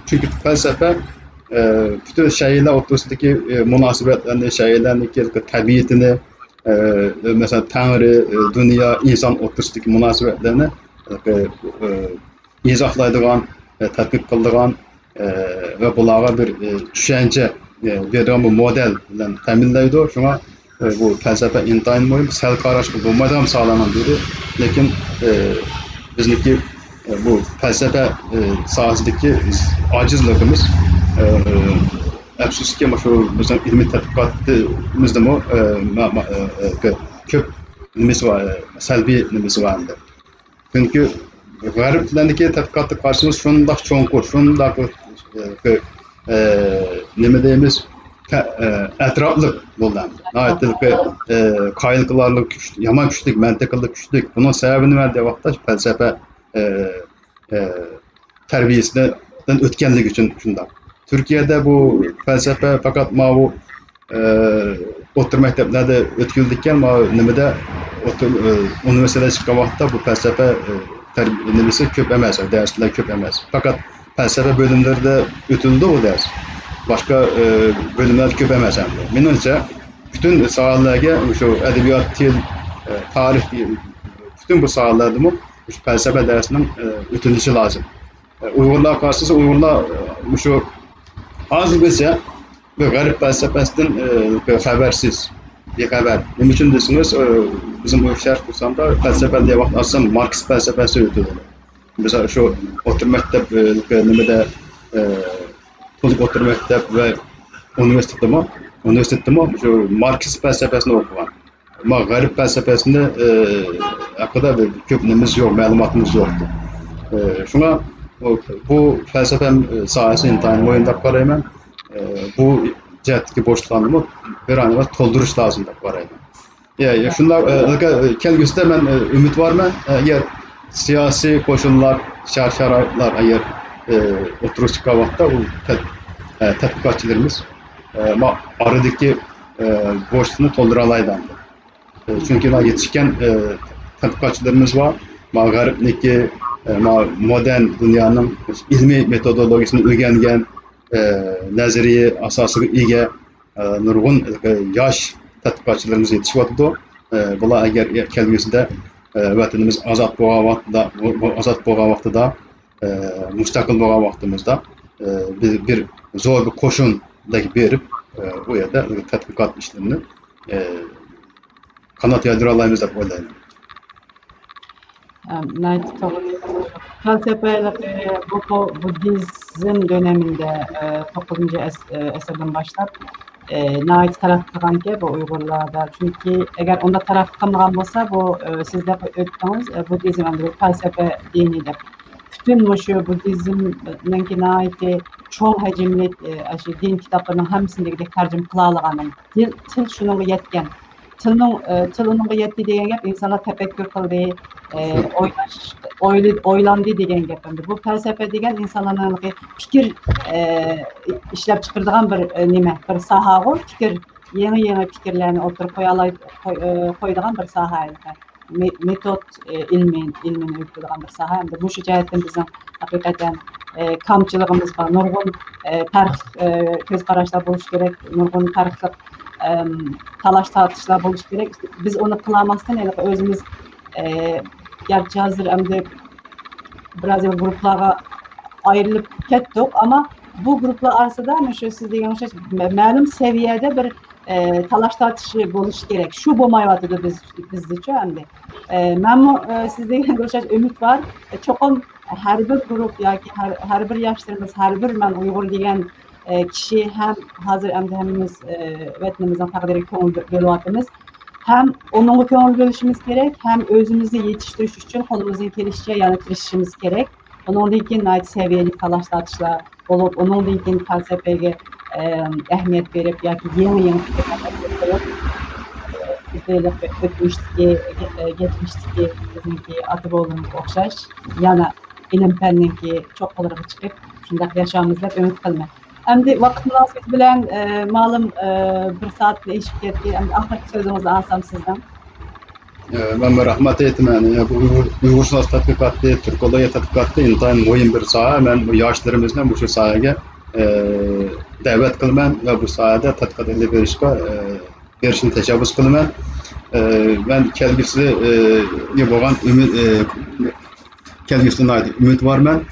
چۈنكى پەلسەپە، ئە، پۈتۈن شەيئىلەر ئوتتۇرىسىدىكى، ئە، مۇناسىۋەتلەرنى، شەيئىلەرنىڭكى تەبىئىتىنى، ئە، مەسىلەن، تەڭرى، ئە، دۇنيا، ئىنسان ئوتتۇرىسىدىكى مۇناسىۋەتلەرنى، ئە، ئە، ئىزاھلايدىغان، ئە، تەتقىق قىلىدىغان، ئە، ۋە بۇلارغا بىر، ئە، چۈشەنچە، ئە، بېرىدىغان بىر مودېل بىلەن تەمىنلەيدۇ. شۇڭا، ئە، بۇ پەلسەپە ئىنتايىن مۇھىم، سەل قاراشقا بولمايدىغان ساھەلەرنىڭ بىرى. لېكىن، ئە، بىزنىڭكى، ئە، بۇ پەلسەپە، ئە، ساھەسىدىكى ئاجىزلىقىمىز، ئە، ئەپسۇسكى، مۇشۇ بىزنىڭ ئىلمىي تەتقىقاتىمىزدىمۇ، ئە، ما-، ما-، ئە، ئە، كۆپ نېمىسى بار، ئە، سەلبىي نېمىسى بار ئەمدى. چۈنكى غەربلەرنىڭكى تەتقىقاتقا قارىسىمىز شۇنداق چوڭقۇر، شۇنداق، ئە، ئە، نېمە دەيمىز، تە-، ئە، ئەتراپلىق بولدى. ناھايىتى، ئە، قايىل قىلارلىق كۈچ، يامان كۈچلۈك، مەنتىقىلىق كۈچلۈك. بۇنىڭ سەۋەبى نېمە دەپ ۋاقىتتا پەلسەپە، ئە، ئە، تەربىيەسىدىن ئۆتكەنلىكى ئۈچۈن شۇنداق. تۈركىيەدە بۇ پەلسەپە پەقەت ماۋۇ ئوتتۇرا مەكتەپلەردە ئۆتكۈزۈلىدىكەن، ماۋۇ نېمىدە، ئوتتۇرا، ئۇنىۋېرسىتېتتىن چىققان ۋاقىتتا بۇ پەلسەپە، تەربىيە نېمىسى كۆپ ئەمەس، دەرسلەر كۆپ ئەمەس. پەقەت پەلسەپە بۆلۈملىرىدە ئۆتۈلىدۇ بۇ دەرس. باشقا، بۆلۈملەردە كۆپ ئەمەس ئەمدى. مېنىڭچە، پۈتۈن ساھەلەرگە، شۇ ئەدەبىيات، تىل، تارىخ، پۈتۈن بۇ ساھەلەردىمۇ شۇ پەلسەپە دەرسىنىڭ، ئۆتۈلۈشى لازىم. ئۇيغۇرلارغا قارىسىڭىز، ئۇيغۇرلار، مۇشۇ ھازىرغىچە بۇ غەرب پەلسەپىسىدىن، ئە، خەۋەرسىز، بىخەۋەر. نېمە ئۈچۈن دېسىڭىز، ئە، بىزنىڭ بۇ شەرق تۈركىستاندا پەلسەپە دېگەن ۋاقىت ئاساسەن ماركس پەلسەپىسى ئۆتىدۇ. مىسال، شۇ ئوتتۇرا مەكتەپ، ئە، نېمىدە، ئە، تولۇق ئوتتۇرا مەكتەپ ۋە ئۇنىۋېرسىتېتتىمۇ، ئۇنىۋېرسىتېتتىمۇ شۇ ماركس پەلسەپىسىنى ئوقۇغان. ئەمما غەرب پەلسەپىسىنى، ئە، ھەققىدە بىر كۆپ نېمىمىز يوق، مەلۇماتىمىز يوق. ئە، شۇڭا بۇ، بۇ پەلسەپە، ئە، ساھەسى ئىنتايىن مۇھىم دەپ قارايمەن. ئە، بۇ جەھەتتىكى بوشلۇقلارنىمۇ بىر ئاندىن تولدۇرۇش لازىم دەپ قارايمەن. يا، يا، شۇنداق، ئە، ئەگەر كەلگۈسىدە مەن، ئە، ئۈمىدۋارمەن، ئەگەر سىياسىي قوشۇنلار، شەرت-شارائىتلار ئەگەر، ئە، ئوتتۇرىغا چىققان ۋاقىتتا، ئۇ تەت-، ئە، تەتقىقاتچىلىرىمىز، ئە، ما-، ئارىدىكى، ئە، بوشلۇقنى تولدۇرالايدۇ. ئە، چۈنكى مانا يېتىشكەن، ئە، تەتقىقاتچىلىرىمىز بار. مانا غەربنىڭكى، ئە، ما-، مودېرن دۇنيانىڭ ئىلمىي مېتودولوگىيىسىنى ئۆگەنگەن، ئە، نەزەرىيە ئاساسىغا ئىگە، ئە، نۇرغۇن ياش تەتقىقاتچىلىرىمىز يېتىشىۋاتىدۇ. ئە، بۇلار ئەگەر كەلگۈسىدە، ئە، ۋەتىنىمىز ئازاد بولغان ۋاقتىدا، بۇ، بۇ ئازاد بولغان ۋاقتىدا، ئە، مۇستەقىل بولغان ۋاقتىمىزدا، ئە، بىز بىر زور بىر قوشۇندەك بېرىپ، ئە، ئۇ يەردە تەتقىقات ئىشلىرىنى، ئە، قانات يايدۇرالايمىز دەپ ئويلايمەن. ئەم، ناھايىتى توغرا. پەلسەپە ھېلىقى بۇ، بۇ بۇددىزم دۆنىمىندە، ئە، توققۇزىنچى ئەس-، ئە، ئەسىردىن باشلاپ، ئە، ناھايىتى تەرەققىي قىلغانىكەن بۇ ئۇيغۇرلاردا. چۈنكى ئەگەر ئۇنداق تەرەققىي قىلمىغان بولسا، بۇ، ئە، سىز دەپ ئۆتتىڭىز، ئە، بۇددىزم ئەمدى بىر پەلسەپە دىنى دەپ. پۈتۈن مۇشۇ بۇددىزمنىڭكى ناھايىتى چوڭ ھەجىملىك، ئە، شۇ دىن كىتابلىرىنىڭ ھەممىسىنى دېگۈدەك تەرجىمە قىلالىغان. تىل، تىل شۇنىڭغا يەتكەن. تىلنىڭ، ئە، تىل ئۇنىڭغا يەتتى دېگەن گەپ، ئىنسانلار تەپەككۇر قىلدى، ئە، ئويلاش-، ئويلا-، ئويلاندى دېگەن گەپ. ئەمدى بۇ پەلسەپە دېگەن ئىنسانلارنىڭ ھېلىقى پىكىر، ئە، ئىشلەپ چىقىرىدىغان بىر، ئە، نېمە، بىر ساھەغۇ، پىكىر، يېڭى، يېڭى پىكىرلەرنى ئوتتۇرىغا قويالاي-، قوي-، ئە، قويىدىغان بىر ساھە. مې-، مېتود، ئى، ئىلمى، ئىلمىنى ئۆگىتىدىغان بىر ساھە. ئەمدى مۇشۇ جەھەتتىن بىزنىڭ ھەقىقەتەن، ئى، كامچىلىقىمىز بار. نۇرغۇن، ئى، پەرق، ئى، كۆز قاراشلار بولۇشى كېرەك، نۇرغۇن پەرقلىق، ئىم، تالاش تارتىشلار بولۇشى كېرەك. بىز ئۇنى قىلالماستىن ھېلىقى ئۆزىمىز، ئى، گەرچە ھازىر ئەمدى بىراز گۇرۇپپىلارغا ئايرىلىپ كەتتۇق، ئەمما بۇ گۇرۇپپىلار ئارىسىدا مۇشۇ سىز دېگەن ئوخشاش مە-، مەلۇم سەۋىيەدە بىر ئە، تالاش تارتىشى بولۇشى كېرەك. شۇ بولمايۋاتىدۇ بىز، بىزدىچۇ ئەمدى. ئە، مەنمۇ، ئە، سىز دېگەندە ئوخشاش ئۈمىد بار. ئە، چوقۇم ھەر بىر گۇرۇپ ياكى ھەر، ھەر بىر ياشلىرىمىز، ھەر بىر مەن ئۇيغۇر دېگەن، ئە، كىشى ھەم ھازىر ئەمدى ھەممىمىز، ئە، ۋەتىنىمىزنىڭ تەقدىرىگە كۆڭۈل بۆ-، بۆلۈۋاتىمىز. ھەم ئۇنىڭغا كۆڭۈل بۆلۈشىمىز كېرەك، ھەم ئۆزىمىزنى يېتىشتۈرۈش ئۈچۈن قولىمىزدىن كېلىشىچە يەنە تىرىشىشىمىز كېرەك. ئۇنىڭدىن كېيىن ناھايىتى سەۋىيەلىك تالاش تارتىشلار بولۇپ، ئۇنىڭدىن كېيىن پەلسەپىگە، ئەم، ئەھمىيەت بېرىپ ياكى يېڭى، يېڭى پىكىرلەرنى ئوتتۇرىغا قويۇپ، ئە، بىز ھېلىقى ئۆتمۈشتىكى، ئە، كەچمىشتىكى بىزنىڭكى ئاتا-بوۋىلىرىمىزغا ئوخشاش يەنە ئىلىم-پەننىڭكى چوققىلىرىغا چىقىپ، شۇنداق ياشايمىز دەپ ئۈمىد قىلىمەن. ئەمدى ۋاقىت مۇناسىۋىتى بىلەن، ئە، مالۇم، ئە، بىر سائەتتىن ئېشىپ كەتتى. ئەمدى ئاخىرقى سۆزىڭىزنى ئالسام سىزدىن. ئە، مەن بىر رەھمەت ئېيتىمەن. يەنە بۇ ئۇيغۇر، ئۇيغۇرشۇناس تەتقىقاتى، تۈركولوگىيە تەتقىقاتى ئىنتايىن مۇھىم بىر ساھە. مەن بۇ ياشلىرىمىزنى مۇشۇ ساھەگە، ئە، دەۋەت قىلىمەن ۋە بۇ ساھەدە تەتقىقات ئېلىپ بېرىشقا، ئە، بېرىشنى تەشەببۇس قىلىمەن. ئە، مەن كەلگۈسىگە بولغان ئۈمىد، ئە، كەلگۈسىدە ناھايىتى ئۈمىدۋارمەن.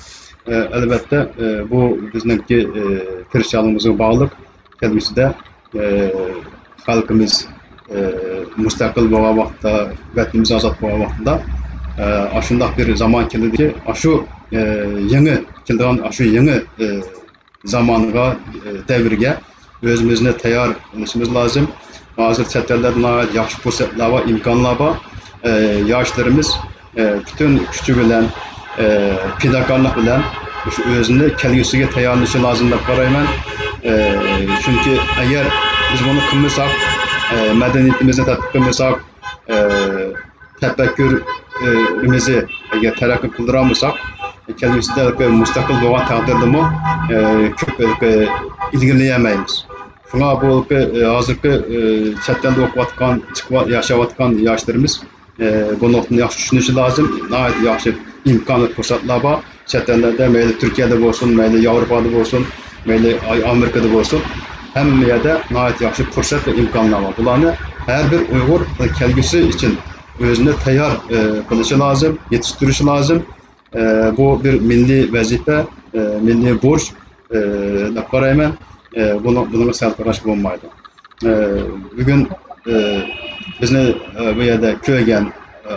ئە، ئەلۋەتتە، ئە، بۇ بىزنىڭكى، ئە، تىرىشچانلىقىمىزغا باغلىق. كەلگۈسىدە، ئە، خەلقىمىز، ئە، مۇستەقىل بولغان ۋاقىتتا، ۋەتىنىمىز ئازاد بولغان ۋاقتىدا، ئە، ئاشۇنداق بىر زامان كېلىدۇكى، ئاشۇ، ئە، يېڭى كېلىدىغان ئاشۇ يېڭى، ئە، زامانغا، ئە، دەۋرگە ئۆزىمىزنى تەييار قىلىشىمىز لازىم. ھازىر چەت ئەللەردە ناھايىتى ياخشى پۇرسەتلەر بار، ئىمكانلار بار. ئە، ياشلىرىمىز، ئە، پۈتۈن كۈچى بىلەن، ئە، پىداكارلىق بىلەن مۇشۇ ئۆزىنى كەلگۈسىگە تەييارلىشى لازىم دەپ قارايمەن. ئە، چۈنكى ئەگەر بىز بۇنى قىلمىساق، ئە، مەدەنىيىتىمىزنى تەتقىق قىلمىساق، ئە، تەپەككۇرىمىزنى ئەگەر تەرەققىي قىلدۇرالمىساق، كەلگۈسىدە مۇستەقىل بولغان تەقدىردىمۇ، ئە، كۆپ ئىلگىرىلىيەلمەيمىز. شۇڭا بۇ، ئە، ھازىرقى، ئە، چەت ئەلدە ئوقۇۋاتقان، چىقىپ ياشاۋاتقان ياشلىرىمىز، ئە، بۇ نۇقتىنى ياخشى چۈشىنىشى لازىم. ناھايىتى ياخشى ئىمكان ۋە پۇرسەتلەر بار. چەت ئەللەردە مەيلى تۈركىيەدە بولسۇن، مەيلى ياۋروپادا بولسۇن، مەيلى ئاي-، ئامېرىكىدا بولسۇن، ھەممە يەردە ناھايىتى ياخشى پۇرسەت ۋە ئىمكانلار بار. بۇلارنى ھەر بىر ئۇيغۇر كەلگۈسى ئۈچۈن ئۆزىنى تەييار، ئە، قىلىشى لازىم، يېتىشتۈرۈشى لازىم. ئە، بۇ بىر مىللىي ۋەزىپە، ئە، مىللىي بۇرچ، ئە، دەپ قارايمەن. ئە، بۇنىڭ، بۇنىڭغا سەل قاراشقا بولمايدۇ. ئە، بۈگۈن، ئە، بىزنى، ئە، بۇ يەردە كۆرگەن، ئە،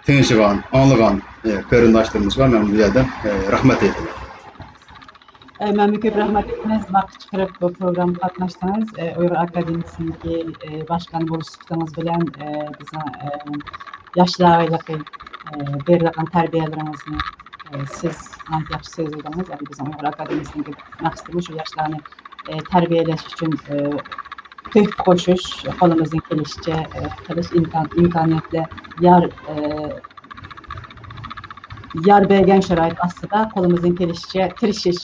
تىڭشىغان، ئاڭلىغان، ئە، قېرىنداشلىرىمىزغا مەن بۇ يەردىن، ئە، رەھمەت ئېيتىمەن. ئە، مەنمۇ كۆپ رەھمەت ئېيتىمەن، ۋاقىت چىقىرىپ بۇ پروگراممىغا قاتناشتىڭىز. ئە، ئۇيغۇر ئاكادېمىيىسىنىڭكى، ئە، باشقان بولۇش سۈپىتىڭىز بىلەن، ئە، بىزنىڭ، ئە، ياشلارغا ھېلىقى، ئە، بېرىدىغان تەربىيەلىرىڭىزنى، ئە، سىز ناھايىتى ياخشى سۆزلىدىڭىز. يەنى بىزنىڭ ئۇيغۇر ئاكادېمىيىسىنىڭكى مەقسىتىمۇ شۇ ياشلارنى، ئە، تەربىيەلەش ئۈچۈن، ئە، تۆھپە قوشۇش، قولىمىزدىن كېلىشىچە، ئە، قىلىش ئىمكان-، ئىمكانىيەتلەر يار، ئە، يار بەرگەن شارائىت ئاستىدا قولىمىزدىن كېلىشىچە تىرىشىش.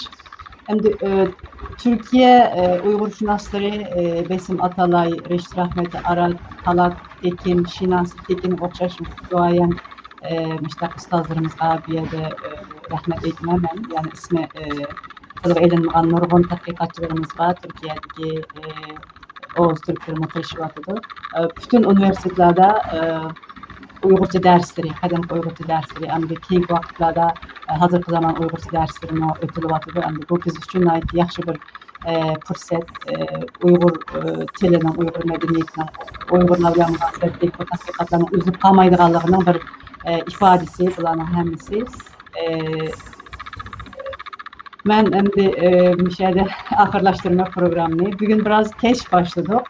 ئەمدى، ئە، تۈركىيە، ئە، ئۇيغۇرشۇناسلىرى، ئە، بېسىم ئاتالاي، رېشىت رەھمەتلى ئارال، تالات تېكىن، شىناسى تېكىنگە ئوخشاش دۇئايەن ئە، مۇشۇنداق ئۇستازلىرىمىزغا بۇ يەردە، ئە، رەھمەت ئېيتىمەن مەن. يەنى ئىسمى، ئە، تىلغا ئېلىنمىغان نۇرغۇن تەتقىقاتچىلىرىمىز بار. تۈركىيەدىكى، ئە، ئوغۇز تۈركلىرىمۇ تىرىشىۋاتىدۇ. ئە، پۈتۈن ئۇنىۋېرسىتېتلاردا، ئە، ئۇيغۇرچە دەرسلىرى، قەدىمكى ئۇيغۇرچە دەرسلىرى، ئەمدى كېيىنكى ۋاقىتلاردا، ئە، ھازىرقى زامان ئۇيغۇرچە دەرسلىرىمۇ ئۆتۈلۈۋاتىدۇ. ئەمدى بۇ بىز ئۈچۈن ناھايىتى ياخشى بىر، ئە، پۇرسەت. ئە، ئۇيغۇر، ئە، تىلىنىڭ، ئۇيغۇر مەدەنىيىتىنىڭ، ئۇيغۇرلار بىلەن مۇناسىۋەتلىك بۇ تەتقىقاتلارنىڭ ئۈزۈلۈپ قالمايدىغانلىقىنىڭ بىر، ئە، ئىپادىسى بۇلارنىڭ ھەممىسى. ئە، مەن ئەمدى، ئە، مۇشۇ يەردە ئاخىرلاشتۇرىمەن پروگراممىنى. بۈگۈن بىراز كەچ باشلىدۇق.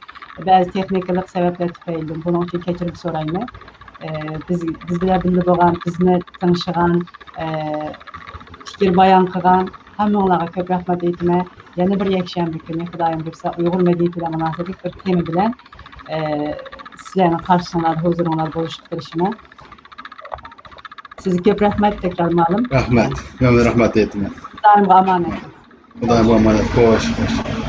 بەزى تېخنىكىلىق سەۋەبلەر تۈپەيلىدىن. بۇنىڭ ئۈچۈن كەچۈرۈم سورايمەن. ئە، بىز، بىز بىلەن بىللە بولغان، بىزنى تىڭشىغان، ئە، پىكىر بايان قىلغان ھەممىڭلارغا كۆپ رەھمەت ئېيتىمەن. يەنە بىر يەكشەنبە كۈنى، خۇدايىم بۇيرۇسا، ئۇيغۇر مەدەنىيىتى بىلەن مۇناسىۋەتلىك بىر تېما بىلەن، ئە، سىلەرنىڭ قارشىسىڭلاردا، ھۇزۇرۇڭلاردا بولۇشقا تىرىشىمەن. سىزگە كۆپ رەھمەت تەكرار مالىم. رەھمەت. مەن رەھمەت ئېيتىمەن. خۇدايىمغا ئامانەت. خۇدايىمغا ئامانەت. خوش، خوش.